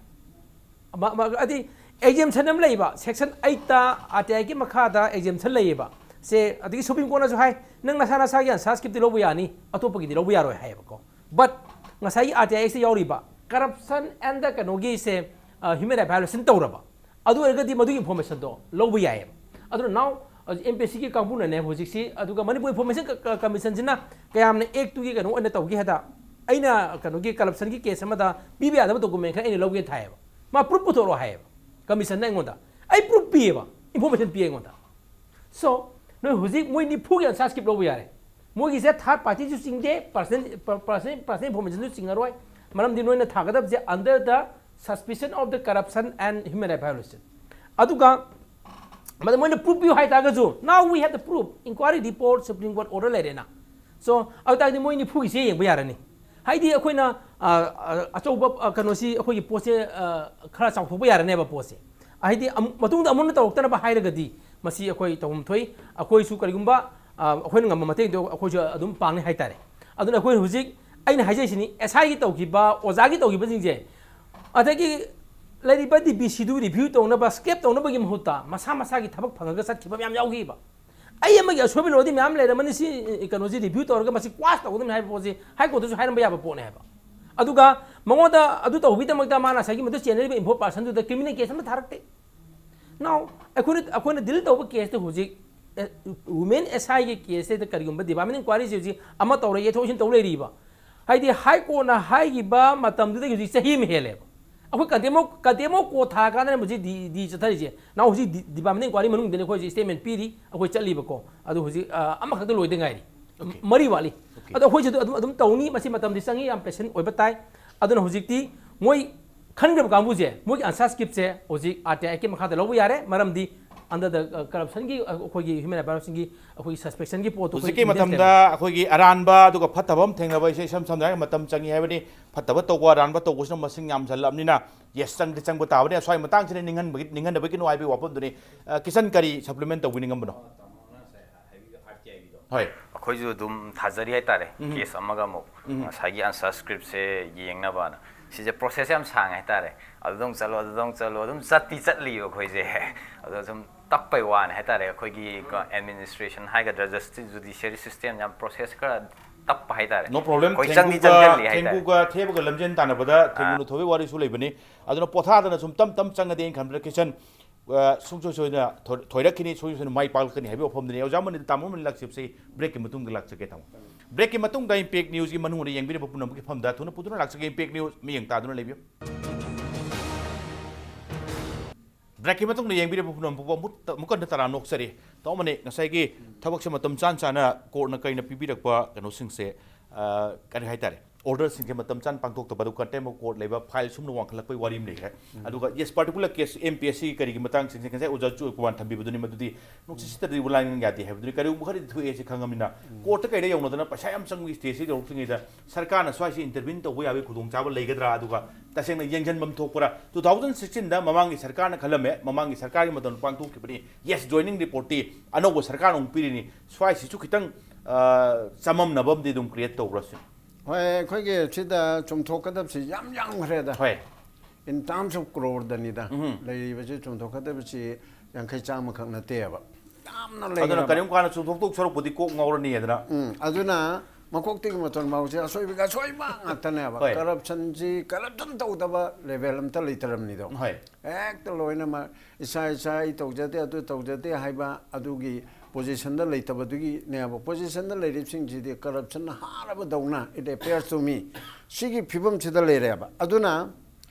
ꯃ-, ꯃ-, ꯑꯗꯤ ꯑꯦꯛꯖꯦꯝꯁꯟ ꯑꯃ ꯂꯩꯕ, ꯁꯦꯛꯁꯟ ꯑꯩꯠꯇ ꯑꯥꯔ ꯇꯤ ꯑꯥꯏꯒꯤ ꯃꯈꯥꯗ ꯑꯦꯛꯖꯦꯝꯁꯟ ꯂꯩꯌꯦꯕ꯫ ꯁꯦ, ꯑꯗꯒꯤ ꯁꯨꯄ꯭ꯔꯤꯝ ꯀꯣꯔꯠꯅꯁꯨ ꯍꯥꯏ, "ꯅꯪ ꯅꯁꯥ ꯅꯁꯥꯒꯤ ꯑꯟꯁꯥꯔꯁꯤꯞꯇꯤ ꯂꯧꯕ ꯌꯥꯅꯤ, ꯑꯇꯣꯞꯄꯒꯤꯗꯤ ꯂꯧꯕ ꯌꯥꯔꯣꯏ" ꯍꯥꯏꯌꯦꯕꯀꯣ꯫ But ꯉꯁꯥꯏꯒꯤ ꯑꯥꯔ ꯇꯤ ꯑꯥꯏ ꯑꯦꯛꯁꯇ ꯌꯥꯎꯔꯤꯕ ꯀꯔꯞꯁꯟ ꯑꯦꯟ ꯗ ꯀꯩꯅꯣꯒꯤꯁꯦ, ꯍ꯭ꯌꯨꯃꯦꯟ ꯔꯥꯏꯠ ꯚꯥꯏꯑꯣꯂꯦꯁꯟ ꯇꯧꯔꯕ, ꯑꯗꯨ ꯑꯣꯏꯔꯒꯗꯤ ꯃꯗꯨꯒꯤ ꯏꯟꯐꯣꯔꯃꯦꯁꯟꯗꯣ ꯂꯧꯕ ꯌꯥꯏꯌꯦꯕ꯫ ꯑꯗꯨꯅ ꯅꯥꯎ ꯑꯦꯝ ꯄꯤ ꯑꯦꯁ ꯁꯤꯒꯤ ꯀꯥꯡꯕꯨꯅꯅꯦ ꯍꯧꯖꯤꯛꯁꯤ, ꯑꯗꯨꯒ ꯃꯅꯤꯄꯨꯔ ꯏꯟꯐꯣꯔꯃꯦꯁꯟ ꯀ-, ꯀ-, ꯀꯃꯤꯁꯟꯁꯤꯅ ꯀꯌꯥꯝꯅ ꯑꯦꯛꯇꯨꯒꯤ ꯀꯩꯅꯣ ꯑꯣꯏꯅ ꯇꯧꯒꯦ ꯍꯥꯏꯗ, ꯑꯩꯅ ꯀꯩꯅꯣꯒꯤ ꯀꯔꯞꯁꯟꯒꯤ ꯀꯦꯁ ꯑꯃꯗ ꯄꯤꯕ ꯌꯥꯗꯕ ꯗꯣꯀꯨꯃꯦꯟ ꯈꯔ ꯑꯩꯅ ꯂꯧꯒꯦꯅ ꯊꯥꯏꯌꯦꯕ꯫ ꯃꯥ ꯄ꯭ꯔꯨꯐ ꯄꯨꯊꯣꯔꯛꯑꯣ ꯍꯥꯏꯌꯦꯕ꯫ ꯀꯃꯤꯁꯟꯅ ꯑꯩꯉꯣꯟꯗ, ꯑꯩ ꯄ꯭ꯔꯨꯐ ꯄꯤꯌꯦꯕ, ꯏꯟꯐꯣꯔꯃꯦꯁꯟ ꯄꯤꯌꯦ ꯑꯩꯉꯣꯟꯗ꯫ So, ꯅꯣꯏ ꯍꯧꯖꯤꯛ ꯃꯣꯏ ꯅꯤꯐꯨꯒꯤ ꯑꯟꯁꯥꯔꯁꯤꯞ ꯂꯧꯕ ꯌꯥꯔꯦ꯫ ꯃꯣꯏꯒꯤꯁꯦ ꯊꯥꯔꯠ ꯄꯥꯔꯇꯤꯁꯨ ꯆꯤꯡꯗꯦ, ꯄꯔꯁꯅꯦꯜ, ꯄꯔꯁꯅꯦꯜ, ꯄꯔꯁꯅꯦꯜ ꯏꯟꯐꯣꯔꯃꯦꯁꯟꯁꯨ ꯆꯤꯡꯉꯔꯣꯏ꯫ ꯃꯔꯝꯗꯤ ꯅꯣꯏꯅ ꯊꯥꯒꯗꯕꯁꯦ under the suspicion of the corruption and human rights violation꯫ ꯑꯗꯨꯒ ꯃꯗ ꯃꯣꯏꯅ ꯄ꯭ꯔꯨꯐ ꯄꯤꯌꯨ ꯍꯥꯏꯇꯥꯔꯒꯁꯨ, now we have the proof, inquiry report, Supreme Court order ꯂꯩꯔꯦꯅ꯫ So, ꯑꯗꯨ ꯇꯥꯔꯗꯤ ꯃꯣꯏ ꯅꯤꯐꯨꯒꯤꯁꯦ ꯌꯦꯡꯕ ꯌꯥꯔꯅꯤ꯫ ꯍꯥꯏꯗꯤ ꯑꯩꯈꯣꯏꯅ, ꯑ, ꯑ, ꯑꯆꯧꯕ, ꯑ, ꯀꯩꯅꯣꯁꯤ, ꯑꯩꯈꯣꯏꯒꯤ ꯄꯣꯠꯁꯦ, ꯑ, ꯈꯔ ꯆꯥꯎꯊꯣꯛꯄ ꯌꯥꯔꯅꯦꯕ ꯄꯣꯠꯁꯦ꯫ ꯍꯥꯏꯗꯤ ꯑꯃꯨꯛ, ꯃꯇꯨꯡꯗ ꯑꯃꯨꯛ ꯍꯟꯅ ꯇꯧꯔꯛꯇꯅꯕ ꯍꯥꯏꯔꯒꯗꯤ ꯃꯁꯤ ꯑꯩꯈꯣꯏ ꯇꯧꯐꯝ ꯊꯣꯛꯏ꯫ ꯑꯩꯈꯣꯏꯁꯨ ꯀꯔꯤꯒꯨꯝꯕ, ꯑ, ꯑꯩꯈꯣꯏꯅ ꯉꯝꯕ ꯃꯇꯦꯡꯗꯣ ꯑꯩꯈꯣꯏꯁꯨ ꯑꯗꯨꯝ ꯄꯥꯡꯅꯤ ꯍꯥꯏꯇꯥꯔꯦ꯫ ꯑꯗꯨꯅ ꯑꯩꯈꯣꯏ ꯍꯧꯖꯤꯛ ꯑꯩꯅ ꯍꯥꯏꯖꯔꯤꯁꯤꯅꯤ, ꯑꯦꯁ ꯑꯥꯏꯒꯤ ꯇꯧꯈꯤꯕ, ꯑꯣꯖꯥꯒꯤ ꯇꯧꯈꯤꯕꯁꯤꯡꯁꯦ, ꯑꯗꯒꯤ ꯂꯩꯔꯤꯕ ꯗꯤ ꯕꯤ ꯁꯤꯗꯨ ꯔꯤꯚ꯭ꯌꯨ ꯇꯧꯅꯕ, ꯁ꯭ꯀ꯭ꯔꯦꯞ ꯇꯧꯅꯕꯒꯤ ꯃꯍꯨꯠꯇ ꯃꯁꯥ ꯃꯁꯥꯒꯤ ꯊꯕꯛ ꯐꯪꯉꯒ ꯆꯠꯈꯤꯕ ꯃꯌꯥꯝ ꯌꯥꯎꯈꯤꯕ꯫ ꯑꯩ ꯑꯃꯒꯤ ꯑꯁꯣꯏꯕ ꯂꯩꯔꯗꯤ ꯃꯌꯥꯝ ꯂꯩꯔꯝꯃꯅꯤ, ꯁꯤ, ꯀꯩꯅꯣꯁꯤ ꯔꯤꯚ꯭ꯌꯨ ꯇꯧꯔꯒ ꯃꯁꯤ ꯀ꯭ꯋꯥꯁ ꯇꯧꯒꯗꯕꯅꯤ ꯍꯥꯏꯕ ꯄꯣꯠꯁꯤ ꯍꯥꯏ ꯀꯣꯔꯠꯇꯁꯨ ꯍꯥꯏꯔꯝꯕ ꯌꯥꯕ ꯄꯣꯠꯅꯦ ꯍꯥꯏꯕ꯫ ꯑꯗꯨꯒ ꯃꯉꯣꯟꯗ ꯑꯗꯨ ꯇꯧꯕꯒꯤꯗꯃꯛꯇ ꯃꯥꯅ ꯉꯁꯥꯏꯒꯤ ꯃꯗꯨ ꯆꯦꯟꯅꯔꯤꯕ ꯏꯟꯐꯣꯔꯃꯦꯁꯟꯗꯨꯗ ꯀ꯭ꯔꯤꯃꯤꯅꯦꯜ ꯀꯦꯁ ꯑꯃ ꯊꯥꯔꯛꯇꯦ꯫ Now, ꯑꯩꯈꯣꯏꯅ, ꯑꯩꯈꯣꯏꯅ ꯗꯤꯜ ꯇꯧꯕ ꯀꯦꯁꯇ ꯍꯧꯖꯤꯛ, ꯑꯦ, ꯋꯨꯃꯦꯟ ꯑꯦꯁ ꯑꯥꯏꯒꯤ ꯀꯦꯁꯁꯤꯗ ꯀꯔꯤꯒꯨꯝꯕ ꯗꯤꯄꯥꯔꯠꯃꯦꯟ ꯏꯟꯀ꯭ꯋꯥꯏꯔꯤꯁꯤ ꯍꯧꯖꯤꯛ ꯑꯃ ꯇꯧꯔ ꯌꯩꯊꯣꯛ ꯌꯩꯁꯤꯟ ꯇꯧ ꯂꯩꯔꯤꯕ꯫ ꯍꯥꯏꯗꯤ ꯍꯥꯏ ꯀꯣꯔꯠꯅ ꯍꯥꯏꯈꯤꯕ ꯃꯇꯝꯗꯨꯗꯒꯤ ꯍꯧꯖꯤꯛ ꯆꯍꯤ ꯑꯃ ꯍꯦꯜꯂꯦꯕ꯫ ꯑꯩꯈꯣꯏ ꯀꯟꯇꯦꯝ ꯑꯣꯐ, ꯀꯟꯇꯦꯝ ꯑꯣꯐ ꯀꯣꯔꯠ ꯊꯥꯔꯀꯥꯟꯗꯅꯦ ꯍꯧꯖꯤꯛ ꯗꯤ, ꯗꯤ ꯆꯠꯊꯔꯤꯁꯦ꯫ ꯅꯍꯥꯟ ꯍꯧꯖꯤꯛ ꯗꯤ, ꯗꯤꯄꯥꯔꯠꯃꯦꯟ ꯏꯟꯀ꯭ꯋꯥꯏꯔꯤ ꯃꯅꯨꯡꯗꯅꯤ ꯑꯩꯈꯣꯏ ꯍꯧꯖꯤꯛ ꯁ꯭ꯇꯦꯠꯃꯦꯟ ꯄꯤꯔꯤ, ꯑꯩꯈꯣꯏ ꯆꯠꯂꯤꯕꯀꯣ꯫ ꯑꯗꯨ ꯍꯧꯖꯤꯛ, ꯑ, ꯑꯃꯈꯛꯇ ꯂꯣꯏꯗ ꯉꯥꯏꯔꯤ꯫ ꯑꯣꯀꯦ꯫ ꯃꯔꯤ ꯋꯥꯠꯂꯤ꯫ ꯑꯣꯀꯦ꯫ ꯑꯗꯣ ꯑꯩꯈꯣꯏꯁꯨ ꯑꯗꯨꯝ, ꯑꯗꯨꯝ ꯇꯧꯅꯤ꯫ ꯃꯁꯤ ꯃꯇꯝꯗꯤ ꯆꯪꯉꯤ, ꯌꯥꯝ ꯄꯦꯁꯦꯟ ꯑꯣꯏꯕ ꯇꯥꯏ꯫ ꯑꯗꯨꯅ ꯍꯧꯖꯤꯛꯇꯤ ꯃꯣꯏ ꯈꯟꯈ꯭ꯔꯕ ꯀꯥꯡꯕꯨꯁꯦ, ꯃꯣꯏꯒꯤ ꯑꯟꯁꯥꯔ ꯁ꯭ꯀ꯭ꯔꯤꯞꯁꯦ ꯍꯧꯖꯤꯛ ꯑꯥꯔ ꯇꯤ ꯑꯥꯏ ꯑꯦꯛꯀꯤ ꯃꯈꯥꯗ ꯂꯧꯕ ꯌꯥꯔꯦ, ꯃꯔꯝꯗꯤ under the corruption ꯒꯤ ꯑꯩꯈꯣꯏꯒꯤ human rights violation ꯒꯤ ꯑꯩꯈꯣꯏꯒꯤ suspicion ꯒꯤ ꯄꯣꯠꯇꯣ ꯑꯩꯈꯣꯏ ꯍꯧꯖꯤꯛꯀꯤ intelligence ꯃꯇꯝꯗ ꯑꯩꯈꯣꯏꯒꯤ ꯑꯔꯥꯟꯕ ꯑꯗꯨꯒ ꯐꯠꯇꯕ ꯑꯃ ꯊꯦꯡꯅꯕ ꯍꯥꯏꯁꯦ ꯏꯁꯝ ꯁꯝꯅ ꯍꯥꯏꯔꯒ ꯃꯇꯝ ꯆꯪꯉꯤ ꯍꯥꯏꯕꯅꯤ꯫ ꯐꯠꯇꯕ ꯇꯧꯕ, ꯑꯔꯥꯟꯕ ꯇꯧꯕꯁꯤꯅ ꯃꯁꯤꯡ ꯌꯥꯝꯁꯜꯂꯛꯑꯕꯅꯤꯅ, ꯌꯦꯁ, ꯆꯪꯗꯤ ꯆꯪꯕ ꯇꯥꯕꯅꯤ꯫ ꯑꯁ꯭ꯋꯥꯏ ꯃꯇꯥꯡꯁꯤꯗ ꯅꯤꯡꯍꯟꯕꯒꯤ ꯅꯤꯡꯍꯟꯅꯕꯒꯤꯅꯣ ꯍꯥꯏꯕꯒꯤ ꯋꯥꯐꯝꯗꯨꯅꯤ꯫ ꯑ, ꯀꯤꯁꯟ, ꯀꯔꯤ supplement ꯇꯧꯕꯤꯅꯤꯡꯉꯝꯕꯅꯣ? ꯍꯣꯏ꯫ ꯑꯩꯈꯣꯏꯁꯨ ꯑꯗꯨꯝ ꯊꯥꯖꯔꯤ ꯍꯥꯏꯇꯥꯔꯦ꯫ ꯀꯦꯁ ꯑꯃꯒ ꯑꯃꯨꯛ ꯉꯁꯥꯏꯒꯤ ꯑꯟꯁꯔ ꯁ꯭ꯀ꯭ꯔꯤꯞꯁꯦ ꯌꯦꯡꯅꯕꯅ꯫ ꯁꯤꯁꯦ ꯄ꯭ꯔꯣꯁꯦꯁ ꯌꯥꯝ ꯁꯥꯡꯉꯦ ꯍꯥꯏꯇꯥꯔꯦ꯫ ꯑꯗꯨꯗ ꯑꯃꯨꯛ ꯆꯠꯂꯣ, ꯑꯗꯨꯗ ꯑꯃꯨꯛ ꯆꯠꯂꯣ, ꯑꯗꯨꯝ ꯆꯠꯇꯤ ꯆꯠꯂꯤꯕ ꯑꯩꯈꯣꯏꯁꯦ꯫ ꯑꯗꯣ ꯁꯨꯝ ꯇꯞꯄꯩ ꯋꯥꯅꯦ ꯍꯥꯏꯇꯥꯔꯦ꯫ ꯑꯩꯈꯣꯏꯒꯤ ꯑꯦꯗꯃꯤꯅꯤꯁꯇ꯭ꯔꯦꯁꯟ ꯍꯥꯏꯒꯗ꯭ꯔꯥ, ꯖꯁꯇꯤꯁ ꯖꯨꯗꯤꯁꯤꯌꯔꯤ ꯁꯤꯁꯇꯦꯝ ꯌꯥꯝ ꯄ꯭ꯔꯣꯁꯦꯁ ꯈꯔ ꯇꯞꯄ ꯍꯥꯏꯇꯥꯔꯦ꯫ No problem. ꯑꯩꯈꯣꯏ ꯆꯪꯗꯤ ꯊꯦꯡꯒꯨꯒ ꯆꯪꯁꯤꯜꯂꯤ ꯍꯥꯏꯇꯥꯔꯦ꯫ ꯊꯦꯡꯒꯨꯒ ꯊꯦꯕꯒ ꯂꯝꯖꯦꯟ ꯇꯥꯟꯅꯕꯗ ꯊꯦꯡꯒꯨꯅ ꯊꯣꯏꯕꯒꯤ ꯋꯥꯔꯤꯁꯨ ꯂꯩꯕꯅꯤ꯫ ꯑꯗꯨꯅ ꯄꯣꯊꯥꯗꯅ ꯁꯨꯝ ꯇꯞ ꯇꯞ ꯆꯪꯉꯗꯤ ꯑꯩꯅ ꯈꯟꯕꯗ ꯀꯤꯁꯟ, ꯑ, ꯁꯨꯡꯁꯣꯏ ꯁꯣꯏꯗꯅ ꯊꯣꯏ-, ꯊꯣꯏꯔꯛꯈꯤꯅꯤ, ꯁꯨꯡꯁꯣꯏ ꯁꯣꯏꯗꯅ ꯃꯥꯏ ꯄꯥꯛꯂꯛꯀꯅꯤ ꯍꯥꯏꯕꯒꯤ ꯋꯥꯐꯝꯗꯨꯅꯤ꯫ ꯑꯣꯖꯥ ꯃꯅꯤꯗ ꯇꯥꯃꯣ ꯃꯅꯤ ꯂꯥꯛꯆꯕꯁꯤ ꯕ꯭ꯔꯦꯛꯀꯤ ꯃꯇꯨꯡꯗ ꯂꯥꯛꯆꯒꯦ ꯇꯥꯃꯣ꯫ ꯕ꯭ꯔꯦꯛꯀꯤ ꯃꯇꯨꯡꯗ ꯏꯝꯄꯦꯛ ꯅ꯭ꯌꯨꯁꯀꯤ ꯃꯅꯨꯡꯗ ꯌꯦꯡꯕꯤꯔꯤꯕ ꯄꯨꯝꯅꯃꯛꯀꯤ ꯐꯝꯗ ꯊꯨꯅ ꯄꯨꯗꯨꯅ ꯂꯥꯛꯆꯒꯦ꯫ ꯏꯝꯄꯦꯛ ꯅ꯭ꯌꯨꯁ ꯃꯤꯠꯌꯦꯡ ꯇꯥꯗꯨꯅ ꯂꯩꯕꯤꯌꯨ꯫ ꯕ꯭ꯔꯦꯛꯀꯤ ꯃꯇꯨꯡꯗ ꯌꯦꯡꯕꯤꯔꯤꯕ ꯄꯨꯝꯅꯃꯛꯄꯨ ꯑꯃꯨꯛ-, ꯑꯃꯨꯛꯀ ꯍꯟꯅ ꯇꯔꯥꯝꯅ ꯑꯣꯛꯆꯔꯤ꯫ ꯇꯥꯃꯣ ꯃꯅꯤ, ꯉꯁꯥꯏꯒꯤ ꯊꯕꯛꯁꯦ ꯃꯇꯝ ꯆꯥꯟ ꯆꯥꯅ ꯀꯣꯔꯠꯅ ꯀꯩꯅ ꯄꯤꯕꯤꯔꯛꯄ ꯀꯩꯅꯣꯁꯤꯡꯁꯦ, ꯑ, ꯀꯔꯤ ꯍꯥꯏꯇꯥꯔꯦ, ꯑꯣꯔꯗꯔꯁꯤꯡꯁꯦ ꯃꯇꯝ ꯆꯥꯅ ꯄꯥꯡꯊꯣꯛꯇꯕ, ꯑꯗꯨꯒ contempt of court ꯂꯩꯕ, ꯐꯥꯏꯜ ꯁꯨꯝꯅ ꯋꯥꯡꯈꯠꯂꯛꯄꯒꯤ ꯋꯥꯔꯤ ꯑꯃ ꯂꯩꯈ꯭ꯔꯦ꯫ ꯑꯗꯨꯒ yes, particular case, M P S ꯁꯤ ꯀꯔꯤꯒꯤ ꯃꯇꯥꯡꯁꯤꯡꯁꯦ ꯉꯁꯥꯏ ꯑꯣꯖꯥ ꯆꯨ ꯀꯨꯃꯥꯔ ꯊꯝꯕꯤꯕꯗꯨꯅꯤ, ꯃꯗꯨꯗꯤ ꯅꯨꯡꯁꯤꯠ ꯁꯤꯠꯇꯗꯤ ꯂꯥꯏꯅꯤꯡ ꯌꯥꯗꯦ ꯍꯥꯏꯕꯗꯨꯅꯤ꯫ ꯀꯔꯤꯒꯨꯝꯕ ꯈꯔꯗꯤ ꯊꯣꯛꯑꯦ ꯁꯤ ꯈꯪꯉꯕꯅꯤꯅ, ꯀꯣꯔꯠꯇ ꯀꯩꯗ ꯌꯧꯅꯗꯅ ꯄꯩꯁꯥ ꯌꯥꯝ ꯆꯪꯕꯒꯤ ꯁ꯭ꯇꯦꯖꯁꯤ ꯌꯧꯔꯛꯇ꯭ꯔꯤꯉꯩꯗ ꯁꯔꯀꯥꯔꯅ ꯁ꯭ꯋꯥꯏꯁꯤ ꯏꯟꯇꯔꯚꯤꯟ ꯇꯧꯕ ꯌꯥꯕꯒꯤ ꯈꯨꯗꯣꯡꯆꯥꯕ ꯂꯩꯒꯗ꯭ꯔꯥ? ꯑꯗꯨꯒ ꯇꯁꯦꯡꯅ ꯌꯦꯡꯁꯤꯟꯐꯝ ꯊꯣꯛꯄ꯭ꯔꯥ? Two thousand sixteen ꯗ ꯃꯃꯥꯡꯒꯤ ꯁꯔꯀꯥꯔꯅ ꯈꯜꯂꯝꯃꯦ, ꯃꯃꯥꯡꯒꯤ ꯁꯔꯀꯥꯔꯒꯤ ꯃꯇꯝꯗ ꯄꯥꯡꯊꯣꯛꯈꯤꯕꯅꯤ꯫ Yes, joining reportꯇꯤ ꯑꯅꯧꯕ ꯁꯔꯀꯥꯔꯅ ꯑꯃꯨꯛ ꯄꯤꯔꯤꯅꯤ꯫ ꯁ꯭ꯋꯥꯏꯁꯤꯁꯨ ꯈꯤꯇꯪ, ꯑ, ꯆꯃꯝꯅꯕ ꯑꯃꯗꯤ ꯑꯗꯨꯝ create ꯇꯧꯕ꯭ꯔꯥ ꯁꯤꯅꯤ꯫ ꯍꯣꯏ, ꯑꯩꯈꯣꯏꯒꯤ ꯁꯤꯗ ꯆꯨꯝꯊꯣꯛꯀꯗꯕꯁꯤ ꯌꯥꯝ ꯌꯥꯝꯈ꯭ꯔꯦꯗ꯫ ꯍꯣꯏ꯫ In terms of crore ꯗꯅꯤꯗ꯫ ꯂꯩꯔꯤꯕꯁꯤ ꯆꯨꯝꯊꯣꯛꯀꯗꯕꯁꯤ ꯌꯥꯡꯈꯩ ꯆꯥꯝꯃꯈꯛ ꯅꯠꯇꯦꯕ꯫ ꯌꯥꯝꯅ ꯑꯗꯨꯅ ꯂꯩꯔꯕ꯫ ꯀꯔꯤꯒꯨꯝꯕ ꯀꯥꯟꯗ ꯆꯨꯝꯊꯣꯛꯇꯧ ꯁꯔꯨꯛꯄꯨꯗꯤ ꯀꯣꯛ ꯉꯥꯎꯔꯅꯤ ꯑꯗꯨꯅ꯫ ꯎꯝ, ꯑꯗꯨꯅ ꯃꯀꯣꯛꯇꯒꯤ ꯃꯇꯣꯟ ꯐꯥꯎꯁꯦ ꯑꯁꯣꯏꯕꯒꯤ ꯑꯁꯣꯏꯕ ꯉꯥꯛꯇꯅꯦꯕ꯫ ꯍꯣꯏ꯫ Corruptionꯁꯤ, corruption ꯇꯧꯗꯕ level ꯑꯝꯇ ꯂꯩꯇ꯭ꯔꯕꯅꯤꯗꯣ꯫ ꯍꯣꯏ꯫ ꯍꯦꯛꯇ ꯂꯣꯏꯅꯃꯛ ꯏꯁꯥ ꯏꯁꯥ, "ꯑꯩ ꯇꯧꯖꯗꯦ, ꯑꯗꯨ ꯇꯧꯖꯗꯦ" ꯍꯥꯏꯕ ꯑꯗꯨꯒꯤ positionꯗ ꯂꯩꯇꯕꯗꯨꯒꯤꯅꯦꯕ꯫ Positionꯗ ꯂꯩꯔꯤꯕꯁꯤꯡꯁꯤꯗꯤ corruption ꯍꯥꯔꯕꯗꯧꯅ, it appears to me, ꯁꯤꯒꯤ ꯐꯤꯕꯝꯁꯤꯗ ꯂꯩꯔꯦꯕ꯫ ꯑꯗꯨꯅ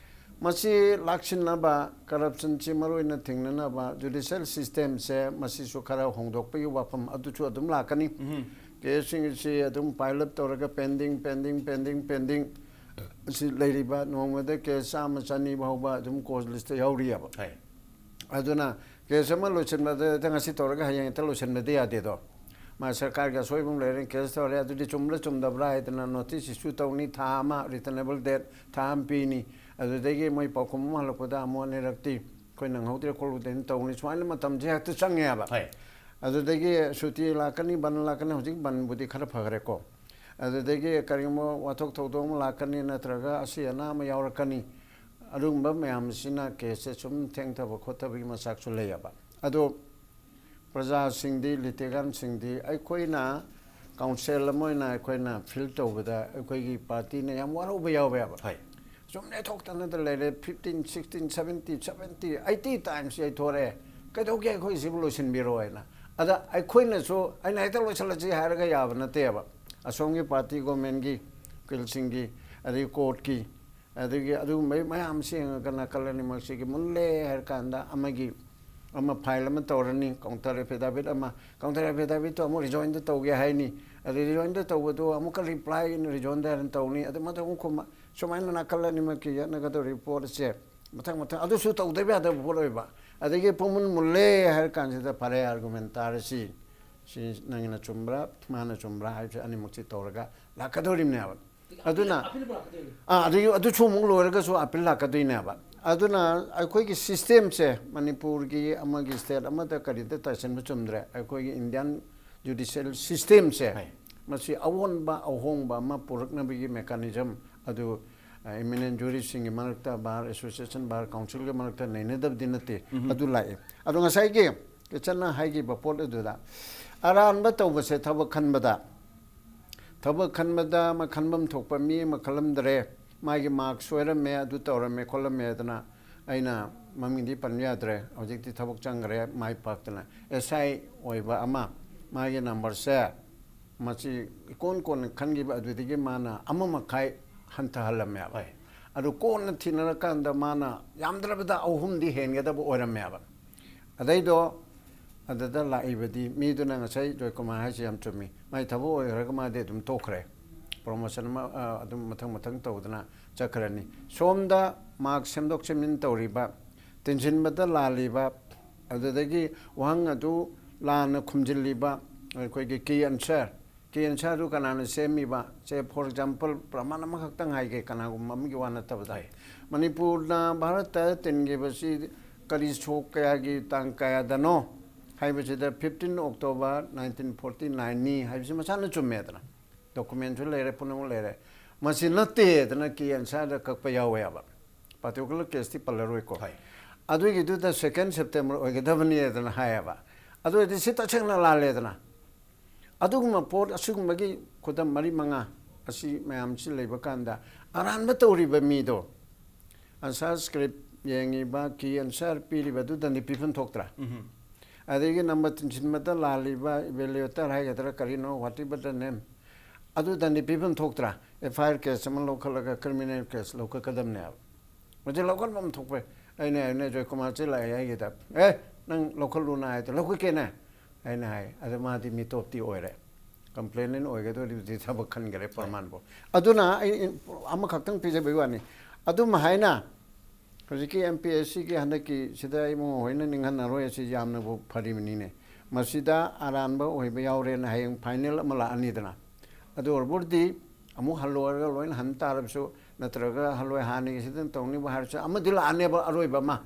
ꯃꯁꯤ ꯂꯥꯛꯁꯤꯟꯅꯕ, corruptionꯁꯤ ꯃꯔꯨꯑꯣꯏꯅ ꯊꯤꯡꯅꯅꯕ judicial systemꯁꯦ ꯃꯁꯤꯁꯨ ꯈꯔ ꯍꯣꯡꯗꯣꯛꯄꯒꯤ ꯋꯥꯐꯝ ꯑꯗꯨꯁꯨ ꯑꯗꯨꯝ ꯂꯥꯛꯀꯅꯤ꯫ Caseꯁꯤꯡꯁꯤ ꯑꯗꯨꯝ pile up ꯇꯧꯔꯒ pending, pending, pending, pending, ꯁꯤ ꯂꯩꯔꯤꯕ, ꯅꯣꯡꯃꯗ case ꯆꯥꯝꯃ ꯆꯅꯤ ꯐꯥꯎꯕ ꯑꯗꯨꯝ court listꯇ ꯌꯥꯎꯔꯤꯑꯕ꯫ ꯍꯣꯏ꯫ ꯑꯗꯨꯅ ꯀꯦꯁ ꯑꯃ ꯂꯣꯏꯁꯤꯟꯕꯗ ꯉꯁꯤ ꯇꯧꯔꯒ ꯍꯌꯦꯡ ꯍꯦꯛꯇ ꯂꯣꯏꯁꯤꯟꯕꯗꯤ ꯌꯥꯗꯦꯗꯣ꯫ ꯃꯥ ꯁꯔꯀꯥꯔꯒꯤ ꯑꯁꯣꯏꯕ ꯑꯃ ꯂꯩꯔꯦ, ꯀꯦꯁ ꯇꯧꯔꯦ, ꯑꯗꯨꯗꯤ ꯆꯨꯝꯕ꯭ꯔꯥ ꯆꯨꯝꯗꯕ꯭ꯔꯥ ꯍꯥꯏꯗꯅ ꯅꯣꯇꯤꯁ ꯏꯁꯨ ꯇꯧꯅꯤ, ꯊꯥ ꯑꯃ, ꯔꯤꯇꯅꯦꯕꯜ ꯗꯦꯠ ꯊꯥ ꯑꯃ ꯄꯤꯅꯤ꯫ ꯑꯗꯨꯗꯒꯤ ꯃꯣꯏ ꯄꯥꯎꯈꯨꯝ ꯑꯃ ꯍꯜꯂꯛꯄꯗ ꯑꯃꯨꯛ ꯑꯅꯤꯔꯛꯇꯤ ꯑꯩꯈꯣꯏ ꯅꯪꯍꯧꯗ꯭ꯔꯦ ꯈꯣꯠꯂꯨꯗꯦꯅ ꯇꯧꯅꯤ꯫ ꯁꯨꯃꯥꯏꯅ ꯃꯇꯝꯁꯦ ꯍꯦꯛꯇ ꯆꯪꯉꯦꯕ꯫ ꯍꯣꯏ꯫ ꯑꯗꯨꯗꯒꯤ ꯁꯨꯇꯤ ꯂꯥꯛꯀꯅꯤ, ꯕꯟ ꯂꯥꯛꯀꯅꯤ꯫ ꯍꯧꯖꯤꯛ ꯕꯟꯕꯨꯗꯤ ꯈꯔ ꯐꯈ꯭ꯔꯦꯀꯣ꯫ ꯑꯗꯨꯗꯒꯤ ꯀꯔꯤꯒꯨꯝꯕ ꯋꯥꯊꯣꯛ ꯊꯧꯗꯣꯛ ꯑꯃ ꯂꯥꯛꯀꯅꯤ, ꯅꯠꯇ꯭ꯔꯒ ꯑꯁꯤ ꯑꯅꯥ ꯑꯃ ꯌꯥꯎꯔꯛꯀꯅꯤ꯫ ꯑꯗꯨꯒꯨꯝꯕ ꯃꯌꯥꯝꯁꯤꯅ ꯀꯦꯁꯁꯦ ꯁꯨꯝ ꯊꯦꯡꯊꯕ ꯈꯣꯠꯊꯕꯒꯤ ꯃꯆꯥꯛꯁꯨ ꯂꯩꯌꯦꯕ꯫ ꯑꯗꯣ ꯄ꯭ꯔꯖꯥꯁꯤꯡꯗꯤ, ꯂꯤꯇꯤꯒꯥꯟꯁꯤꯡꯗꯤ ꯑꯩꯈꯣꯏꯅ ꯀꯥꯎꯟꯁꯤꯜ ꯑꯃ ꯑꯣꯏꯅ ꯑꯩꯈꯣꯏꯅ ꯐꯤꯜ ꯇꯧꯕꯗ ꯑꯩꯈꯣꯏꯒꯤ ꯄꯥꯔꯇꯤꯅ ꯌꯥꯝ ꯋꯥꯔꯧꯕ ꯌꯥꯎꯋꯦꯕ꯫ ꯍꯣꯏ꯫ ꯁꯨꯝ ꯂꯩꯊꯣꯛꯇꯅꯗ ꯂꯩꯔꯦ꯫ Fifteen, sixteen, seventeen, seventeen, eighteen times ꯌꯩꯊꯣꯔꯛꯑꯦ꯫ ꯀꯩꯗꯧꯒꯦ ꯑꯩꯈꯣꯏ ꯁꯤꯕꯨ ꯂꯣꯏꯁꯤꯟꯕꯤꯔꯣ ꯍꯥꯏꯅ꯫ ꯑꯗ ꯑꯩꯈꯣꯏꯅꯁꯨ ꯑꯩꯅ ꯍꯦꯛꯇ ꯂꯣꯏꯁꯤꯜꯂꯁꯤ ꯍꯥꯏꯔꯒ ꯌꯥꯕ ꯅꯠꯇꯦꯕ꯫ ꯑꯁꯣꯝꯒꯤ ꯄꯥꯔꯇꯤ ꯒꯣꯔꯃꯦꯟꯒꯤ, ꯎꯀꯤꯜꯁꯤꯡꯒꯤ, ꯑꯗꯒꯤ ꯀꯣꯔꯠꯀꯤ, ꯑꯗꯒꯤ ꯑꯗꯨꯒꯨꯝꯕ ꯃꯌꯥꯝꯁꯤ ꯌꯦꯡꯉꯒ ꯅꯥꯀꯜ ꯑꯅꯤꯃꯛꯁꯤꯒꯤ ꯃꯨꯜꯂꯦ ꯍꯥꯏꯔ ꯀꯥꯟꯗ ꯑꯃꯒꯤ ꯑꯃ ꯐꯥꯏꯜ ꯑꯃ ꯇꯧꯔꯅꯤ, ꯀꯥꯎꯟꯇꯔ ꯑꯦꯐꯤꯗꯥꯚꯤꯠ ꯑꯃ, ꯀꯥꯎꯟꯇꯔ ꯑꯦꯐꯤꯗꯥꯚꯤꯠꯇꯣ ꯑꯃꯨꯛ ꯔꯤꯖꯣꯏꯟꯗ ꯇꯧꯒꯦ ꯍꯥꯏꯅꯤ, ꯑꯗꯩ ꯔꯤꯖꯣꯏꯟꯗ ꯇꯧꯕꯗꯣ ꯑꯃꯨꯛꯀ ꯔꯤꯄ꯭ꯂꯥꯏ ꯔꯤꯖꯣꯏꯟꯗ ꯍꯥꯏꯅ ꯇꯧꯅꯤ, ꯑꯗꯨ ꯃꯊꯪ ꯑꯃꯨꯛ ꯈꯨꯝꯃ-, ꯁꯨꯃꯥꯏꯅ ꯅꯥꯀꯜ ꯑꯅꯤꯃꯛꯀꯤ ꯌꯦꯠꯅꯒꯗꯧꯔꯤꯕ ꯄꯣꯠ ꯑꯁꯦ ꯃꯊꯪ ꯃꯊꯪ ꯑꯗꯨꯁꯨ ꯇꯧꯗꯕ ꯌꯥꯗꯕ ꯄꯣꯠ ꯑꯣꯏꯕ꯫ ꯑꯗꯒꯤ ꯄꯨꯡꯃꯨꯟ ꯃꯨꯜꯂꯦ ꯍꯥꯏꯔ ꯀꯥꯟꯁꯤꯗ ꯐꯔꯦ, ꯑꯥꯔꯒꯨꯃꯦꯟ ꯇꯥꯔꯁꯤ, ꯁꯤ ꯅꯪꯒꯤꯅ ꯆꯨꯝꯕ꯭ꯔꯥ ꯃꯥꯅ ꯆꯨꯝꯕ꯭ꯔꯥ ꯍꯥꯏꯕꯁꯦ ꯑꯅꯤꯃꯛꯁꯤ ꯇꯧꯔꯒ ꯂꯥꯛꯀꯗꯧꯔꯤꯕꯅꯦꯕ꯫ ꯑꯗꯨꯅ ꯑꯥ, ꯑꯗꯨ ꯑꯗꯨꯁꯨ ꯑꯃꯨꯛ ꯂꯣꯏꯔꯒꯁꯨ ꯑꯄꯤꯜ ꯂꯥꯛꯀꯗꯣꯏꯅꯦꯕ꯫ ꯑꯗꯨꯅ ꯑꯩꯈꯣꯏꯒꯤ ꯁꯤꯁꯇꯦꯝꯁꯦ, ꯃꯅꯤꯄꯨꯔꯒꯤ ꯑꯃꯒꯤ ꯁ꯭ꯇꯦꯠ ꯑꯃꯗ ꯀꯔꯤꯗ ꯇꯥꯁꯤꯟꯕ ꯆꯨꯝꯗ꯭ꯔꯦ꯫ ꯑꯩꯈꯣꯏꯒꯤ ꯏꯟꯗꯤꯌꯥꯟ ꯖꯨꯗꯤꯁꯤꯌꯦꯜ ꯁꯤꯁꯇꯦꯝꯁꯦ, ꯍꯣꯏ꯫ ꯃꯁꯤ ꯑꯑꯣꯟꯕ ꯑꯍꯣꯡꯕ ꯑꯃ ꯄꯨꯔꯛꯅꯕꯒꯤ ꯃꯦꯀꯥꯅꯤꯖꯝ ꯑꯗꯨ ꯏꯃꯤꯅꯦꯟ ꯖꯨꯔꯤꯁꯤꯡꯒꯤ ꯃꯔꯛꯇ, ꯕꯥꯔ ꯑꯦꯁꯣꯁꯤꯌꯦꯁꯟ, ꯕꯥꯔ ꯀꯥꯎꯟꯁꯤꯜꯒꯤ ꯃꯔꯛꯇ ꯅꯩꯅꯗꯕꯗꯤ ꯅꯠꯇꯦ꯫ ꯑꯗꯨ ꯂꯥꯛꯑꯦ꯫ ꯑꯗꯣ ꯉꯁꯥꯏꯒꯤ ꯀꯤꯆꯟꯅ ꯍꯥꯏꯈꯤꯕ ꯄꯣꯠ ꯑꯗꯨꯗ, ꯑꯔꯥꯟꯕ ꯇꯧꯕꯁꯦ ꯊꯕꯛ ꯈꯟꯕꯗ, ꯊꯕꯛ ꯈꯟꯕꯗ ꯑꯃ ꯈꯟꯐꯝ ꯊꯣꯛꯄ ꯃꯤ ꯑꯃ ꯈꯜꯂꯝꯗ꯭ꯔꯦ, ꯃꯥꯒꯤ ꯃꯥꯔꯛ ꯁꯣꯏꯔꯝꯃꯦ, ꯑꯗꯨ ꯇꯧꯔꯝꯃꯦ ꯈꯣꯠꯂꯝꯃꯦ ꯑꯗꯨꯅ ꯑꯩꯅ ꯃꯃꯤꯡꯗꯤ ꯄꯟꯕ ꯌꯥꯗ꯭ꯔꯦ꯫ ꯍꯧꯖꯤꯛꯇꯤ ꯊꯕꯛ ꯆꯪꯈ꯭ꯔꯦ, ꯃꯥꯏ ꯄꯥꯛꯇꯅ꯫ ꯑꯦꯁ ꯑꯥꯏ ꯑꯣꯏꯕ ꯑꯃ, ꯃꯥꯒꯤ ꯅꯝꯕꯔꯁꯦ ꯃꯁꯤ ꯏꯀꯣꯟ ꯀꯣꯟꯅ ꯈꯟꯈꯤꯕ ꯑꯗꯨꯗꯒꯤ ꯃꯥꯅ ꯑꯃ ꯃꯈꯥꯏ ꯍꯟꯊꯍꯜꯂꯝꯃꯦꯕ꯫ ꯍꯣꯏ꯫ ꯑꯗꯨ ꯀꯣꯟꯅ ꯊꯤꯅꯔꯀꯥꯟꯗ ꯃꯥꯅ ꯌꯥꯝꯗ꯭ꯔꯕꯗ ꯑꯍꯨꯝꯗꯤ ꯍꯦꯟꯒꯗꯕ ꯑꯣꯏꯔꯝꯃꯦꯕ꯫ ꯑꯗꯩꯗꯣ ꯑꯗꯨꯗ ꯂꯥꯛꯏꯕꯗꯤ ꯃꯤꯗꯨꯅ ꯉꯁꯥꯏ ꯖꯣꯏꯀꯨꯃꯥꯔ ꯍꯥꯏꯁꯦ ꯌꯥꯝ ꯆꯨꯝꯃꯤ꯫ ꯃꯥꯏ ꯊꯕꯛ ꯑꯣꯏꯈ꯭ꯔꯒ ꯃꯥꯗꯤ ꯑꯗꯨꯝ ꯇꯣꯛꯈ꯭ꯔꯦ꯫ ꯄ꯭ꯔꯣꯃꯣꯁꯟ ꯑꯃ, ꯑ, ꯑꯗꯨꯝ ꯃꯊꯪ ꯃꯊꯪ ꯇꯧꯗꯅ ꯆꯠꯈ꯭ꯔꯅꯤ꯫ ꯁꯣꯝꯗ ꯃꯥꯔꯛ ꯁꯦꯝꯗꯣꯛ ꯁꯦꯝꯖꯤꯟ ꯇꯧꯔꯤꯕ, ꯇꯤꯟꯁꯤꯟꯕꯗ ꯂꯥꯜꯂꯤꯕ, ꯑꯗꯨꯗꯒꯤ ꯋꯥꯍꯪ ꯑꯗꯨ ꯂꯥꯟꯅ ꯈꯨꯝꯖꯤꯜꯂꯤꯕ ꯑꯩꯈꯣꯏꯒꯤ ꯀꯤ ꯑꯟꯁꯔ, ꯀꯤ ꯑꯟꯁꯔꯗꯨ ꯀꯅꯥꯅ ꯁꯦꯝꯃꯤꯕ? ꯁꯦ, for example, ꯄ꯭ꯔꯃꯥꯟ ꯑꯃꯈꯛꯇꯪ ꯍꯥꯏꯒꯦ, ꯀꯅꯥꯒꯨꯝꯕ ꯑꯃꯒꯤ ꯋꯥ ꯅꯠꯇꯕꯗ꯫ ꯍꯣꯏ꯫ ꯃꯅꯤꯄꯨꯔꯅ ꯚꯥꯔꯠꯇ ꯇꯤꯟꯈꯤꯕꯁꯤ ꯀꯔꯤ ꯁꯣꯛ ꯀꯌꯥꯒꯤ ꯇꯥꯡ ꯀꯌꯥꯗꯅꯣ ꯍꯥꯏꯕꯁꯤꯗ fifteen October nineteen forty nineꯅꯤ ꯍꯥꯏꯕꯁꯤ ꯃꯁꯥꯅ ꯆꯨꯝꯃꯦꯗꯅ꯫ ꯗꯣꯀꯨꯃꯦꯟꯁꯨ ꯂꯩꯔꯦ, ꯄꯨꯝꯅꯃꯛ ꯂꯩꯔꯦ꯫ ꯃꯁꯤ ꯅꯠꯇꯦꯗꯅ ꯀꯤ ꯑꯟꯁꯔꯗ ꯀꯛꯄ ꯌꯥꯎꯋꯦꯕ꯫ ꯄꯥꯔꯇꯤꯀꯨꯂꯔ ꯀꯦꯁꯇꯤ ꯄꯜꯂꯔꯣꯏꯀꯣ꯫ ꯍꯣꯏ꯫ ꯑꯗꯨꯒꯤꯗꯨꯗ second September ꯑꯣꯏꯒꯗꯕꯅꯦꯗꯅ ꯍꯥꯏꯌꯦꯕ꯫ ꯑꯗꯨ ꯑꯣꯏꯔꯗꯤ ꯁꯤ ꯇꯁꯦꯡꯅ ꯂꯥꯜꯂꯦꯗꯅ꯫ ꯑꯗꯨꯒꯨꯝꯕ ꯄꯣꯠ ꯑꯁꯤꯒꯨꯝꯕꯒꯤ ꯈꯨꯗꯝ ꯃꯔꯤ ꯃꯉꯥ ꯑꯁꯤ ꯃꯌꯥꯝꯁꯤ ꯂꯩꯕ ꯀꯥꯟꯗ, ꯑꯔꯥꯟꯕ ꯇꯧꯔꯤꯕ ꯃꯤꯗꯣ ꯑꯟꯁꯔ ꯁ꯭ꯀ꯭ꯔꯤꯞ ꯌꯦꯡꯉꯤꯕ, ꯀꯤ ꯑꯟꯁꯔ ꯄꯤꯔꯤꯕꯗꯨꯗꯗꯤ ꯄꯤꯐꯝ ꯊꯣꯛꯇ꯭ꯔꯥ? ꯎꯝ꯫ ꯑꯗꯒꯤ ꯅꯝꯕ ꯇꯤꯟꯁꯤꯟꯕꯗ ꯂꯥꯜꯂꯤꯕ ꯏꯚꯦꯂꯨꯌꯦꯇꯔ ꯍꯥꯏꯒꯗ꯭ꯔꯥ ꯀꯔꯤꯅꯣ, whatever the name, ꯑꯗꯨꯗꯗꯤ ꯄꯤꯐꯝ ꯊꯣꯛꯇ꯭ꯔꯥ? ꯑꯦꯐ ꯑꯥꯏ ꯑꯥꯔ ꯀꯦꯁ ꯑꯃ ꯂꯧꯈꯠꯂꯒ ꯀ꯭ꯔꯤꯃꯤꯅꯦꯜ ꯀꯦꯁ ꯂꯧꯈꯠꯀꯗꯕꯅꯦꯕ꯫ ꯃꯁꯤ ꯂꯧꯈꯠꯐꯝ ꯊꯣꯛꯄ꯫ ꯑꯩꯅ, ꯑꯩꯅ ꯖꯣꯏꯀꯨꯃꯥꯔꯁꯦ ꯂꯥꯛꯑꯦ ꯑꯩꯒꯤꯗ, "ꯑꯦ, ꯅꯪ ꯂꯧꯈꯠꯂꯨꯅ" ꯍꯥꯏꯗꯣ, "ꯂꯧꯈꯠꯀꯦꯅꯦ" ꯑꯩꯅ ꯍꯥꯏ꯫ ꯑꯗ ꯃꯥꯗꯤ ꯃꯤꯇꯣꯞꯇꯤ ꯑꯣꯏꯔꯦ, ꯀꯝꯄ꯭ꯂꯦꯅꯦꯟ ꯑꯣꯏꯒꯗꯧꯔꯤꯕꯗꯤ ꯊꯕꯛ ꯈꯟꯈꯔꯦ ꯄ꯭ꯔꯃꯥꯟꯕꯨ꯫ ꯑꯗꯨꯅ ꯑꯩ ꯑꯃꯈꯛꯇꯪ ꯄꯤꯖꯕꯒꯤ ꯋꯥꯅꯤ꯫ ꯑꯗꯨꯝ ꯍꯥꯏꯅ ꯍꯧꯖꯤꯛꯀꯤ ꯑꯦꯝ ꯄꯤ ꯑꯦꯁ ꯁꯤꯒꯤ ꯍꯟꯗꯛꯀꯤ ꯁꯤꯗ ꯏꯕꯨꯡꯉꯣ ꯍꯣꯏꯅ ꯅꯤꯡꯍꯟꯅꯔꯣꯏ, ꯑꯁꯤ ꯌꯥꯝꯅꯕꯨ ꯐꯔꯤꯕꯅꯤꯅꯦ꯫ ꯃꯁꯤꯗ ꯑꯔꯥꯟꯕ ꯑꯣꯏꯕ ꯌꯥꯎꯔꯦꯅ ꯍꯌꯦꯡ ꯐꯥꯏꯅꯦꯜ ꯑꯃ ꯂꯥꯛꯑꯅꯤꯗꯅ, ꯑꯗꯨ ꯑꯣꯏꯔꯕꯨꯗꯤ ꯑꯃꯨꯛ ꯍꯜꯂꯨꯔꯒ ꯂꯣꯏꯅ ꯍꯟ ꯇꯥꯔꯕꯁꯨ, ꯅꯠꯇ꯭ꯔꯒ ꯍꯜꯂꯣꯏ ꯍꯥꯟꯅꯒꯤ ꯁꯤꯗ ꯇꯧꯅꯤꯡꯕ ꯍꯥꯏꯔꯁꯨ ꯑꯃꯗꯤ ꯂꯥꯛꯑꯅꯦꯕ ꯑꯔꯣꯏꯕ ꯑꯃ꯫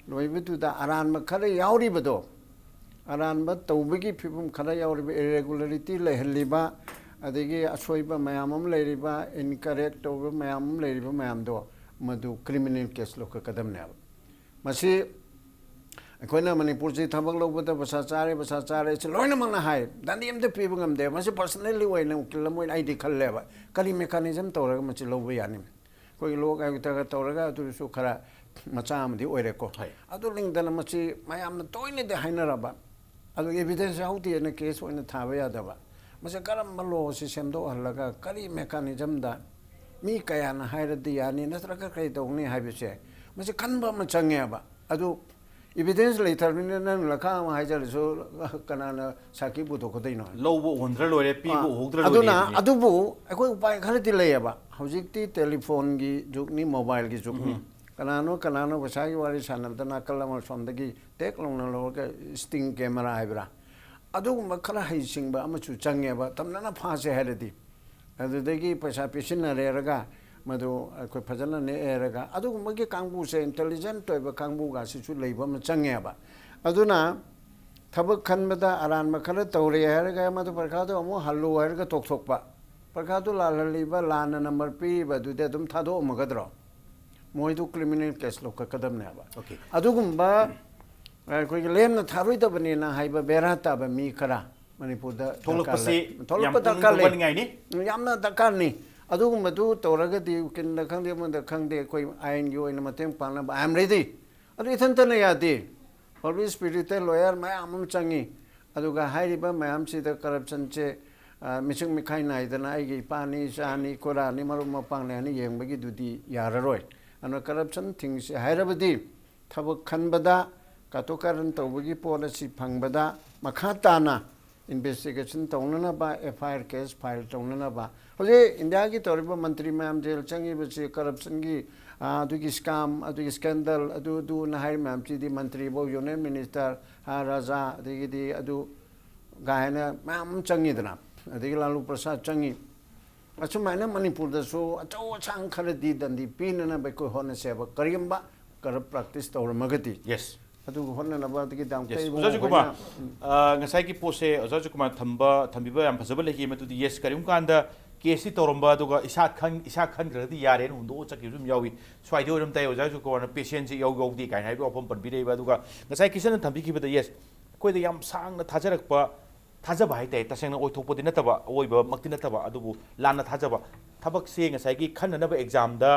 ꯂꯣꯏꯕꯗꯨꯗ ꯑꯔꯥꯟꯕ ꯈꯔ ꯌꯥꯎꯔꯤꯕꯗꯣ, ꯑꯔꯥꯟꯕ ꯇꯧꯕꯒꯤ ꯐꯤꯕꯝ ꯈꯔ ꯌꯥꯎꯔꯤꯕ, ꯏꯔꯦꯒꯨꯂꯔꯤꯇꯤ ꯂꯩꯍꯜꯂꯤꯕ, ꯑꯗꯒꯤ ꯑꯁꯣꯏꯕ ꯃꯌꯥꯝ ꯑꯃ ꯂꯩꯔꯤꯕ, ꯏꯟꯀꯔꯦꯛ ꯇꯧꯕ ꯃꯌꯥꯝ ꯑꯃ ꯂꯩꯔꯤꯕ ꯃꯌꯥꯝꯗꯣ, ꯃꯗꯨ ꯀ꯭ꯔꯤꯃꯤꯅꯦꯜ ꯀꯦꯁ ꯂꯧꯈꯠꯀꯗꯕꯅꯦꯕ꯫ ꯃꯁꯤ ꯑꯩꯈꯣꯏꯅ ꯃꯅꯤꯄꯨꯔꯁꯤ ꯊꯕꯛ ꯂꯧꯕꯗ ꯄꯩꯁꯥ ꯆꯥꯔꯦ, ꯄꯩꯁꯥ ꯆꯥꯔꯦ, ꯁꯤ ꯂꯣꯏꯅꯃꯛꯅ ꯍꯥꯏ꯫ ꯗꯟꯗꯤ ꯑꯝꯇ ꯄꯤꯕ ꯉꯝꯗꯦ꯫ ꯃꯁꯤ ꯄꯔꯁꯅꯦꯜꯂꯤ ꯑꯣꯏꯅ ꯎꯀꯤꯜ ꯑꯃ ꯑꯣꯏꯅ ꯑꯩꯗꯤ ꯈꯜꯂꯦꯕ, ꯀꯔꯤ ꯃꯦꯀꯥꯅꯤꯖꯝ ꯇꯧꯔꯒ ꯃꯁꯤ ꯂꯧꯕ ꯌꯥꯅꯤ? ꯑꯩꯈꯣꯏꯒꯤ ꯂꯣꯛ ꯑꯥꯌꯨꯛꯇꯒ ꯇꯧꯔꯒ ꯑꯗꯨꯁꯨ ꯈꯔ ꯃꯆꯥ ꯑꯃꯗꯤ ꯑꯣꯏꯔꯦꯀꯣ꯫ ꯍꯣꯏ꯫ ꯑꯗꯨ ꯂꯤꯡꯗꯅ ꯃꯁꯤ ꯃꯌꯥꯝꯅ ꯇꯣꯏꯅꯗꯤ ꯍꯥꯏꯅꯔꯕ, ꯑꯗꯨ ꯑꯦꯚꯤꯗꯦꯟꯁ ꯌꯥꯎꯗꯦꯅ ꯀꯦꯁ ꯑꯣꯏꯅ ꯊꯥꯕ ꯌꯥꯗꯕ꯫ ꯃꯁꯤ ꯀꯔꯝꯕ ꯂꯣꯁꯤ ꯁꯦꯝꯗꯣꯛꯍꯜꯂꯒ ꯀꯔꯤ ꯃꯦꯀꯥꯅꯤꯖꯝꯗ ꯃꯤ ꯀꯌꯥꯅ ꯍꯥꯏꯔꯗꯤ ꯌꯥꯅꯤ ꯅꯠꯇ꯭ꯔꯒ ꯀꯔꯤ ꯇꯧꯅꯤ ꯍꯥꯏꯕꯁꯦ, ꯃꯁꯤ ꯈꯟꯕ ꯑꯃ ꯆꯪꯉꯦꯕ꯫ ꯑꯗꯨ ꯏꯚꯤꯗꯦꯟꯁ ꯂꯩꯇ꯭ꯔꯕꯅꯤꯅ ꯅꯪ ꯂꯈꯥ ꯑꯃ ꯍꯥꯏꯖꯔꯁꯨ ꯀꯅꯥꯅ ꯁꯥꯈꯤ ꯄꯨꯊꯣꯛꯀꯗꯣꯏꯅꯣ? ꯂꯧꯕ ꯑꯣꯟꯗ꯭ꯔ ꯂꯣꯏꯔꯦ, ꯄꯤꯕ ꯑꯥ, ꯎꯍꯧꯗ꯭ꯔ ꯑꯗꯨꯅ ꯂꯣꯏꯔꯦ꯫ ꯑꯗꯨꯕꯨ ꯑꯩꯈꯣꯏ ꯎꯄꯥꯏ ꯈꯔꯗꯤ ꯂꯩꯌꯦꯕ꯫ ꯍꯧꯖꯤꯛꯇꯤ ꯇꯦꯂꯤꯐꯣꯟꯒꯤ ꯖꯨꯒꯅꯤ, ꯃꯣꯕꯥꯏꯜꯒꯤ ꯖꯨꯒꯅꯤ꯫ ꯎꯝ꯫ ꯀꯅꯥꯅꯣ ꯀꯅꯥꯅꯣ ꯄꯩꯁꯥꯒꯤ ꯋꯥꯔꯤ ꯁꯥꯟꯅꯕꯗ ꯅꯥꯀꯜ ꯑꯃ ꯁꯣꯝꯗꯒꯤ ꯇꯦꯛ ꯂꯥꯎꯅ ꯂꯧꯔꯒ ꯁ꯭ꯇꯤꯡ ꯀꯦꯃꯦꯔꯥ ꯍꯥꯏꯕ꯭ꯔꯥ, ꯑꯗꯨꯒꯨꯝꯕ ꯈꯔ ꯍꯩꯁꯤꯡꯕ ꯑꯃꯁꯨ ꯆꯪꯉꯦꯕ, ꯇꯝꯅꯅ ꯐꯥꯁꯦ ꯍꯥꯏꯔꯗꯤ꯫ ꯑꯗꯨꯗꯒꯤ ꯄꯩꯁꯥ ꯄꯤꯁꯤꯟꯅꯔꯦꯔꯒ ꯃꯗꯨ ꯑꯩꯈꯣꯏ ꯐꯖꯅ ꯅꯦꯛꯑꯦꯔꯒ ꯑꯗꯨꯒꯨꯝꯕꯒꯤ ꯀꯥꯡꯕꯨꯁꯦ, ꯏꯟꯇꯦꯂꯤꯖꯦꯟꯠ ꯑꯣꯏꯕ ꯀꯥꯡꯕꯨꯒꯁꯤꯁꯨ ꯂꯩꯕ ꯑꯃ ꯆꯪꯉꯦꯕ꯫ ꯑꯗꯨꯅ ꯊꯕꯛ ꯈꯟꯕꯗ ꯑꯔꯥꯟꯕ ꯈꯔ ꯇꯧꯔꯦ ꯍꯥꯏꯔꯒ ꯃꯗꯨ ꯄꯔꯤꯈꯥꯗꯣ ꯑꯃꯨꯛ ꯍꯜꯂꯨ ꯍꯥꯏꯔꯒ ꯇꯣꯛꯊꯣꯛꯄ, ꯄꯔꯤꯈꯥꯗꯨ ꯂꯥꯜꯍꯜꯂꯤꯕ, ꯂꯥꯟꯅ ꯅꯝꯕꯔ ꯄꯤꯔꯤꯕ ꯑꯗꯨꯗꯤ ꯑꯗꯨꯝ ꯊꯥꯗꯣꯛꯑꯝꯃꯒꯗ꯭ꯔꯣ? ꯃꯣꯏꯗꯨ ꯀ꯭ꯔꯤꯃꯤꯅꯦꯜ ꯀꯦꯁ ꯂꯧꯈꯠꯀꯗꯕꯅꯦꯕ꯫ Okay. ꯑꯗꯨꯒꯨꯝꯕ ꯑꯩꯈꯣꯏꯒꯤ ꯂꯦꯝꯅ ꯊꯥꯔꯣꯏꯗꯕꯅꯦꯅ ꯍꯥꯏꯕ ꯕꯦꯔꯥ ꯇꯥꯕ ꯃꯤ ꯈꯔ ꯃꯅꯤꯄꯨꯔꯗ ꯗꯔꯀꯥꯔ ꯊꯣꯛꯂꯛꯄꯁꯤ ꯂꯩ꯫ ꯊꯣꯛꯂꯛꯄ ꯌꯥꯝ ꯄꯨꯛꯅꯤꯡ ꯗꯔꯀꯥꯔ ꯂꯩ꯫ ꯊꯧꯒꯠꯅꯤꯡꯉꯥꯏꯅꯤ꯫ ꯌꯥꯝꯅ ꯗꯔꯀꯥꯔꯅꯤ꯫ ꯑꯗꯨꯒꯨꯝꯕꯗꯨ ꯇꯧꯔꯒꯗꯤ ꯎꯀꯤꯜꯗ ꯈꯪꯗꯦ, ꯑꯃꯗ ꯈꯪꯗꯦ, ꯑꯩꯈꯣꯏ ꯑꯥꯏꯟꯒꯤ ꯑꯣꯏꯅ ꯃꯇꯦꯡ ꯄꯥꯡꯅꯕ, I am ready꯫ ꯑꯗꯨ ꯏꯊꯟꯇꯅ ꯌꯥꯗꯦ꯫ ꯄꯕ꯭ꯂꯤꯛ ꯁ꯭ꯄꯤꯔꯤꯠꯇ ꯂꯣꯌꯔ ꯃꯌꯥꯝ ꯑꯃ ꯆꯪꯉꯤ꯫ ꯑꯗꯨꯒ ꯍꯥꯏꯔꯤꯕ ꯃꯌꯥꯝꯁꯤꯗ ꯀꯔꯞꯁꯟꯁꯦ, ꯑ, ꯃꯤꯆꯪ ꯃꯤꯈꯥꯏ ꯅꯥꯏꯗꯅ ꯑꯩꯒꯤ ꯏꯄꯥꯅꯤ, ꯏꯆꯥꯅꯤ, ꯈꯨꯔꯥꯅꯤ, ꯃꯔꯨꯞ ꯃꯄꯥꯡꯅꯤ ꯍꯥꯏꯅ ꯌꯦꯡꯕꯒꯤꯗꯨꯗꯤ ꯌꯥꯔꯔꯣꯏ꯫ ꯑꯗꯨꯅ ꯀꯔꯞꯁꯟ ꯊꯤꯡꯁꯤ ꯍꯥꯏꯔꯕꯗꯤ ꯊꯕꯛ ꯈꯟꯕꯗ, ꯀꯥꯇꯨ ꯀꯥꯔꯟ ꯇꯧꯕꯒꯤ ꯄꯣꯠ ꯑꯁꯤ ꯐꯪꯕꯗ ꯃꯈꯥ ꯇꯥꯅ ꯏꯟꯚꯦꯁꯇꯤꯒꯦꯁꯟ ꯇꯧꯅꯅꯕ, ꯑꯦꯐ ꯑꯥꯏ ꯑꯥꯔ ꯀꯦꯁ ꯐꯥꯏꯜ ꯇꯧꯅꯅꯕ꯫ ꯍꯧꯖꯤꯛ ꯏꯟꯗꯤꯌꯥꯒꯤ ꯇꯧꯔꯤꯕ ꯃꯟꯇ꯭ꯔꯤ ꯃꯌꯥꯝ ꯖꯦꯜ ꯆꯪꯉꯤꯕꯁꯤ ꯀꯔꯞꯁꯟꯒꯤ, ꯑ, ꯑꯗꯨꯒꯤ ꯁ꯭ꯀꯥꯝ, ꯑꯗꯨꯒꯤ ꯁ꯭ꯀꯦꯟꯗꯜ, ꯑꯗꯨ ꯑꯗꯨꯅ ꯍꯥꯏꯔꯤ ꯃꯌꯥꯝꯁꯤꯗꯤ ꯃꯟꯇ꯭ꯔꯤꯐꯧ, ꯌꯨꯅꯤꯌꯟ ꯃꯤꯅꯤꯁꯇꯔ, ꯑ, ꯔꯥꯖꯥ, ꯑꯗꯒꯤꯗꯤ ꯑꯗꯨ ꯀꯥꯏꯅ ꯃꯌꯥꯝ ꯑꯃ ꯆꯪꯉꯤꯗꯅ, ꯑꯗꯒꯤ ꯂꯥꯂꯨ ꯄ꯭ꯔꯁꯥꯗ ꯆꯪꯉꯤ꯫ ꯑꯁꯨꯃꯥꯏꯅ ꯃꯅꯤꯄꯨꯔꯗꯁꯨ ꯑꯆꯧ ꯑꯁꯥꯡ ꯈꯔꯗꯤ ꯗꯟꯗꯤ ꯄꯤꯅꯅꯕ ꯑꯩꯈꯣꯏ ꯍꯣꯠꯅꯁꯦꯕ, ꯀꯔꯤꯒꯨꯝꯕ ꯀꯔꯞ ꯄ꯭ꯔꯥꯛꯇꯤꯁ ꯇꯧꯔꯝꯃꯒꯗꯤ꯫ Yes. ꯑꯗꯨꯒ ꯍꯣꯠꯅꯅꯕ ꯑꯗꯒꯤ ꯗꯥꯝ Yes. ꯀꯩꯕꯨ ꯑꯣꯖꯥ ꯖꯤꯀꯨꯃꯥꯔ, ꯑꯩꯈꯣꯏꯅ ꯑ, ꯉꯁꯥꯏꯒꯤ ꯄꯣꯠꯁꯦ ꯑꯣꯖꯥ ꯖꯤꯀꯨꯃꯥꯔ ꯊꯝꯕ, ꯊꯝꯕꯤꯕ ꯌꯥꯝ ꯐꯖꯕ ꯂꯩꯈꯤ꯫ ꯃꯗꯨꯗꯤ yes, ꯀꯔꯤꯒꯨꯝꯕ ꯀꯥꯟꯗ ꯀꯦꯁꯇꯤ ꯇꯧꯔꯝꯕ, ꯑꯗꯨꯒ ꯏꯁꯥ ꯈꯟ-, ꯏꯁꯥ ꯈꯟꯈ꯭ꯔꯒꯗꯤ ꯌꯥꯔꯦꯅ ꯍꯨꯟꯗꯣꯛꯑ ꯆꯠꯈꯤꯕꯁꯨ ꯑꯗꯨꯝ ꯌꯥꯎꯏ꯫ ꯁ꯭ꯋꯥꯏꯗ ꯑꯣꯏꯔꯝ ꯇꯥꯏ ꯑꯣꯖꯥ ꯖꯤꯀꯨꯃꯥꯔꯅ ꯄꯦꯁꯦꯟꯁꯤ ꯌꯥꯎ ꯌꯥꯎꯗꯦ ꯀꯥꯏꯅ ꯍꯥꯏꯕ ꯋꯥꯐꯝ ꯄꯟꯕꯤꯔꯛꯏꯕ꯫ ꯑꯗꯨꯒ ꯉꯁꯥꯏ ꯀꯤꯁꯟꯅ ꯊꯝꯕꯤꯈꯤꯕꯗ yes, ꯑꯩꯈꯣꯏꯗ ꯌꯥꯝ ꯁꯥꯡꯅ ꯊꯥꯖꯔꯛꯄ, ꯊꯥꯖꯕ ꯍꯥꯏꯇꯥꯔꯦ, ꯇꯁꯦꯡꯅ ꯑꯣꯏꯊꯣꯛꯄꯗꯤ ꯅꯠꯇꯕ, ꯑꯑꯣꯏꯕꯃꯛꯇꯤ ꯅꯠꯇꯕ, ꯑꯗꯨꯕꯨ ꯂꯥꯟꯅ ꯊꯥꯖꯕ꯫ ꯊꯕꯛꯁꯦ ꯉꯁꯥꯏꯒꯤ ꯈꯟꯅꯅꯕ ꯑꯦꯛꯖꯥꯝꯗ,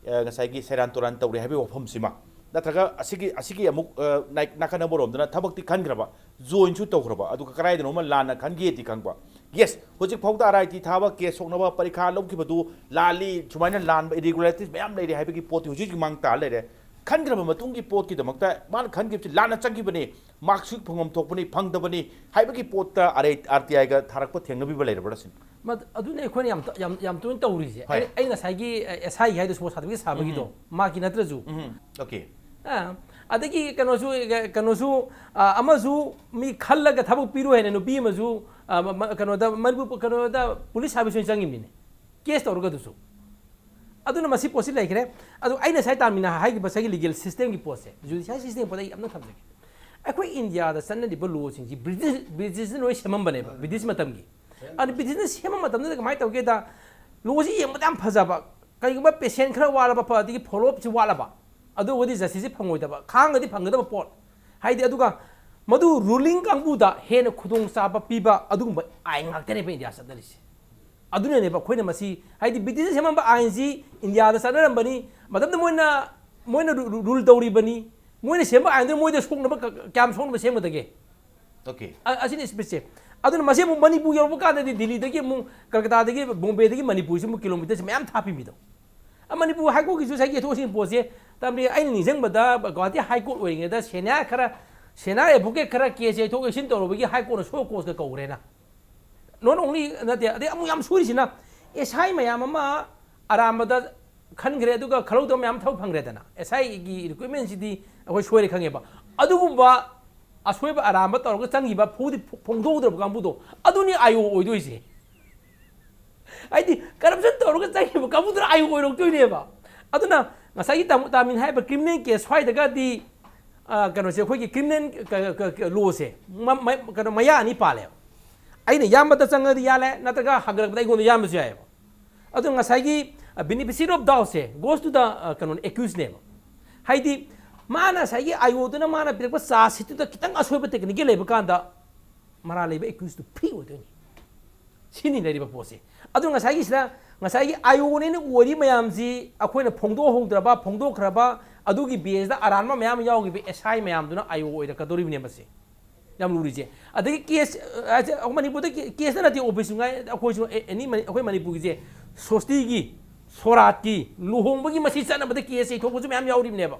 ꯑ, ꯉꯁꯥꯏꯒꯤ ꯁꯦꯔꯥꯟ ꯇꯨꯔꯥꯟ ꯇꯧꯔꯦ ꯍꯥꯏꯕꯒꯤ ꯋꯥꯐꯝꯁꯤꯃ, ꯅꯠꯇ꯭ꯔꯒ ꯑꯁꯤꯒꯤ, ꯑꯁꯤꯒꯤ ꯑꯃꯨꯛ, ꯑ, ꯅꯥꯏ-, ꯅꯥꯀꯟ ꯑꯃꯔꯣꯝꯗꯅ ꯊꯕꯛꯇꯤ ꯈꯟꯈ꯭ꯔꯕ, ꯖꯣꯏꯟꯁꯨ ꯇꯧꯈ꯭ꯔꯕ, ꯑꯗꯨꯒ ꯀꯗꯥꯏꯗꯅꯣꯃ ꯂꯥꯟꯅ ꯈꯟꯒꯦꯗꯤ ꯈꯪꯕ꯫ Yes, ꯍꯧꯖꯤꯛ ꯐꯥꯎꯗ ꯑꯥꯔ ꯑꯥꯏ ꯇꯤ ꯊꯥꯕ, ꯀꯦꯁ ꯁꯣꯛꯅꯕ ꯄꯔꯤꯈꯥ ꯂꯧꯈꯤꯕꯗꯨ ꯂꯥꯜꯂꯤ, ꯁꯨꯃꯥꯏꯅ ꯂꯥꯟꯕ, ꯏꯔꯤꯒꯨꯂꯔꯤꯇꯤꯁ ꯃꯌꯥꯝ ꯂꯩꯔꯦ ꯍꯥꯏꯕꯒꯤ ꯄꯣꯠꯇꯤ ꯍꯧꯖꯤꯛ ꯍꯧꯖꯤꯛ ꯃꯥꯡ ꯇꯥ ꯂꯩꯔꯦ꯫ ꯈꯟꯈ꯭ꯔꯕ ꯃꯇꯨꯡꯒꯤ ꯄꯣꯠꯀꯤꯗꯃꯛꯇ ꯃꯥꯅ ꯈꯟꯈꯤꯕꯁꯤ ꯂꯥꯟꯅ ꯆꯪꯈꯤꯕꯅꯤ, ꯃꯥꯔꯛꯁꯤꯠ ꯐꯪꯐꯝ ꯊꯣꯛꯄꯅꯤ, ꯐꯪꯗꯕꯅꯤ ꯍꯥꯏꯕꯒꯤ ꯄꯣꯠꯇ ꯑꯥꯔ ꯑꯥꯏ, ꯑꯥꯔ ꯇꯤ ꯑꯥꯏꯒ ꯊꯥꯔꯛꯄ ꯊꯦꯡꯅꯕꯤꯕ ꯂꯩꯔꯕ꯭ꯔꯥ ꯁꯤꯅꯤ? ꯃꯗ-, ꯑꯗꯨꯅꯦ ꯑꯩꯈꯣꯏꯅ ꯌꯥꯝ ꯇ-, ꯌꯥꯝ, ꯌꯥꯝ ꯇꯣꯏꯅ ꯇꯧꯔꯤꯁꯦ꯫ ꯍꯣꯏ꯫ ꯑꯩ, ꯑꯩ ꯉꯁꯥꯏꯒꯤ, ꯑ, ꯑꯦꯁ ꯑꯥꯏꯒꯤ ꯍꯥꯏꯗꯣ, ꯁꯣ ꯁꯥꯔꯇꯤꯐꯤꯀꯦꯠ ꯁꯥꯕꯒꯤꯗꯣ, ꯎꯝ꯫ ꯃꯥꯒꯤ ꯅꯠꯇ꯭ꯔꯁꯨ꯫ ꯎꯝ, okay꯫ ꯑ, ꯑꯗꯒꯤ ꯀꯩꯅꯣꯁꯨ, ꯑ, ꯀꯩꯅꯣꯁꯨ, ꯑ, ꯑꯃꯁꯨ ꯃꯤ ꯈꯜꯂꯒ ꯊꯕꯛ ꯄꯤꯔꯣꯏ ꯍꯥꯏꯅ ꯅꯨꯄꯤ ꯑꯃꯁꯨ, ꯑ, ꯃ-, ꯃ-, ꯀꯩꯅꯣꯗ, ꯃꯅꯤꯄꯨꯔ, ꯀꯩꯅꯣꯗ ꯄꯨꯂꯤꯁ ꯁꯥꯔꯚꯤꯁ ꯑꯣꯏꯅ ꯆꯪꯉꯤꯕꯅꯤꯅꯦ, ꯀꯦꯁ ꯇꯧꯔꯒ ꯑꯗꯨꯁꯨ꯫ ꯑꯗꯨꯅ ꯃꯁꯤ ꯄꯣꯠꯁꯤ ꯂꯩꯈ꯭ꯔꯦ꯫ ꯑꯗꯨ ꯑꯩꯅ ꯉꯁꯥꯏ ꯇꯥꯃꯤꯅ ꯍꯥꯏꯈꯤꯕ ꯉꯁꯥꯏꯒꯤ ꯂꯤꯒꯦꯜ ꯁꯤꯁꯇꯦꯝꯒꯤ ꯄꯣꯠꯁꯦ, ꯖꯨꯗꯤꯁꯤꯌꯔ ꯁꯤꯁꯇꯦꯝ ꯄꯣꯠꯇ ꯑꯩ ꯑꯃꯅ ꯊꯝꯖꯒꯦ꯫ ꯑꯩꯈꯣꯏ ꯏꯟꯗꯤꯌꯥꯗ ꯆꯠꯅꯔꯤꯕ ꯂꯣꯁꯤꯡꯁꯤ ꯕ꯭ꯔꯤꯇꯤꯁ, ꯕ꯭ꯔꯤꯇꯤꯁꯅ ꯂꯣꯏ ꯁꯦꯝꯃꯝꯕꯅꯦꯕ, ꯕ꯭ꯔꯤꯇꯤꯁ ꯃꯇꯝꯒꯤ꯫ ꯑꯗꯨ ꯕ꯭ꯔꯤꯇꯤꯁꯅ ꯁꯦꯝꯕ ꯃꯇꯝꯗꯨꯗ ꯀꯃꯥꯏꯅ ꯇꯧꯒꯦꯗ, ꯂꯣꯁꯤ ꯌꯦꯡꯕꯗ ꯌꯥꯝ ꯐꯖꯕ, ꯀꯔꯤꯒꯨꯝꯕ ꯄꯦꯁꯦꯟ ꯈꯔ ꯋꯥꯠꯂꯕ, ꯐ-, ꯑꯗꯒꯤ ꯐꯣꯂꯣ ꯑꯞꯁꯤ ꯋꯥꯠꯂꯕ, ꯑꯗꯨ ꯑꯣꯏꯔꯒꯗꯤ ꯖꯁꯇꯤꯁꯁꯤ ꯐꯪꯉꯣꯏꯗꯕ, ꯈꯥꯡꯉꯗꯤ ꯐꯪꯒꯗꯕ ꯄꯣꯠ꯫ ꯍꯥꯏꯗꯤ, ꯑꯗꯨꯒ ꯃꯗꯨ ꯔꯨꯂꯤꯡ ꯀꯥꯡꯕꯨꯗ ꯍꯦꯟꯅ ꯈꯨꯗꯣꯡꯆꯥꯕ ꯄꯤꯕ ꯑꯗꯨꯒꯨꯝꯕ ꯑꯥꯏꯟ ꯉꯥꯛꯇꯅꯦꯕ ꯏꯟꯗꯤꯌꯥ ꯆꯠꯅꯔꯤꯁꯦ꯫ ꯑꯗꯨꯅꯅꯦꯕ ꯑꯩꯈꯣꯏꯅ ꯃꯁꯤ, ꯍꯥꯏꯗꯤ, ꯕ꯭ꯔꯤꯇꯤꯁꯅ ꯁꯦꯝꯃꯝꯕ ꯑꯥꯏꯟꯁꯤ ꯏꯟꯗꯤꯌꯥꯗ ꯆꯠꯅꯔꯝꯕꯅꯤ, ꯃꯇꯝꯗ ꯃꯣꯏꯅ, ꯃꯣꯏꯅ ꯔꯨ-, ꯔꯨ-, ꯔꯨꯜ ꯇꯧꯔꯤꯕꯅꯤ, ꯃꯣꯏꯅ ꯁꯦꯝꯕ ꯑꯥꯏꯟꯗꯨꯅ ꯃꯣꯏꯗ ꯁꯣꯛꯅꯕ ꯀ-, ꯀꯌꯥꯝ ꯁꯣꯛꯅꯕ ꯁꯦꯝꯒꯗꯒꯦ? Okay꯫ ꯑ-, ꯑꯁꯤꯅꯤ ꯏꯁꯄꯤꯠꯁꯦ꯫ ꯑꯗꯨꯅ ꯃꯁꯤ ꯑꯃꯨꯛ ꯃꯅꯤꯄꯨꯔ ꯌꯧꯔꯛꯄ ꯀꯥꯟꯗꯗꯤ ꯗꯤꯜꯂꯤꯗꯒꯤ ꯑꯃꯨꯛ, ꯀꯜꯀꯇꯥꯗꯒꯤ, ꯕꯣꯝꯕꯦꯗꯒꯤ ꯃꯅꯤꯄꯨꯔꯁꯤ ꯑꯃꯨꯛ ꯀꯤꯂꯣꯃꯤꯇꯔꯁꯤ ꯃꯌꯥꯝ ꯊꯥꯞꯄꯤꯃꯤꯗꯣ꯫ ꯑ, ꯃꯅꯤꯄꯨꯔ ꯍꯥꯏ ꯀꯣꯔꯠꯀꯤꯁꯨ ꯉꯁꯥꯏꯒꯤ ꯌꯦꯠꯊꯣꯛ ꯌꯦꯠꯁꯤꯟ ꯄꯣꯠꯁꯦ, ꯇꯝꯕꯤ, ꯑꯩꯅ ꯅꯤꯡꯁꯤꯡꯕꯗ ꯒꯨꯋꯥꯍꯥꯇꯤ ꯍꯥꯏ ꯀꯣꯔꯠ ꯑꯣꯏꯔꯤꯉꯩꯗ ꯁꯦꯅꯤꯌꯔ ꯈꯔ, ꯁꯦꯅꯤꯌꯔ ꯑꯦꯗꯚꯣꯀꯦꯠ ꯈꯔ ꯀꯦꯁ ꯌꯩꯊꯣꯛ ꯌꯩꯁꯤꯟ ꯇꯧꯔꯨꯕꯒꯤ ꯍꯥꯏ ꯀꯣꯔꯠꯅ ꯁꯣ ꯀꯣꯁꯀ ꯀꯧꯈ꯭ꯔꯦꯅ꯫ Not only ꯅꯠꯇꯦ, ꯑꯗꯩ ꯑꯃꯨꯛ ꯌꯥꯝ ꯁꯣꯏꯔꯤꯁꯤꯅ, ꯑꯦꯁ ꯑꯥꯏ ꯃꯌꯥꯝ ꯑꯃ ꯑꯔꯥꯟꯕꯗ ꯈꯟꯈ꯭ꯔꯦ, ꯑꯗꯨꯒ ꯈꯜꯍꯧꯗꯕ ꯃꯌꯥꯝ ꯊꯕꯛ ꯐꯪꯈ꯭ꯔꯦꯗꯅ꯫ ꯑꯦꯁ ꯑꯥꯏꯒꯤ ꯔꯤꯀ꯭ꯔꯨꯠꯃꯦꯟꯁꯤꯗꯤ ꯑꯩꯈꯣꯏ ꯁꯣꯏꯔꯦ ꯈꯪꯉꯦꯕ꯫ ꯑꯗꯨꯒꯨꯝꯕ ꯑꯁꯣꯏꯕ ꯑꯔꯥꯟꯕ ꯇꯧꯔꯒ ꯆꯪꯈꯤꯕ ꯐꯥꯎꯗꯤ ꯐꯣꯡꯗꯣꯛꯍꯧꯗ꯭ꯔꯕ ꯀꯥꯡꯕꯨꯗꯣ, ꯑꯗꯨꯅꯤ ꯑꯥꯏ ꯑꯣ ꯑꯣꯏꯗꯣꯏꯁꯦ꯫ ꯍꯥꯏꯗꯤ, ꯀꯔꯞꯁꯟ ꯇꯧꯔꯒ ꯆꯪꯈꯤꯕ ꯀꯥꯡꯕꯨꯗꯨꯅ ꯑꯥꯏ ꯑꯣ ꯑꯣꯏꯔꯛꯇꯣꯏꯅꯦꯕ꯫ ꯑꯗꯨꯅ ꯉꯁꯥꯏꯒꯤ ꯇꯥꯃꯣ-, ꯇꯥꯃꯤꯟ ꯍꯥꯏꯔꯤꯕ ꯀ꯭ꯔꯤꯃꯤꯅꯦꯜ ꯀꯦꯁ ꯁ꯭ꯋꯥꯏꯗꯒꯗꯤ, ꯑ, ꯀꯩꯅꯣꯁꯦ, ꯑꯩꯈꯣꯏꯒꯤ ꯀ꯭ꯔꯤꯃꯤꯅꯦꯜ ꯀ-, ꯀ-, ꯀ-, ꯂꯣꯁꯦ ꯃ-, ꯃ-, ꯀꯩꯅꯣ, ꯃꯌꯥ ꯑꯅꯤ ꯄꯥꯜꯂꯦꯕ꯫ ꯑꯩꯅ ꯌꯥꯝꯕꯗ ꯆꯪꯉꯗꯤ ꯌꯥꯜꯂꯦ, ꯅꯠꯇ꯭ꯔꯒ ꯍꯟꯒꯠꯂꯛꯄꯗ ꯑꯩꯉꯣꯟꯗ ꯌꯥꯝꯕꯁꯨ ꯌꯥꯏꯑꯕ꯫ ꯑꯗꯣ ꯉꯁꯥꯏꯒꯤ, ꯑ, beneficiary of doubtꯁꯦ goes to the, ꯑ, ꯀꯩꯅꯣꯅꯦ, accusedꯅꯦꯕ꯫ ꯍꯥꯏꯗꯤ, ꯃꯥꯅ ꯉꯁꯥꯏꯒꯤ ꯑꯥꯏ ꯑꯣꯗꯨꯅ ꯃꯥꯅ ꯄꯤꯔꯛꯄ ꯆꯥꯔꯖ ꯁꯤꯠꯇꯨꯗ ꯈꯤꯇꯪ ꯑꯁꯣꯏꯕ ꯇꯦꯛꯅꯤꯀꯦꯜ ꯂꯩꯕ ꯀꯥꯟꯗ, ꯃꯔꯥꯜ ꯂꯩꯕ ꯑꯦꯀ꯭ꯌꯨꯁꯇꯨ ꯐ꯭ꯔꯤ ꯑꯣꯏꯗꯣꯏꯅꯤ꯫ ꯁꯤꯅꯤ ꯂꯩꯔꯤꯕ ꯄꯣꯠꯁꯦ꯫ ꯑꯗꯨ ꯉꯁꯥꯏꯒꯤꯁꯤꯗ, ꯉꯁꯥꯏꯒꯤ ꯑꯥꯏ ꯑꯣꯅꯦꯅ ꯑꯣꯏꯔꯤ ꯃꯌꯥꯝꯁꯤ ꯑꯩꯈꯣꯏꯅ ꯐꯣꯡꯗꯣꯛꯍꯧꯗ꯭ꯔꯕ, ꯐꯣꯡꯗꯣꯛꯈ꯭ꯔꯕ, ꯑꯗꯨꯒꯤ ꯕꯦꯁꯇ ꯑꯔꯥꯟꯕ ꯃꯌꯥꯝ ꯌꯥꯎꯈꯤꯕ ꯑꯦꯁ ꯑꯥꯏ ꯃꯌꯥꯝꯗꯨꯅ ꯑꯥꯏ ꯑꯣ ꯑꯣꯏꯔꯛꯀꯗꯧꯔꯤꯕꯅꯦ ꯃꯁꯤ꯫ ꯌꯥꯝ ꯂꯨꯔꯤꯁꯦ꯫ ꯑꯗꯒꯤ ꯀꯦꯁ, ꯑ, ꯑ, ꯃꯅꯤꯄꯨꯔꯗ ꯀꯦ-, ꯀꯦꯁꯇ ꯅꯠꯇꯦ, ꯑꯣ ꯕꯤ ꯁꯤ ꯉꯥꯏ, ꯑꯩꯈꯣꯏꯁꯨ ꯑꯦ-, ꯑꯦꯅꯤ ꯃꯅꯤ-, ꯑꯩꯈꯣꯏ ꯃꯅꯤꯄꯨꯔꯒꯤꯁꯦ ꯁꯣꯁꯇꯤꯒꯤ, ꯁꯣꯔꯥꯠꯀꯤ, ꯂꯨꯍꯣꯡꯕꯒꯤ ꯃꯁꯤ ꯆꯠꯅꯕꯗ ꯀꯦꯁ ꯌꯩꯊꯣꯛꯄꯁꯨ ꯃꯌꯥꯝ ꯌꯥꯎꯔꯤꯕꯅꯦꯕ꯫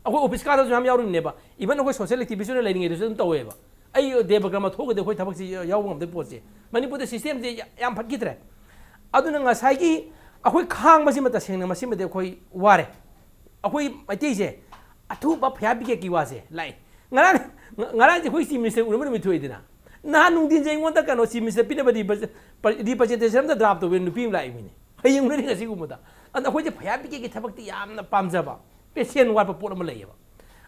ꯑꯩꯈꯣꯏ ꯑꯣꯐꯤꯁ ꯀꯥꯗꯁꯨ ꯃꯌꯥꯝ ꯌꯥꯎꯔꯤꯕꯅꯦꯕ꯫ Even ꯑꯩꯈꯣꯏ ꯁꯣꯁꯤꯌꯦꯜ ꯑꯦꯛꯇꯤꯚꯤꯁ ꯑꯣꯏꯅ ꯂꯩꯔꯤꯉꯩꯗꯁꯨ ꯑꯗꯨꯝ ꯇꯧꯋꯦꯕ꯫ ꯑꯩ ꯗꯦꯕ ꯀꯔꯃ ꯊꯣꯛꯑꯒꯗꯤ ꯑꯩꯈꯣꯏ ꯊꯕꯛꯁꯤ ꯌꯥꯎꯕ ꯉꯝꯗꯕ ꯄꯣꯠꯁꯦ꯫ ꯃꯅꯤꯄꯨꯔꯗ systemꯁꯦ ꯌꯥ-, ꯌꯥꯝ ꯐꯠꯈꯤꯗ꯭ꯔꯦ꯫ ꯑꯗꯨꯅ ꯉꯁꯥꯏꯒꯤ ꯑꯩꯈꯣꯏ ꯈꯥꯡꯕꯁꯤꯃ ꯇꯁꯦꯡꯅ ꯃꯁꯤꯃꯗꯤ ꯑꯩꯈꯣꯏ ꯋꯥꯔꯦ꯫ ꯑꯩꯈꯣꯏ ꯃꯩꯇꯩꯁꯦ ꯑꯊꯨꯕ ꯐꯌꯥ ꯕꯤꯀꯦꯠꯀꯤ ꯋꯥꯁꯦ ꯂꯥꯛꯏ꯫ ꯉꯔꯥꯡ, ꯉ-, ꯉꯔꯥꯡꯁꯦ ꯑꯩꯈꯣꯏ Chief Minister ꯎꯅꯕ ꯅꯨꯃꯤꯠ ꯊꯣꯛꯏꯗꯅ, ꯅꯍꯥꯟ ꯅꯨꯡꯊꯤꯟꯁꯦ ꯑꯩꯉꯣꯟꯗ ꯀꯩꯅꯣ Chief Minister ꯄꯤꯅꯕ represent-, representation ꯑꯝꯇ draft ꯇꯧꯒꯦ ꯅꯨꯄꯤ ꯑꯃ ꯂꯥꯛꯏ ꯃꯤꯅꯦ꯫ ꯍꯌꯦꯡ ꯎꯅꯔꯤ ꯉꯁꯤꯒꯨꯝꯕꯗ꯫ ꯑꯗꯨꯅ ꯑꯩꯈꯣꯏꯁꯦ ꯐꯌꯥ ꯕꯤꯀꯦꯠꯀꯤ ꯊꯕꯛꯇꯤ ꯌꯥꯝꯅ ꯄꯥꯝꯖꯕ, passion ꯋꯥꯠꯄ ꯄꯣꯠ ꯑꯃ ꯂꯩꯌꯦꯕ꯫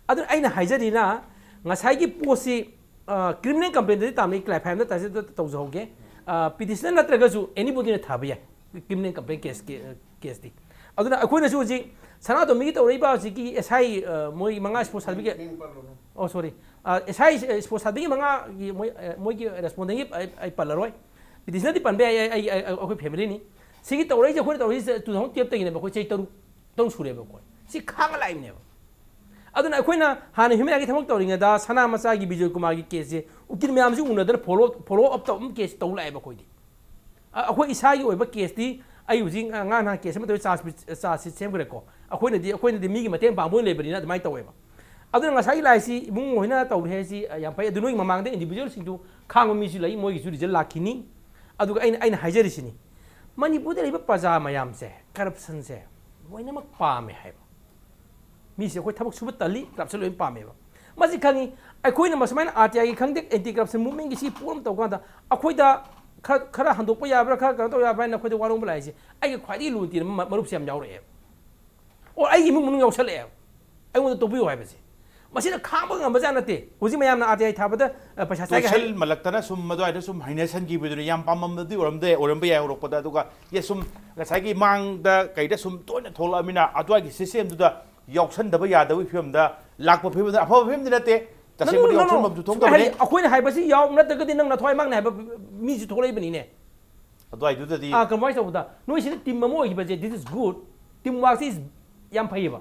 ꯑꯗꯨꯅ ꯑꯩꯅ ꯍꯥꯏꯖꯔꯤꯅ, ꯉꯁꯥꯏꯒꯤ ꯄꯣꯠꯁꯤ, ꯑ, criminal complaintꯗꯗꯤ ꯇꯥꯕꯅꯤ, clarify ꯑꯝꯇ ꯇꯥꯁꯤ-, ꯇꯧꯖꯍꯧꯒꯦ꯫ ꯑ, petitioner ꯅꯠꯇ꯭ꯔꯒꯁꯨ anybodyꯅ ꯊꯥꯕ ꯌꯥꯏ criminal complaint case, case, caseꯇꯤ꯫ ꯑꯗꯨꯅ ꯑꯩꯈꯣꯏꯅꯁꯨ ꯍꯧꯖꯤꯛ ꯁꯅꯥꯇꯣꯝꯕꯤꯒꯤ ꯇꯧꯔꯛꯏꯕ ꯍꯧꯖꯤꯛꯀꯤ S I, ꯑ, ꯃꯣꯏ ꯃꯉꯥ sports certificate, ꯃꯤꯡ ꯄꯜꯂꯨꯅꯨ꯫ ꯑꯣ, sorry, ꯑ, S I sports certificate ꯃꯉꯥꯒꯤ ꯃꯣꯏ, ꯑ, ꯃꯣꯏꯒꯤ respondentꯒꯤ ꯑꯩ, ꯑꯩ ꯄꯜꯂꯔꯣꯏ꯫ Petitionerꯗꯤ ꯄꯟꯕ ꯌꯥꯏ, ꯑꯩ, ꯑꯩ, ꯑꯩ, ꯑꯩꯈꯣꯏ familyꯅꯤ꯫ ꯁꯤꯒꯤ ꯇꯧꯔꯛꯏꯁꯦ, ꯑꯩꯈꯣꯏꯅ ꯇꯧꯔꯛꯏꯁꯦ two thousand twelveꯀꯤꯅꯦꯕ, ꯑꯩꯈꯣꯏ ꯆꯍꯤ ꯇꯔꯨꯛ, ꯇꯔꯨꯛ ꯁꯨꯔꯦꯕ ꯑꯩꯈꯣꯏ꯫ ꯁꯤ ꯈꯥꯡꯉ ꯂꯥꯛꯏꯕꯅꯦꯕ꯫ ꯑꯗꯨꯅ ꯑꯩꯈꯣꯏꯅ ꯍꯥꯟꯅ human rightꯀꯤ ꯊꯕꯛ ꯇꯧꯔꯤꯉꯩꯗ ꯁꯅꯥ ꯃꯆꯥꯒꯤ ꯕꯤꯖꯣꯏ ꯀꯨꯃꯥꯔꯒꯤ caseꯁꯦ ꯎꯀꯤꯜ ꯃꯌꯥꯝꯁꯤ ꯎꯅꯗꯅ follow, follow up ꯇꯧꯕ case ꯇꯧ ꯂꯥꯛꯑꯦꯕ ꯑꯩꯈꯣꯏꯗꯤ꯫ ꯑ-, ꯑꯩꯈꯣꯏ ꯏꯁꯥꯒꯤ ꯑꯣꯏꯕ caseꯇꯤ ꯑꯩ ꯍꯧꯖꯤꯛ ꯉ-, ꯉꯔꯥꯡ ꯅꯍꯥꯟ case ꯑꯃ ꯇꯧꯋꯤ, charge sheet, charge sheet ꯁꯦꯝꯈ꯭ꯔꯦꯀꯣ꯫ ꯑꯩꯈꯣꯏꯅꯗꯤ, ꯑꯩꯈꯣꯏꯅꯗꯤ ꯃꯤꯒꯤ ꯃꯇꯦꯡ ꯄꯥꯡꯕ ꯑꯣꯏꯅ ꯂꯩꯕꯅꯤꯅ ꯑꯗꯨꯃꯥꯏꯅ ꯇꯧꯋꯦꯕ꯫ ꯑꯗꯨꯅ ꯉꯁꯥꯏꯒꯤ ꯂꯥꯏꯁꯤ ꯏꯕꯨꯡꯉꯣ ꯍꯣꯏꯅ ꯇꯧꯔꯦ ꯍꯥꯏꯁꯤ, ꯑ, ꯌꯥꯝ ꯐꯩ꯫ ꯑꯗꯨ ꯅꯣꯏꯒꯤ ꯃꯃꯥꯡꯗ individualꯁꯤꯡꯁꯨ ꯈꯥꯡꯕ ꯃꯤꯁꯨ ꯂꯩ, ꯃꯣꯏꯒꯤꯁꯨ result ꯂꯥꯛꯈꯤꯅꯤ꯫ ꯑꯗꯨꯒ ꯑꯩꯅ, ꯑꯩꯅ ꯍꯥꯏꯖꯔꯤꯁꯤꯅꯤ, ꯃꯅꯤꯄꯨꯔꯗ ꯂꯩꯕ ꯄ꯭ꯔꯖꯥ ꯃꯌꯥꯝꯁꯦ corruptionꯁꯦ ꯂꯣꯏꯅꯃꯛ ꯄꯥꯝꯃꯦ ꯍꯥꯏꯕ꯫ ꯃꯤꯁꯦ ꯑꯩꯈꯣꯏ ꯊꯕꯛ ꯁꯨꯕ ꯇꯜꯂꯤ, corruption ꯂꯣꯏꯅ ꯄꯥꯝꯃꯦꯕ꯫ ꯃꯁꯤ ꯈꯪꯉꯤ꯫ ꯑꯩꯈꯣꯏꯅ ꯃꯁꯨꯃꯥꯏꯅ RTIꯒꯤ ꯈꯪꯗꯦ, anti corruption movementꯀꯤ ꯁꯤ ꯄꯣꯠ ꯑꯃ ꯇꯧꯀꯥꯟꯗ ꯑꯩꯈꯣꯏꯗ ꯈꯔ, ꯈꯔ ꯍꯟꯗꯣꯛꯄ ꯌꯥꯕ꯭ꯔꯥ, ꯈꯔ ꯀꯩꯅꯣ ꯇꯧꯕ ꯌꯥꯕ꯭ꯔꯥ ꯍꯥꯏꯅ ꯑꯩꯈꯣꯏꯗ ꯋꯥꯔꯧꯕ ꯂꯥꯛꯏꯁꯦ ꯑꯩꯒꯤ ꯈ꯭ꯋꯥꯏꯗꯒꯤ ꯂꯨꯅ ꯇꯤꯟꯅꯕ ꯃ-, ꯃꯔꯨꯞꯁꯦ ꯌꯥꯝ ꯌꯥꯎꯔꯛꯑꯦꯕ꯫ ꯑꯣ, ꯑꯩꯒꯤ ꯏꯃꯨꯡ ꯃꯅꯨꯡ ꯌꯥꯎꯁꯜꯂꯛꯑꯦꯕ꯫ ꯑꯩꯉꯣꯟꯗ ꯇꯣꯛꯄꯤꯌꯨ ꯍꯥꯏꯕꯁꯦ꯫ ꯃꯁꯤꯅ ꯈꯥꯡꯕ ꯉꯝꯕꯖꯥꯠ ꯅꯠꯇꯦ꯫ ꯍꯧꯖꯤꯛ ꯃꯌꯥꯝꯅ RTI ꯊꯥꯕꯗ, ꯑ, ꯄꯩꯁꯥ ꯆꯥꯏꯒꯦ ꯍꯥꯏ-, ꯇꯣꯏꯁꯜꯃꯜꯂꯛꯇꯅ ꯁꯨꯝ ꯃꯗꯨꯋꯥꯏꯗ ꯁꯨꯝ ꯍꯩꯅꯁꯟꯈꯤꯕꯗꯨꯅ ꯌꯥꯝ ꯄꯥꯝꯃꯝꯕꯗꯤ ꯑꯣꯏꯔꯝꯗꯦ, ꯑꯣꯏꯔꯝꯕ ꯌꯥꯏ ꯍꯧꯔꯛꯄꯗ꯫ ꯑꯗꯨꯒ ꯌꯦ ꯁꯨꯝ ꯉꯁꯥꯏꯒꯤ ꯃꯥꯡꯗ ꯀꯩꯗ ꯁꯨꯝ ꯇꯣꯏꯅ ꯊꯣꯛꯂꯛꯑꯃꯤꯅ ꯑꯗꯨꯋꯥꯏꯒꯤ systemꯗꯨꯗ ꯌꯥꯎꯁꯟꯗꯕ ꯌꯥꯗꯕꯒꯤ ꯐꯤꯕꯝꯗ ꯂꯥꯛꯄ ꯐꯤꯕꯝꯗ ꯑꯐꯕ ꯐꯤꯕꯝꯗꯤ ꯅꯠꯇꯦ꯫ ꯇꯁꯦꯡꯕꯗꯤ ꯅꯪ, ꯅꯪ, ꯌꯥꯎꯁꯟꯐꯝꯁꯨ ꯁꯨꯝ ꯊꯣꯛꯇꯕꯅꯤ꯫ ꯍꯥꯏꯗꯤ ꯑꯩꯈꯣꯏꯅ ꯍꯥꯏꯕꯁꯤ ꯌꯥꯎ ꯅꯠꯇ꯭ꯔꯒꯗꯤ ꯅꯪ ꯅꯊ꯭ꯋꯥꯏ ꯃꯥꯡꯅꯤ ꯍꯥꯏꯕ ꯃꯤꯁꯨ ꯊꯣꯛꯂꯛꯏꯕꯅꯤꯅꯦ꯫ ꯑꯗꯨꯋꯥꯏꯗꯨꯗꯗꯤ ꯑꯥ, ꯀꯃꯥꯏꯅ ꯇꯧꯕꯗ? ꯅꯣꯏꯁꯤꯅ team ꯑꯃ ꯑꯣꯏꯈꯤꯕꯁꯦ, this is good. Team workꯁꯤ ꯌꯥꯝ ꯐꯩꯌꯦꯕ꯫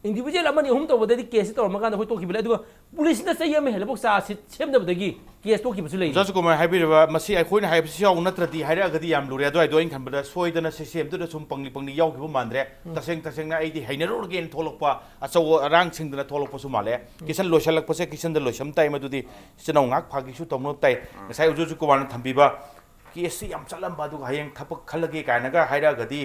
Individual ꯑꯃꯅꯤ ꯑꯍꯨꯝ ꯇꯧꯕꯗꯗꯤ case ꯁꯤ ꯇꯧꯔꯝꯃꯀꯥꯟꯗ ꯑꯩꯈꯣꯏ ꯇꯣꯛꯈꯤꯕ ꯂꯩ꯫ ꯑꯗꯨꯒ ꯄꯨꯂꯤꯁꯅ ꯆꯍꯤ ꯑꯃ ꯍꯦꯜꯂꯐꯥꯎ ꯆꯥꯔꯖ ꯁꯤꯠ ꯁꯦꯝꯗꯕꯗꯒꯤ case ꯇꯣꯛꯈꯤꯕꯁꯨ ꯂꯩ꯫ ꯑꯣꯖꯥ ꯁꯨꯀꯨꯃꯥꯔ ꯍꯥꯏꯕꯤꯔꯤꯕ ꯃꯁꯤ ꯑꯩꯈꯣꯏꯅ ꯍꯥꯏꯕꯁꯤ ꯌꯥꯎ ꯅꯠꯇ꯭ꯔꯗꯤ ꯍꯥꯏꯔꯛꯑꯒꯗꯤ ꯌꯥꯝ ꯂꯨꯔꯦ꯫ ꯑꯗꯨꯋꯥꯏꯗꯣ ꯑꯩꯅ ꯈꯟꯕꯗ ꯁꯣꯏꯗꯅ ꯁꯤꯁꯇꯦꯝꯗꯨꯗ ꯁꯨꯝ ꯄꯪꯂꯤ ꯄꯪꯂꯤ ꯌꯥꯎꯈꯤꯕ ꯃꯥꯟꯗ꯭ꯔꯦ꯫ ꯎꯝ꯫ ꯇꯁꯦꯡ ꯇꯁꯦꯡꯅ ꯑꯩꯗꯤ ꯍꯩꯅꯔꯨꯔꯒꯦꯅ ꯊꯣꯛꯂꯛꯄ ꯑꯆꯧ ꯑꯔꯥꯡꯁꯤꯡꯗꯅ ꯊꯣꯛꯂꯛꯄꯁꯨ ꯃꯥꯜꯂꯦ꯫ ꯎꯝ꯫ ꯀꯤꯁꯟ ꯂꯣꯏꯁꯤꯜꯂꯛꯄꯁꯦ ꯀꯤꯁꯟꯗ ꯂꯣꯏꯁꯤꯟ ꯇꯥꯏ꯫ ꯃꯗꯨꯗꯤ ꯏꯆꯤꯟ ꯏꯅꯥꯎ ꯉꯥꯏꯍꯥꯛ ꯐꯥꯒꯤꯁꯨ ꯇꯧꯅꯕ ꯇꯥꯏ꯫ ꯎꯝ꯫ ꯉꯁꯥꯏ ꯑꯣꯖꯥ ꯁꯨꯀꯨꯃꯥꯔꯅ ꯊꯝꯕꯤꯕ case ꯁꯤ ꯌꯥꯝ ꯆꯠꯂꯝꯕ, ꯑꯗꯨꯒ ꯍꯌꯦꯡ ꯊꯕꯛ ꯈꯜꯂꯒꯦ ꯀꯥꯏꯅꯒ ꯍꯥꯏꯔꯛꯑꯒꯗꯤ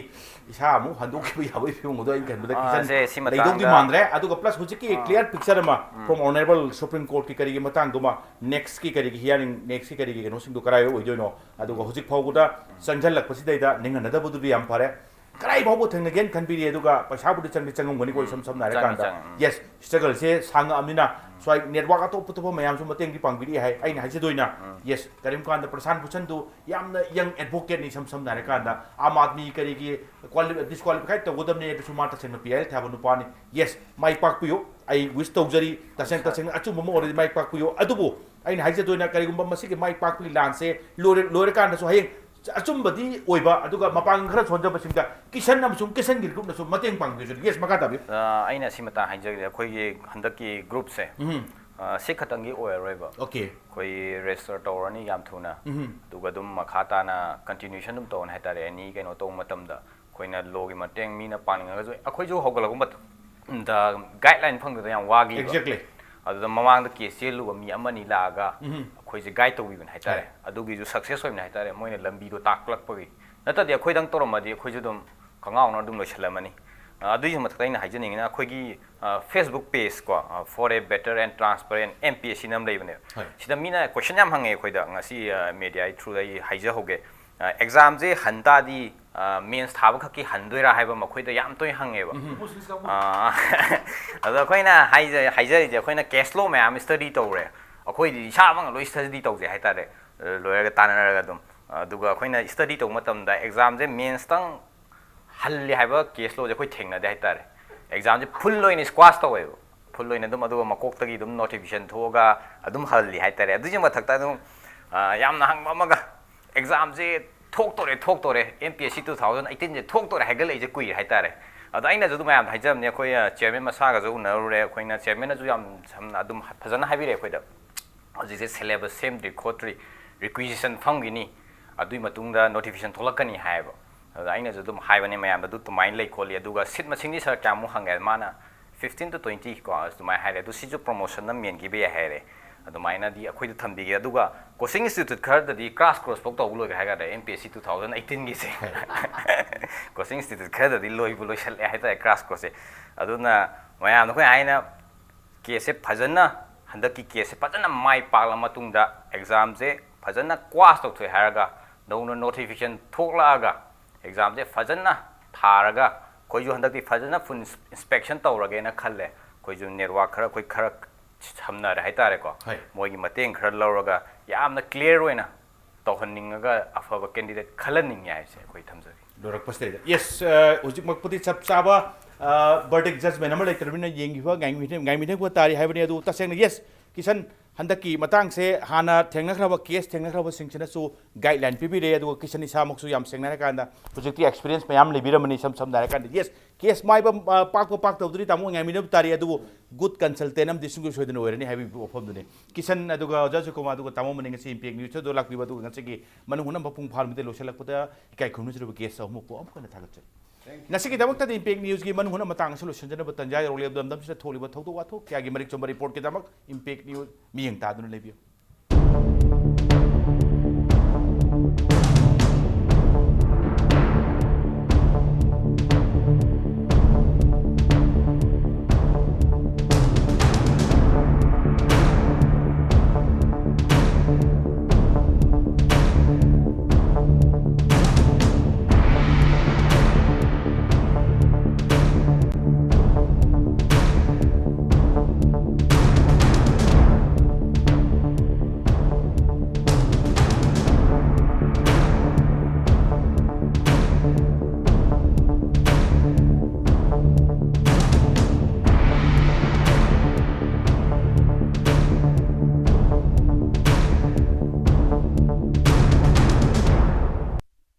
ꯏꯁꯥ ꯑꯃꯨꯛ ꯍꯟꯗꯣꯛꯈꯤꯕ ꯌꯥꯕꯒꯤ ꯐꯤꯕꯝ ꯑꯗꯣ ꯑꯩꯅ ꯈꯟꯕꯗ ꯑꯥ, ꯀꯤꯁꯟ ꯁꯦ, ꯁꯤ ꯂꯩꯗꯧꯗꯤ ꯃꯇꯥꯡꯗ ꯃꯥꯟꯗ꯭ꯔꯦ꯫ ꯑꯗꯨꯒ plus ꯍꯧꯖꯤꯛꯀꯤ ꯑꯥ꯫ Clear picture ꯑꯃ ꯎꯝ꯫ From Honorable Supreme Court ꯀꯤ ꯀꯔꯤꯒꯤ ꯃꯇꯥꯡꯗꯨꯃ, next ꯀꯤ ꯀꯔꯤꯒꯤ hearing, next ꯀꯤ ꯀꯔꯤꯒꯤ ꯀꯩꯅꯣꯁꯤꯡꯗꯣ ꯀꯔꯥꯏ ꯑꯣꯏꯗꯣꯏꯅꯣ, ꯑꯗꯨꯒ ꯍꯧꯖꯤꯛ ꯐꯥꯎꯕꯗ ꯆꯪꯁꯤꯜꯂꯛꯄꯁꯤꯗꯩꯗ ꯅꯤꯡꯍꯟꯅꯗꯕꯗꯨꯗꯤ ꯌꯥꯝ ꯐꯔꯦ꯫ ꯀꯔꯥꯏ ꯐꯥꯎꯕ ꯊꯦꯡꯅꯒꯦꯅ ꯈꯟꯕꯤꯔꯤ, ꯑꯗꯨꯒ ꯄꯩꯁꯥꯕꯨꯗꯤ ꯆꯪꯗꯤ ꯆꯪꯉꯝꯒꯅꯤꯀꯣ, ꯎꯝ꯫ ꯏꯁꯝ ꯁꯝꯅ ꯆꯪꯉꯤ, ꯍꯥꯏꯔꯀꯥꯟꯗ꯫ ꯆꯪꯉꯤ, ꯎꯝ꯫ Yes, struggle ꯁꯦ ꯁꯥꯡꯉꯛꯑꯕꯅꯤꯅ, ꯎꯝ꯫ ꯁ꯭ꯋꯥꯏ network ꯑꯇꯣꯞ ꯑꯇꯣꯞꯄ ꯃꯌꯥꯝꯁꯨ ꯃꯇꯦꯡꯗꯤ ꯄꯥꯡꯕꯤꯔꯛꯏ ꯍꯥꯏ꯫ ꯑꯩꯅ ꯍꯥꯏꯖꯗꯣꯏꯅ, ꯎꯝ꯫ Yes, ꯀꯔꯤꯝ ꯀꯥꯟꯗ ꯄ꯭ꯔꯁꯥꯟ ꯚꯨꯁꯟꯗꯨ ꯌꯥꯝꯅ young advocate ꯅꯤ, ꯏꯁꯝ ꯁꯝꯅ ꯍꯥꯏꯔꯀꯥꯟꯗ꯫ ꯑꯥꯝ ꯑꯥꯗꯃꯤ ꯀꯔꯤꯒꯤ quali-, disqualify ꯇꯧꯒꯗꯕꯅꯤ ꯍꯥꯏꯕꯁꯨ ꯃꯥ ꯇꯁꯦꯡꯅ ꯄꯤ ꯑꯥꯏ ꯑꯦꯜ ꯊꯥꯕ ꯅꯨꯄꯥꯅꯤ꯫ Yes, ꯃꯥꯏ ꯄꯥꯛꯄꯤꯌꯨ, ꯑꯩ wish ꯇꯧꯖꯔꯤ, ꯇꯁꯦꯡ ꯇꯁꯦꯡꯅ ꯑꯆꯨꯝꯕ ꯑꯃ ꯑꯣꯏꯔꯗꯤ ꯃꯥꯏ ꯄꯥꯛꯄꯤꯌꯨ꯫ ꯑꯗꯨꯕꯨ ꯑꯩꯅ ꯍꯥꯏꯖꯗꯣꯏꯅ, ꯀꯔꯤꯒꯨꯝꯕ ꯃꯁꯤꯒꯤ ꯃꯥꯏ ꯄꯥꯛꯄꯒꯤ ꯂꯥꯟꯁꯦ ꯂꯣꯏꯔ-, ꯂꯣꯏꯔꯀꯥꯟꯗꯁꯨ ꯍꯌꯦꯡ ꯑꯆꯨꯝꯕꯗꯤ ꯑꯣꯏꯕ, ꯑꯗꯨꯒ ꯃꯄꯥꯡꯒꯜ ꯈꯔ ꯁꯣꯟꯖꯕꯁꯤꯡꯗ ꯀꯤꯁꯟ ꯑꯃꯁꯨꯡ ꯀꯤꯁꯟꯒꯤ group ꯅꯁꯨ ꯃꯇꯦꯡ ꯄꯥꯡꯕꯤꯌꯨ꯫ Yes, ꯃꯈꯥ ꯇꯥꯕꯤꯌꯨ꯫ ꯑ, ꯑꯩꯅ ꯁꯤ ꯃꯇꯥꯡ ꯍꯥꯏꯖꯒꯦ, ꯑꯩꯈꯣꯏꯒꯤ ꯍꯟꯗꯛꯀꯤ group ꯁꯦ, ꯎꯝ꯫ ꯑ, ꯁꯤ ꯈꯛꯇꯪꯒꯤ ꯑꯣꯏꯔꯔꯣꯏꯕ꯫ Okay꯫ ꯑꯩꯈꯣꯏ register ꯇꯧꯔꯅꯤ ꯌꯥꯝ ꯊꯨꯅ꯫ ꯎꯝ꯫ ꯑꯗꯨꯒ ꯑꯗꯨꯝ ꯃꯈꯥ ꯇꯥꯅ continuation ꯑꯗꯨꯝ ꯇꯧꯔꯅꯤ ꯍꯥꯏꯇꯥꯔꯦ, any ꯀꯩꯅꯣ ꯇꯧꯕ ꯃꯇꯝꯗ꯫ ꯑꯩꯈꯣꯏꯅ law ꯒꯤ ꯃꯇꯦꯡ ꯃꯤꯅ ꯄꯥꯡꯅꯤꯡꯉꯒꯁꯨ, ꯑꯩꯈꯣꯏꯁꯨ ꯍꯧꯒꯠꯂꯛꯄ ꯃꯇꯝꯗ guideline ꯐꯪꯗꯗꯅ ꯌꯥꯝ ꯋꯥꯈꯤꯕ꯫ Exactly꯫ ꯑꯗꯨꯗ ꯃꯃꯥꯡꯗ case ꯆꯦꯜꯂꯨꯕ ꯃꯤ ꯑꯃꯅꯤ ꯂꯥꯛꯑꯒ ꯎꯝ꯫ ꯑꯩꯈꯣꯏꯁꯦ guide ꯇꯧꯕꯤꯕꯅꯦ ꯍꯥꯏꯇꯥꯔꯦ꯫ ꯍꯣꯏ꯫ ꯑꯗꯨꯒꯤꯁꯨ success ꯑꯣꯏꯕꯅꯦ ꯍꯥꯏꯇꯥꯔꯦ, ꯃꯣꯏꯅ ꯂꯝꯕꯤꯗꯣ ꯇꯥꯛꯂꯛꯄꯒꯤ꯫ ꯅꯠꯇ꯭ꯔꯗꯤ ꯑꯩꯈꯣꯏꯗꯪ ꯇꯧꯔꯝꯃꯗꯤ ꯑꯩꯈꯣꯏꯁꯨ ꯑꯗꯨꯝ ꯈꯪꯉꯥꯎꯅ ꯑꯗꯨꯝ ꯂꯣꯏꯁꯤꯜꯂꯝꯃꯅꯤ꯫ ꯑ, ꯑꯗꯨꯒꯤꯁꯨ ꯃꯊꯛꯇ ꯑꯩꯅ ꯍꯥꯏꯖꯅꯤꯡꯉꯤꯅ ꯑꯩꯈꯣꯏꯒꯤ, ꯑ, Facebook page ꯀꯣ, ꯑ, For a Better and Transparent M P S C ꯅ ꯑꯃ ꯂꯩꯕꯅꯦꯕ꯫ ꯍꯣꯏ꯫ ꯁꯤꯗ ꯃꯤꯅ question ꯌꯥꯝ ꯍꯪꯉꯦ ꯑꯩꯈꯣꯏꯗ, ꯉꯁꯤ, ꯑ, media through ꯗ ꯑꯩ ꯍꯥꯏꯖꯍꯧꯒꯦ꯫ ꯑ, exam ꯁꯦ ꯍꯟ ꯇꯥꯔꯗꯤ, ꯑ, mains ꯊꯥꯕ ꯈꯛꯀꯤ ꯍꯟꯗꯣꯏꯔꯥ ꯍꯥꯏꯕ ꯃꯈꯣꯏꯗ ꯌꯥꯝ ꯇꯣꯏꯅ ꯍꯪꯉꯦꯕ꯫ ꯎꯝ꯫ ꯑ, ꯑꯗꯣ ꯑꯩꯈꯣꯏꯅ ꯍꯥꯏꯖ-, ꯍꯥꯏꯖꯔꯤꯁꯦ, ꯑꯩꯈꯣꯏꯅ case law ꯃꯌꯥꯝ study ꯇꯧꯔꯦ꯫ ꯑꯩꯈꯣꯏꯗꯤ ꯏꯁꯥꯃꯛꯅ ꯂꯣꯏ study ꯇꯧꯖꯩ ꯍꯥꯏꯇꯥꯔꯦ, ꯂꯣꯏꯔꯒ ꯇꯥꯟꯅꯔꯒ ꯑꯗꯨꯝ꯫ ꯑꯗꯨꯒ ꯑꯩꯈꯣꯏꯅ study ꯇꯧꯕ ꯃꯇꯝꯗ exam ꯁꯦ mains ꯇꯪ ꯍꯜꯂꯤ ꯍꯥꯏꯕ case law ꯁꯦ ꯑꯩꯈꯣꯏ ꯊꯦꯡꯅꯗꯦ ꯍꯥꯏꯇꯥꯔꯦ꯫ Exam ꯁꯦ full ꯑꯣꯏꯅ squash ꯇꯧꯋꯦꯕ, full ꯑꯣꯏꯅ ꯑꯗꯨꯝ, ꯑꯗꯨꯒ ꯃꯀꯣꯛꯇꯒꯤ ꯑꯗꯨꯝ notification ꯊꯣꯛꯑꯒ ꯑꯗꯨꯝ ꯍꯜꯂꯤ ꯍꯥꯏꯇꯥꯔꯦ꯫ ꯑꯗꯨꯒꯤ ꯃꯊꯛꯇ ꯑꯗꯨꯝ, ꯑ, ꯌꯥꯝꯅ ꯍꯪꯕ ꯑꯃꯒ, exam ꯁꯦ ꯊꯣꯛꯇꯣꯔꯦ, ꯊꯣꯛꯇꯣꯔꯦ, M P S C two thousand eighteen ꯁꯦ ꯊꯣꯛꯇꯣꯔꯦ ꯍꯥꯏꯒꯠꯂꯛꯏꯁꯦ ꯀꯨꯏꯔꯦ ꯍꯥꯏꯇꯥꯔꯦ꯫ ꯑꯗꯣ ꯑꯩꯅꯁꯨ ꯑꯗꯨꯝ ꯃꯌꯥꯝꯗ ꯍꯥꯏꯖꯕꯅꯦ, ꯑꯩꯈꯣꯏ ꯆꯤꯌꯔꯃꯦꯟ ꯃꯁꯥꯒꯁꯨ ꯎꯅꯔꯨꯔꯦ, ꯑꯩꯈꯣꯏꯅ ꯆꯤꯌꯔꯃꯦꯟꯅꯁꯨ ꯌꯥꯝ ꯁꯝꯅ ꯑꯗꯨꯝ ꯐꯖꯅ ꯍꯥꯏꯕꯤꯔꯛꯑꯦ ꯑꯩꯈꯣꯏꯗ꯫ ꯍꯧꯖꯤꯛꯁꯦ ꯁꯦꯂꯦꯕꯁ ꯁꯦꯝꯗ꯭ꯔꯤ ꯈꯣꯠꯇ꯭ꯔꯤ, ꯔꯤꯀ꯭ꯋꯤꯖꯤꯁꯟ ꯐꯝꯈꯤꯅꯤ, ꯑꯗꯨꯒꯤ ꯃꯇꯨꯡꯗ ꯅꯣꯇꯤꯐꯤꯀꯦꯁꯟ ꯊꯣꯛꯂꯛꯀꯅꯤ ꯍꯥꯏꯌꯦꯕ꯫ ꯑꯗꯨꯗ ꯑꯩꯅꯁꯨ ꯑꯗꯨꯝ ꯍꯥꯏꯕꯅꯦ ꯃꯌꯥꯝꯗ, ꯑꯗꯨ ꯑꯗꯨꯃꯥꯏꯅ ꯂꯩ ꯈꯣꯠꯂꯤ, ꯑꯗꯨꯒ ꯁꯤꯠ ꯃꯁꯤꯡꯗꯤ ꯁꯥꯔ ꯀꯌꯥꯃꯨꯛ ꯍꯪꯉꯦ, ꯃꯥꯅ fifteen to twenty ꯀꯣ ꯑꯗꯨꯃꯥꯏꯅ ꯍꯥꯏꯔꯦ꯫ ꯑꯗꯨ ꯁꯤꯁꯨ ꯄ꯭ꯔꯣꯃꯣꯁꯟꯅ ꯃꯦꯟꯈꯤꯕ ꯌꯥꯏ ꯍꯥꯏꯔꯦ꯫ ꯑꯗꯨꯃꯥꯏꯅꯗꯤ ꯑꯩꯈꯣꯏꯗ ꯊꯝꯕꯤꯒꯦ꯫ ꯑꯗꯨꯒ ꯀꯣꯆꯤꯡ ꯏꯟꯁꯇꯤꯇ꯭ꯌꯨꯠ ꯈꯔꯗꯗꯤ ꯀ꯭ꯔꯥꯁ ꯀꯣꯔꯁ ꯐꯥꯎ ꯇꯧꯕ ꯂꯣꯏꯈ꯭ꯔꯦ ꯍꯥꯏꯒꯗ꯭ꯔꯥ, M P S C two thousand ꯑꯩꯠꯇꯤꯟꯒꯤꯁꯦ꯫ ꯀꯣꯆꯤꯡ ꯏꯟꯁꯇꯤꯇ꯭ꯌꯨꯠ ꯈꯔꯗꯗꯤ ꯂꯣꯏꯕꯨ ꯂꯣꯏꯁꯜꯂꯛꯑꯦ ꯍꯥꯏꯇꯥꯔꯦ ꯀ꯭ꯔꯥꯁ ꯀꯣꯔꯁꯁꯦ꯫ ꯑꯗꯨꯅ ꯃꯌꯥꯝꯗ ꯑꯩꯈꯣꯏ ꯍꯥꯏꯅ ꯀꯦꯁꯁꯦ ꯐꯖꯅ, ꯍꯟꯗꯛꯀꯤ ꯀꯦꯁꯁꯦ ꯐꯖꯅ ꯃꯥꯏ ꯄꯥꯛꯂ ꯃꯇꯨꯡꯗ ꯑꯦꯛꯖꯥꯝꯁꯦ ꯐꯖꯅ ꯀ꯭ꯋꯥꯁ ꯇꯧꯊꯣꯛꯑꯦ ꯍꯥꯏꯔꯒ ꯅꯧꯅ ꯅꯣꯇꯤꯐꯤꯀꯦꯁꯟ ꯊꯣꯛꯂꯛꯑꯒ ꯑꯦꯛꯖꯥꯝꯁꯦ ꯐꯖꯅ ꯊꯥꯔꯒ ꯑꯩꯈꯣꯏꯁꯨ ꯍꯟꯗꯛꯇꯤ ꯐꯖꯅ ꯐꯨꯜ ꯏꯟꯁꯄꯦꯛꯁꯟ ꯇꯧꯔꯒꯦꯅ ꯈꯜꯂꯦ꯫ ꯑꯩꯈꯣꯏꯁꯨ ꯅꯦꯠꯋꯥꯛ ꯈꯔ, ꯑꯩꯈꯣꯏ ꯈꯔ ꯁꯝꯅꯔꯦ ꯍꯥꯏꯇꯥꯔꯦꯀꯣ꯫ ꯍꯣꯏ꯫ ꯃꯣꯏꯒꯤ ꯃꯇꯦꯡ ꯈꯔ ꯂꯧꯔꯒ ꯌꯥꯝꯅ ꯀ꯭ꯂꯤꯌꯥꯔ ꯑꯣꯏꯅ ꯇꯧꯍꯟꯅꯤꯡꯉꯒ ꯑꯐꯕ ꯀꯦꯟꯗꯤꯗꯦꯠ ꯈꯜꯍꯟꯅꯤꯡꯉꯦ ꯍꯥꯏꯕꯁꯦ ꯑꯩꯈꯣꯏ ꯊꯝꯖꯒꯦ꯫ ꯂꯣꯏꯔꯛꯄꯁꯤꯗꯩꯗ, ꯌꯦꯁ, ꯍꯧꯖꯤꯛꯃꯛꯄꯨꯗꯤ ꯆꯞ ꯆꯥꯕ ꯕꯔꯗꯤꯛ ꯖꯖꯃꯦꯟ ꯑꯃ ꯂꯩꯇ꯭ꯔꯕꯅꯤꯅ ꯌꯦꯡꯈꯤꯕ ꯉꯥꯏꯃꯤꯟ- ꯉꯥꯏꯃꯤꯟꯅꯕ ꯇꯥꯔꯤ ꯍꯥꯏꯕꯅꯤ꯫ ꯑꯗꯨ ꯇꯁꯦꯡꯅ, ꯌꯦꯁ, ꯀꯤꯁꯟ, ꯍꯟꯗꯛꯀꯤ ꯃꯇꯥꯡꯁꯦ ꯍꯥꯟꯅ ꯊꯦꯡꯅꯈ꯭ꯔꯕ ꯀꯦꯁ ꯊꯦꯡꯅꯈ꯭ꯔꯕꯁꯤꯡꯁꯤꯅꯁꯨ ꯒꯥꯏꯗꯂꯥꯏꯟ ꯄꯤꯕꯤꯔꯦ꯫ ꯑꯗꯨꯒ ꯀꯤꯁꯟ ꯏꯁꯥꯃꯛꯁꯨ ꯌꯥꯝ ꯁꯦꯡꯅ ꯍꯥꯏꯔꯀꯥꯟꯗ ꯍꯧꯖꯤꯛꯇꯤ ꯑꯦꯛꯁꯄꯤꯔꯤꯌꯟꯁ ꯃꯌꯥꯝ ꯂꯩꯕꯤꯔꯝꯃꯅꯤ꯫ ꯏꯁꯝ ꯁꯝꯅ ꯍꯥꯏꯔꯀꯥꯟꯗ, ꯌꯦꯁ, ꯀꯦꯁ ꯃꯥꯏꯕ, ꯑ, ꯄꯥꯛꯄ ꯄꯥꯛꯇꯕꯗꯨꯗꯤ ꯇꯥꯃꯣ ꯉꯥꯏꯃꯤꯟꯅꯕ ꯇꯥꯔꯤ, ꯑꯗꯨꯕꯨ ꯒꯨꯗ ꯀꯟꯁꯜꯇꯦꯟ ꯑꯃꯗꯤ ꯁꯨꯡꯁꯣꯏ ꯁꯣꯏꯗꯅ ꯑꯣꯏꯔꯅꯤ ꯍꯥꯏꯕꯒꯤ ꯋꯥꯐꯝꯗꯨꯅꯤ꯫ ꯀꯤꯁꯟ, ꯑꯗꯨꯒ ꯑꯣꯖꯥ ꯖꯣꯏꯀꯨꯃꯥꯔ, ꯑꯗꯨꯒ ꯇꯥꯃꯣ ꯃꯅꯤꯡ ꯉꯁꯤ ꯏꯝꯄꯦꯛ ꯅ꯭ꯌꯨꯁꯇ ꯑꯗꯨ ꯂꯥꯛꯄꯤꯕ, ꯑꯗꯨꯒ ꯉꯁꯤꯒꯤ ꯃꯅꯨꯡ ꯍꯨꯠꯅ ꯃꯄꯨꯡ ꯐꯥꯍꯟꯕꯗ ꯂꯣꯏꯁꯤꯜꯂꯛꯄꯗ ꯏꯀꯥꯏ ꯈꯨꯝꯅꯖꯔꯕ ꯒꯦꯁ ꯑꯍꯨꯝꯃꯛꯄꯨ ꯑꯃꯨꯛꯀ ꯍꯟꯅ ꯊꯥꯒꯠꯆꯔꯤ꯫ ꯉꯁꯤꯒꯤꯗꯃꯛꯇꯗꯤ ꯏꯝꯄꯦꯛ ꯅ꯭ꯌꯨꯁꯀꯤ ꯃꯅꯨꯡ ꯍꯨꯠꯅ ꯃꯇꯥꯡ ꯑꯁꯤ ꯂꯣꯏꯁꯤꯟꯖꯅꯕ ꯇꯟꯖꯥ ꯌꯧꯔꯛꯂꯦ꯫ ꯂꯝꯗꯝꯁꯤꯗ ꯊꯣꯛꯂꯤꯕ ꯊꯧꯗꯣꯛ ꯋꯥꯊꯣꯛ ꯀꯌꯥꯒꯤ ꯃꯔꯤꯛ ꯆꯨꯝꯕ ꯔꯤꯄꯣꯔꯠꯀꯤꯗꯃꯛ ꯏꯝꯄꯦꯛ ꯅ꯭ꯌꯨꯁ ꯃꯤꯠꯌꯦꯡ ꯇꯥꯗꯨꯅ ꯂꯩꯕꯤꯌꯨ꯫